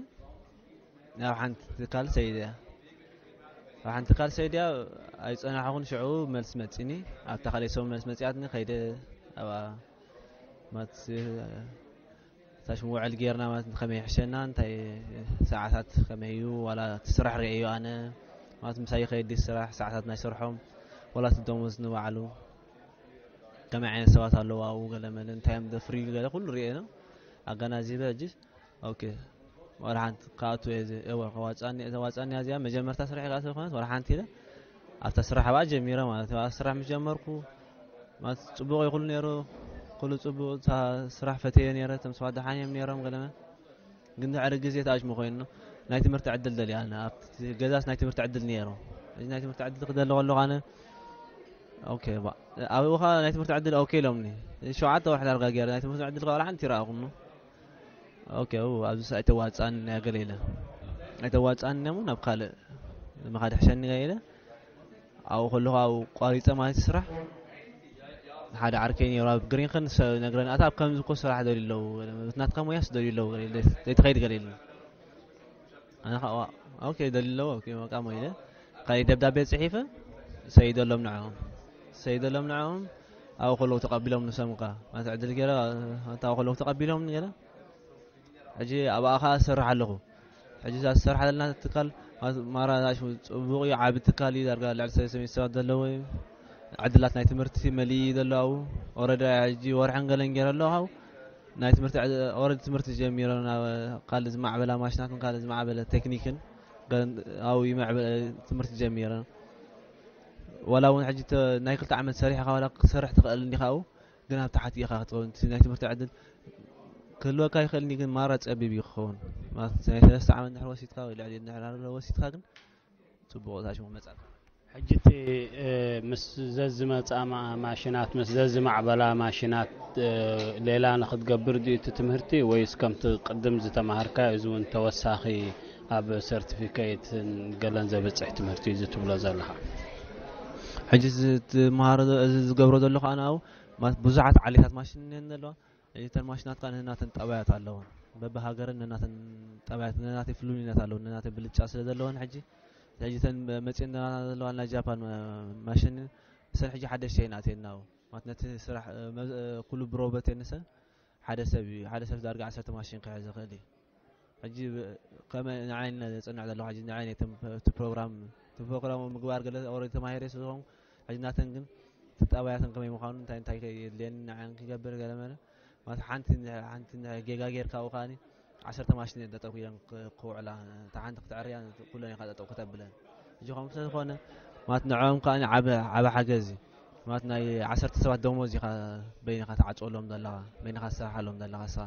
ናብ ሓንቲ ትካል ሰይድያ። ኣብ ሓንቲ ትካል ሰይድያ ኣይጸናሕኩን፣ ሽዑ መልሲ መጺኒ። ኣብታ ካልኣይ ሰሙን መልሲ መጺኣትኒ፣ ከይደ ኣብኣ ማለት፣ ታሽ ምውዕል ጌርና ማለት ከመይ ይሕሸና፣ እንታይ ሰዓታት ከመይ እዩ፣ ዋላ እቲ ስራሕ ርእየዮ ኣነ ማለት ምሳይ ይኸይድ ድዩ ስራሕ፣ ሰዓታት ናይ ስርሖም፣ ዋላ እቲ ደሞዝ ንባዕሉ ከመይ ዓይነት ሰባት ኣለዉ ኣብኡ፣ ገለ መለ እንታይ እዮም ዘፍርዩ፣ ገለ ኩሉ ርእየ ነው ኣገናዚበ። ሕጂ ኦኬ፣ ዋላ ሓንቲ ክኣቱ እየ፣ እዚ፣ እወ፣ ከዋጻኒ፣ እዛ ዋጻኒ እዚኣ መጀመርታ ስራሕ ክኣቱ ዝኾነት ዋላ ሓንቲ ኢለ ኣብታ ስራሕ ኣብኣ ጀሚረ ማለት እዩ። ኣብኣ ስራሕ ምስ ጀመርኩ ማለት ጽቡቕ እዩ ኩሉ ነይሩ፣ ኩሉ ጽቡቕ፣ እታ ስራሕ ፈትየ ነይረ፣ እቶም ሰባት ደሓን እዮም ነይሮም፣ ገለመ ግን ድሕሪ ግዜ ተኣሽሙ ኮይኑ ናይ ትምህርቲ ዕድል ደልያ ኣነ። ኣብቲ ገዛስ ናይ ትምህርቲ ዕድል ነይሩ። እዚ ናይ ትምህርቲ ዕድል ክደሊ ከለኹ ኣነ፣ ኦኬ፣ ባ-፣ ኣብኡ ኸኣ ናይ ትምህርቲ ዕድል ኦኬ ኢሎምኒ። ሸውዓተ ወርሒ ዳርጋ ገይረ ናይ ትምህርቲ ዕድል ከኣ ሓንቲ ይረኣኹኑ። ኦኬ፣ ኣብኡ፣ ኣብዚስ ኣይተዋጽኣንን እያ ገለ ኢለ። ኣይተዋጽኣንን እያ እሞ ናብ ካልእ ምኻድ ሕሸኒ ገለ ኢለ። ኣብኡ ከለኹ ኣብኡ ቋሪጸ ማለት ስራሕ። ሓደ ዓርከይ ነይሩ ኣብ ግሪንክን ሰ-፣ ነግረኒ፣ "ኣታ ኣብ ከምዚ እኮ ስራሕ ደልዩ ኣለዉ፣ ናትካ ሞያስ ደልዩ ኣለዉ" ገለ ኢለ፣ ዘይትኸይድ ገለ ኢለ። ኣነ ኸኣ፣ ኦኬ፣ ደልዩ ኣለዎ፣ ኦኬ፣ በቃ እሞ ኢለ። ካልእ ደብዳቤ ጽሒፈ፣ ሰይደሎም ንዕኦም። ሰይደሎም ንዕኦም፣ ኣብኡ ከለዉ ተቐቢሎም ንሶም ከኣ። ማለት ዕድል ገይረ፣ ኣብኡ ከለዉ ተቐቢሎም ገለ። ሕጂ ኣብኣ ኸኣ እሰርሕ ኣለኹ። ሕጂ እዛ ዝሰርሓ ዘለና ትካል፣ ማለት ማራ፣ ሽሙ ጽቡቕ እዩ፣ ዓቢ ትካል እዩ፣ ዳርጋ ልዕሊ ሰለስተ ሚእቲ ሰባት ዘለዎ እዩ። ዕድላት ናይ ትምህርቲ መሊኡ እዩ ዘሎ ኣብኡ። ኦረዳ ሕጂ ወርሕን ገለን ገይረ ኣለኹ። ናይ ትምህርቲ ዕድ-፣ ኦረዲ ትምህርቲ ጀሚረ፣ ናብ ካልእ ዝማዕበላ ማሽናትን ካልእ ዝማዕበለ ቴክኒክን ገለን ኣብኡ ይምዕበለ ትምህርቲ ጀሚረ። ዋላ እውን ሕጂ ተ-፣ ናይ ክልተ ዓመት ሰሪሕኻ ዋላ ክትሰርሕ ትኽእል እንዲኻ ኣብኡ፣ ግን ኣብ ታሕቲ ኢኻ ክትኸውን። እቲ ናይ ትምህርቲ ዕድል ክህልወካ ይኽእል እንዲ፣ ግን ማራ ጸቢብ እዩ ክኸውን። ማለት ናይ ሰለስተ ዓመት እንድሕር ወሲድካ ወይ ልዕሊ እንድሕር ወሲድካ ግን ጽቡቕ ታሽሙ መጻእካ። ሕጂ እቲ፣ እ፣ ምስ ዘዝመጽኣ ማ-፣ ማሽናት፣ ምስ ዘዝማዕበላ ማሽናት፣ እ፣ ሌላ ንኽትገብር ድዩ እቲ ትምህርቲ ወይስ ከምቲ ቅድም ዝተማሃርካዮ እዚ እውን ተወሳኺ ኣብ ሰርቲፊኬትን ገለን ዘብጽሕ ትምህርቲ እዩ እዚ ትብሎ ዘለኻ? ሕጂ እዚ ትመሃሮ ዘ-፣ እዚ ዝገብሮ ዘለኹ ኣነ ኣብኡ ማለት ብዙሓት ዓሌታት ማሽን እየን ዘለዋ። እተን ማሽናት ከኣ ነናተን ጠባያት ኣለወን። በብሃገረን ነናተን ጠባያት፣ ነናተይ ፍሉልነት ኣለወን፣ ነናተይ ብልጫ ስለ ዘለወን ሕጂ እታ ሕጂ እተን መፅእና ዘለዋ ናይ ጃፓን ማሽን፣ እሰን ሕጂ ሓደሽቲ ኣይናተየናው ማለት ነቲ ስራሕ ኩሉ ብሮበት የንሰ ሓደ ሰብ እዩ። ሓደ ሰብ ዳርጋ ዓሰርተ ማሽን ክሕዝ ይኽእል እዩ። ሕጂ ከመ ንዓይ ዘፅንዕ ዘለኹ ሕጂ ንዓይ እቲ ፕሮግራም እቲ ፕሮግራም ምግባር ገለ ኦረዲ ተማሂረ ስለዝኾንኩ፣ ሕጂ ናተን ግን ተጣባያተን ከመይ ምዃኑ እንታይ እንታይ የድልየኒ ንዓን ክገብር ገለ መለ ማለት ሓንቲ ሓንቲ ጌጋ ጌርካ ኣብኡ ከዓኒ ዓሰርተ ማሽን እየን ጠጠው ኢለን ክውዕላ። እታ ሓንቲ ክትዕርያ ኩለን ኢኻ ጠጠው ክተብለን። ሕጂ ከምኡ ስለዝኾነ ማለት ንዕኦም ከዓ ዓበ ዓበ ሓገዝ እዩ። ማለት ናይ ዓሰርተ ሰባት ደሞዝ ኢኻ በይንኻ ትዓፅወሎም ዘለኻ፣ በይንኻ ትሰርሓሎም ዘለኻ ንስኻ።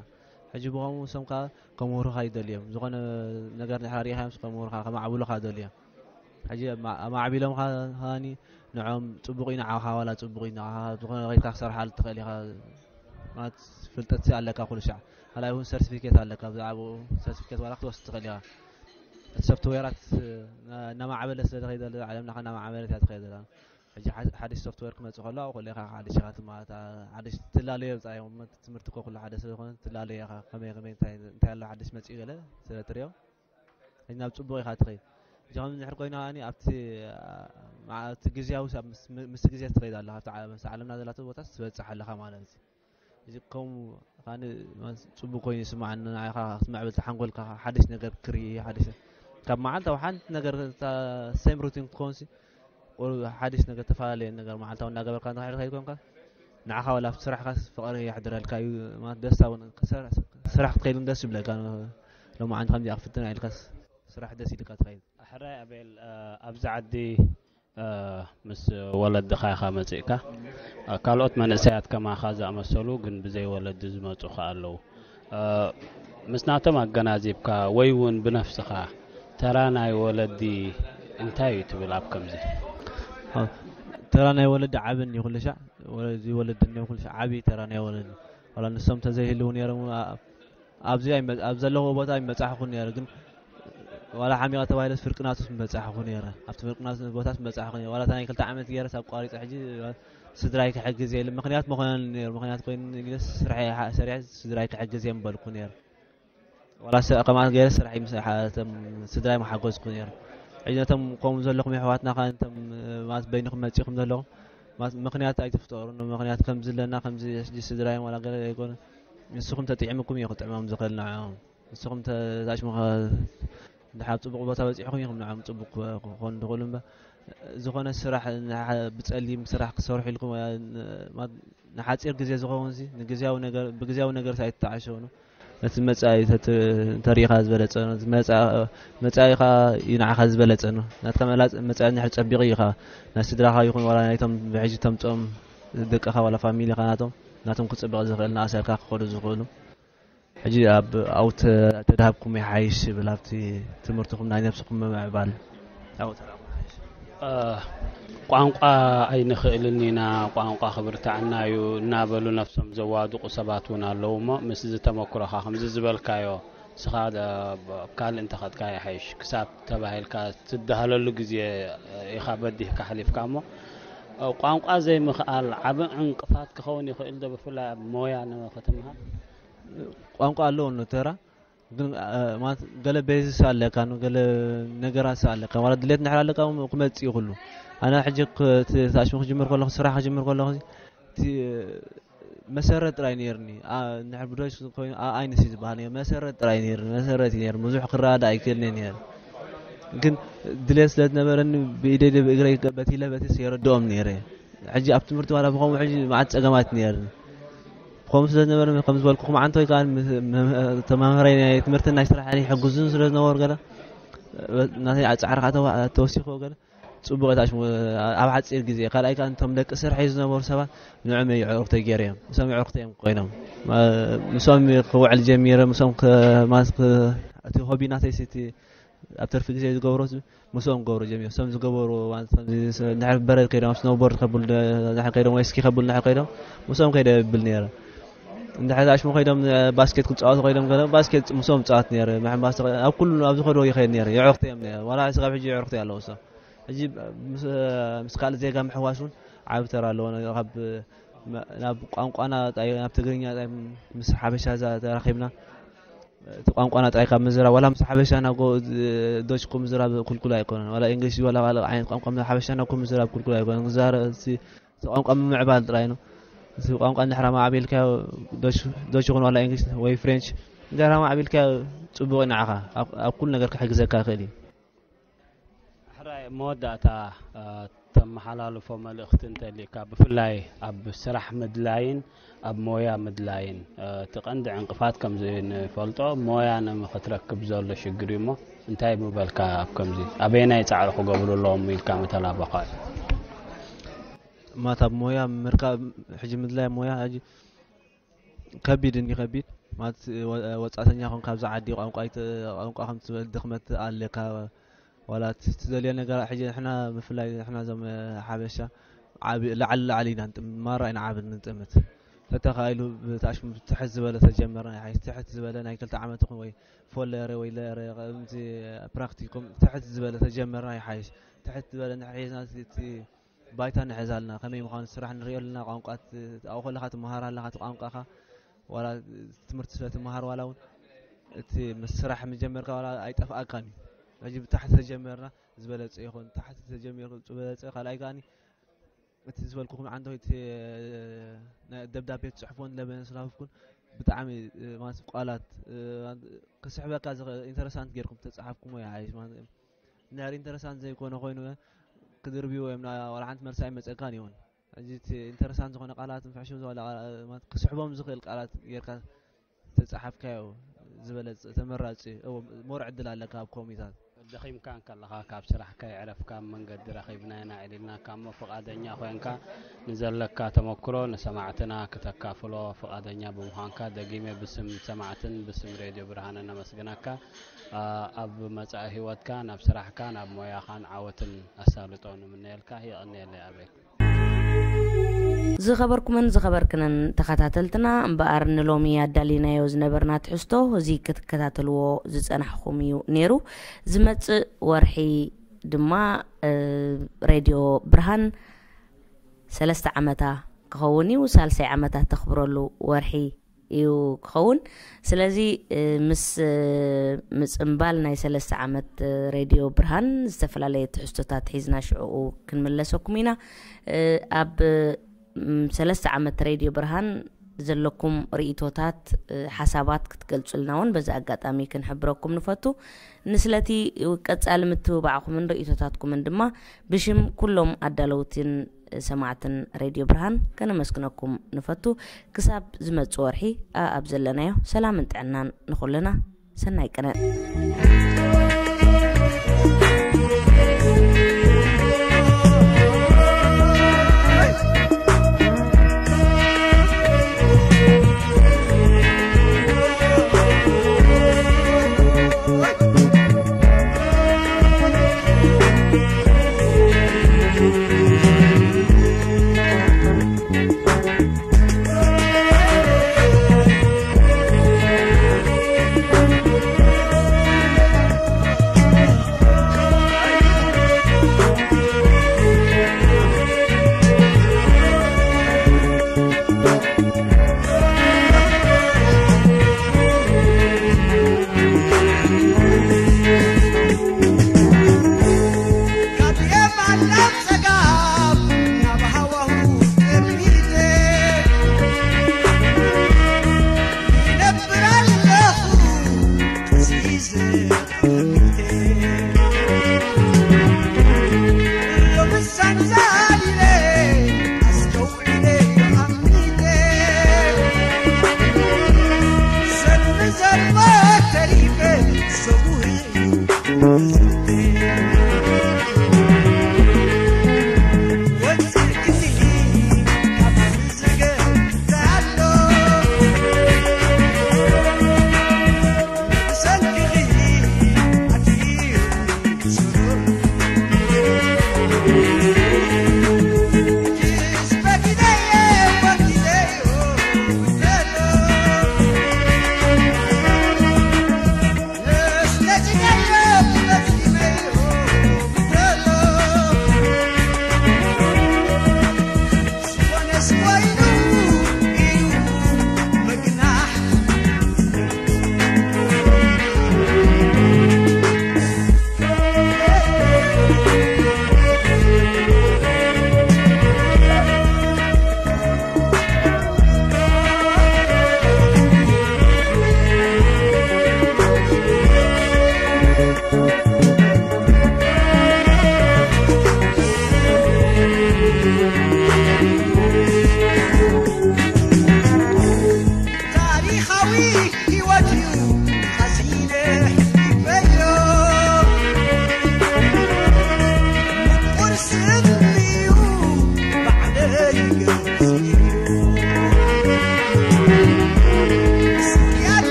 ሕጂ ብኸምኡ ንሶም ከዓ ከምህሩኻ ይደልዮም። ዝኾነ ነገር ድሕር ሪኢኻዮም ከምህሩኻ ከማዕብሉኻ ደልዮም። ሕጂ ኣማዕቢሎም ከኒ ንዖም ፅቡቕ እዩ ንዓኻ ዋላ ፅቡቕ እዩ ንዓኻ ዝኾነ ከይድካ ክሰርሓሉ ትኽእል ኢኻ። ማለት ፍልጠት ኣለካ ኩሉ ሻዕ ካልኣይ እውን ሰርቲፊኬት ኣለካ ብዛዕባኡ ሰርቲፊኬት ዋላ ክትወስድ ትኽእል ኢኻ። እቲ ሶፍትዌራት እናማዕበለ ስለ ዝኸይደ ዓለምና ከ እናማዕበለት እያ ትኸይደ። ሕጂ ሓድሽ ሶፍትዌር ክመፅእ ከሎ ኩሉ ኢኻ ሓድሽ ኢኻ ትማታ ሓድሽ ትላለዮ ብፃዮም ትምህርቲ ኮ ኩሉ ሓደ ስለ ዝኾነ ትላለዮ ኢኻ ከመይ ከመይ እንታይ ኣሎ ሓድሽ መፅኡ ገለ ስለ ትሪኦ ናብ ፅቡቕ ኢኻ ትኸይድ። እዚ ከም ዝሕር ኮይኑ ከዓኒ ኣብቲ ኣብቲ ግዜያዊ ምስቲ ግዜ ትኸይድ ኣለኻ ኣብቲ ዓለምና ዘላቶ ቦታ ትበፅሕ ኣለኻ ማለት እዩ። እዚ ከምኡ ከዓኒ ጽቡቕ ኮይኑ ይስምዓኒ ንዓኻ ክትምዕብል ተሓንጎልካ ሓድሽ ነገር ክርኢ ሓድሽ ካብ መዓልታዊ ሓንቲ ነገር ሴም ሩቲን ክትኮንሲ ሓድሽ ነገር ተፈላለየ ነገር መዓልታዊ እናገበርካ እንተካይድ ከይኮንካ ንዓኻ ወላ ኣብቲ ስራሕካ ፍቕሪ የሕድረልካ እዩ ማለት ደስታ እውን ስራሕ ክትከይድ እውን ደስ ይብለካ። ሎማዓንቲ ከምዚኣ ክፍትና ኢልካስ ስራሕ ደስ ኢልካ ትኸይድ። ሕራይ ኣቤል ኣብዚ ዓዲ ምስ ወለድኻ ኢኻ መጺእካ ካልኦት መንእሰያት ከማኻ ዝኣመሰሉ ግን ብዘይ ወለዲ ዝመጹ ከኣ ኣለዉ ምስ ናቶም ኣገናዚብካ ወይ እውን ብነፍስኻ ተራ ናይ ወለዲ እንታይ እዩ ትብል ኣብ ከምዚ? ተራ ናይ ወለዲ ዓብን እዩ ኩሉ ሻዕ ወለዲ ወለዲ ኩሉ ሻዕ ዓብይ ተራ ናይ ወለዲ ዋላ ንሶም ተዘይህልው ነይሮም ኣብዚ ኣብ ዘለኹ ቦታ ይመጻሕኹ ነይረ ግን ዋላ ሓሚቐ ተባሂለስ ፍርቅናቱስ ምበጻሕኹ ነይረ ኣብቲ ፍርቅናቱ ቦታስ ምበጻሕኹ ነይረ ዋላ ናይ ክልተ ዓመት ገይረስ ኣቋሪፀ ሕጂ ስድራይ ክሕግዝ የለ ምክንያት መኾነኒ ነይሩ ምክንያት ኮይኑ ኢለስ ስራሕ ሰሪሐ ስድራይ ክሕግዝ እየ ምበልኩ ነይረ ዋላ ከምኣ ገይረ ስራሕ ስድራይ መሓገዝኩ ነይረ ሕጂ ነቶም ከምኡ ዘለኹም የሕዋትና ከ ነቶም ማለት በይንኹም መጺኹም ዘለኹም ምክንያት ኣይትፍጠሩ ምክንያት ከምዚ ኣለና ከምዚ ሕጂ ስድራይ ዋላ ገለ ዘይኮነ ንስኹም ተጥዒምኩም እዩ ክጥዕሞም ዝኽእል ንዕኦም ንስኹም ተዛሽሙ ድሓር ፅቡቕ ቦታ በፂሕኹም ኢኹም ንዕኦም ፅቡቕ ክኾኑ ትኽእሉ እምበር ዝኾነ ስራሕ ብፀሊም ስራሕ ክሰርሑ ኢልኩም ንሓፂር ግዜ ዝኸውን ብግዝያዊ ነገር ኣይትተዓሸውኑ ነቲ መፃኢ እንተሪኢኻ ዝበለፀ መፃኢኻ እዩ ንዓኻ ዝበለፀ ናትካ መላፅ መፃኢ እንድሕር ፀቢቑ ኢኻ ናይ ስድራኻ ይኹን ዋላ ናይቶም ብሕጂ ተምፅኦም ደቅኻ ዋላ ፋሚሊኻ ናቶም ናቶም ክፅብቕ ዝኽእል ንኣሰርካ ክኸዱ ዝኽእሉ ሕጂ ኣብ ኣብኡ ተዳሃብኩም ይሓይሽ ይብል ኣብቲ ትምህርትኹም ናይ ነብስኹም ምምዕባል ኣብኡ ተዳሃብኩም ይሓይሽ። ቋንቋ ኣይንኽእልን ኢና፣ ቋንቋ ክብርትዓና እዩ እናበሉ ነብሶም ዘዋድቑ ሰባት እውን ኣለዉ እሞ ምስዚ ተመክሮኻ ከምዚ ዝበልካዮ ንስኻ ኣብ ካልእ እንተኸድካ ይሓይሽ ክሳብ ተባሂልካ ትደሃለሉ ግዜ ኢኻ በዲህካ ኣሕሊፍካ እሞ ቋንቋ ዘይምኽኣል ዓቢ ዕንቅፋት ክኸውን ይኽእል ዶ ብፍላይ ኣብ ሞያ ከተምሃር? ቋንቋ ኣለዎ ኖ ተራ ግን ማለት ገለ ቤዝስ ኣለካ ኖ ገለ ነገራት ኣለካ ማለት ድሌት እንድሕር ኣለካ ክመጽእ እዩ ኩሉ ኣነ ሕጂ ተኣሽሙ ክጅምር ከለኹ ስራሕ ክጅምር ከለኹ እቲ መሰረት ጥራይ ነይርኒ እንድሕር ብዶች ኮይኑ ኣይንስ እዩ ዝበሃል መሰረት ጥራይ ነይርኒ መሰረት እዩ ነይርኒ ብዙሕ ክረዳእ ኣይክእልኒ ነይረ ግን ድሌት ስለ ዝነበረኒ ብኢደይ ብእግረይ በቲለ በቲስ የረድኦም ነይረ ሕጂ ኣብ ትምህርቲ ዋላ ብኸምኡ ሕጂ መዓት ጸገማት ነይርኒ ብኸምኡ ስለ ዝነበረ ከም ዝበልኩኹም ዓንተ ወይ ከዓ ተማምሃራይ ናይ ትምህርቲ ናይ ስራሕ ሕጉዝን ስለ ዝነበሩ ገለ ናተይ ፃዕሪ ከዓ ተወሲኽዎ ገለ ፅቡቅ ታሽሙ ኣብ ሓፂር ግዜ ካልኣይ ከዓ እቶም ደቂ ስርሐይ ዝነበሩ ሰባት ንዕም የዕሩክተይ ገይረ እዮም ምሶም የዕሩክተይ እዮም ኮይኖም ምሶም ክውዕል ጀሚረ ምሶም እቲ ሆቢ ናተይ እቲ ኣብ ትርፊ ግዜ ዝገብሮ ምስኦም ክገብሮ ጀሚሩ። እሶም ዝገበሩ ንድሕር በረድ ከይዶም ኣብ ስኖውቦርድ ከብሉ ንድሕር ከይዶም ወይ ስኪ ከብሉ ንድሕር ከይዶም ምስኦም ከይደ ብል ነይረ። እንድሕር ኣሽሙ ከይዶም ባስኬት ክፃወቱ ከይዶም ገለ ባስኬት ምስኦም ፃወት ነይረ። ምሕምባስ ተኸ- ኣብ ኩሉ ኣብ ዝኸድዎ ይኸይድ ነይረ። የዕሩኽተይ እዮም ነይረ። ዋላ ስጋብ ሕጂ የዕሩኽተይ ኣለዉ እሶም። ሕጂ ምስ ምስ ካልእ ዜጋ ምሕዋሽ እውን ዓቢ ተራ ኣለዎ። ካብ ናብ ቋንቋና ጣይ- ናብ ትግርኛ ጣይ- ምስ ሓበሻ እዛ ተራኺብና እቲ ቋንቋና ጥራይ ካብ ምዝራብ፣ ዋላ ምስ ሓበሻና ጎ-፣ ዶች እኮ ምዝራብ ክልኩል ኣይኮነን። ዋላ እንግሊሽ ዋላ ካልእ ዓይነት ቋንቋ ምስ ሓበሻና እኮ ምዝራብ ክልኩል ኣይኮነን። ክዛረ-፣ እቲ፣ እቲ ቋንቋ ምምዕባል ጥራይ ነው። እቲ ቋንቋ እንድሕራ ማዕቢልካዮ፣ ዶች፣ ዶች ይኹን ዋላ እንግሊሽ ወይ ፍሬንች፣ እንድሕራ ማዕቢልካዮ ጽቡቕ እዩ ንዓኻ። ኣብ፣ ኣብ ኩሉ ነገር ክሕግዘካ ይኽእል እዩ። ሕራይ መወዳእታ፣ እ፣ ተመሓላልፎ መልእኽቲ እንተሊካ፣ ብፍላይ ኣብ ስራሕ ምድላይን ኣብ ሞያ ምድላይን፣ እ፣ እቲ ቀንዲ ዕንቅፋት ከምዚ ንፈልጦ ሞያ ንምክትረክብ ዘሎ ሽግር እዩ። እሞ እንታይ ምበልካ ኣብ ከምዚ? ኣበየናይ ጻዕሪ ክገብሩ ኣለዎም ኢልካ ምተላበኻ? ማት ኣብ ሞያ ምርካብ፣ ሕጂ ምድላይ ሞያ ሕጂ ከቢድ እንዲ ከቢድ። ማት ወ-፣ ወጻእተኛ ኾንካ ኣብዚ ዓዲ ቋንቋ ይት-፣ ቋንቋ ከም ትበል ድኽመት ኣለካ። ዋላ እቲ ትደልዮ ነገር ሕጂ ንሕና ብፍላይ ንሕና እዞም ሓበሻ ዓቢ ላዕሊ ላዕሊ ኢና ንጥም-፣ ማራ ኢና ዓቢ ንጥምት። ተተኻኢሉ ብታሽሙ ትሕት ዝበለ ተጀመርና ይሓይሽ። ትሕት ዝበለ ናይ ክልተ ዓመት ይኹን ወይ ፎለረ ወይ ለረ ከምዚ ፕራክቲኩም ትሕት ዝበለ ተጀመርና ይሓይሽ። ትሕት ዝበለ ንሕና ሒዝና እቲ ባይታ ንሕዝ ኣለና። ከመይ ምዃኑ ስራሕ ንሪኦ ኣለና። ቋንቋ ት-፣ ኣብኡ ከለኻ ትመሃር ኣለኻ እቲ ቋንቋኻ። ዋላ ትምህርቲ ስለ ትመሃር ዋላ እውን እቲ ምስ ስራሕ ምጀመርካ ዋላ ኣይጠፍኣካን እዩ። ሕጂ ብታሕቲ ተጀመርና ዝበለጸ ይኹን፣ ታሕቲ ተጀሚሩ ዝበለጸ ካልኣይ ከኣኒ እቲ ዝበልኩኹም ዓንተ ወይ እቲ ናይ ደብዳቤ ትጽሕፎን ለበነ ስላፍኩን ብጣዕሚ፣ እ፣ ማለት ቃላት፣ እ፣ ክስሕበካ ዝኽእል ኢንተረሳንት ጌርኩም ተጻሓፍኩሞ ይሓይሽ ማለት እዩ። እንድሕር ኢንተረሳንት ዘይኮነ ኮይኑ ክድርብዩ እዮም ና-፣ ዋላ ሓንቲ መልሲ ኣይመጸካን ይውን። ሕጂ እቲ ኢንተረሳንት ዝኾነ ቃላት ንፍሕሹ ዝበለ ቃ-፣ ማለት ክስሕቦም ዝኽእል ቃላት ጌርካ ተጻሓፍካዮ ዝበለጸ ተመራጺ እዩ። እዎ፣ ሞር ዕድል ኣለካ ኣብ ኮሚታት። ደኺምካ እንከለኻ፣ ካብ ስራሕካ የዕረፍካ ኣብ መንገዲ ረኺብናዮ ኢና ኢልናካ እሞ፣ ፍቓደኛ ኮይንካ ንዘለካ ተመክሮ ንሰማዕትና ክተካፍሎ ፍቓደኛ ብምዃንካ፣ ደጊመ ብስም ሰማዕትን ብስም ሬድዮ ብርሃንን ነመስግነካ። ኣ-፣ ኣብ መጻኢ ህይወትካ፣ ናብ ስራሕካ፣ ናብ ሞያኻን ዓወትን ኣሳልጦ ንምነየልካ። የቐንየለይ ኣቤል። ዝኸበርኩምን ዝኸበርክንን ተኸታተልትና፣ እምበኣር ንሎሚ ኣዳሊናዮ ዝነበርና ትሕዝቶ እዚ ክትከታተልዎ ዝጸናሕኹም እዩ ነይሩ። ዝመጽእ ወርሒ ድማ፣ እ፣ ሬድዮ ብርሃን ሰለስተ ዓመታ ክኸውን እዩ። ሳልሳይ ዓመታ ተኽብረሉ ወርሒ እዩ ክኸውን። ስለዚ፣ እ፣ ምስ፣ እ፣ ምጽምባል ናይ ሰለስተ ዓመት፣ እ፣ ሬድዮ ብርሃን ዝተፈላለየ ትሕዝቶታት ሒዝና ሽዕኡ ክንምለሰኩም ኢና። እ፣ ኣብ፣ ም፣ ሰለስተ ዓመት ሬድዮ ብርሃን ዘለኩም ርእይቶታት፣ እ፣ ሓሳባት ክትገልጹልና እውን በዚ ኣጋጣሚ ክንሕብረኩም ንፈቱ። ንስለቲ ቀጻሊ ምትብባዕኩምን ርእይቶታትኩምን ድማ ብሽም ኩሎም ኣዳለውትን ሰማዕትን ሬድዮ ብርሃን ከነመስግነኩም ንፈቱ። ክሳብ ዝመጽእ ወርሒ ኣኣብ ዘለናዮ ሰላምን ጥዕናን ንኹልና። ሰናይ ቅነ።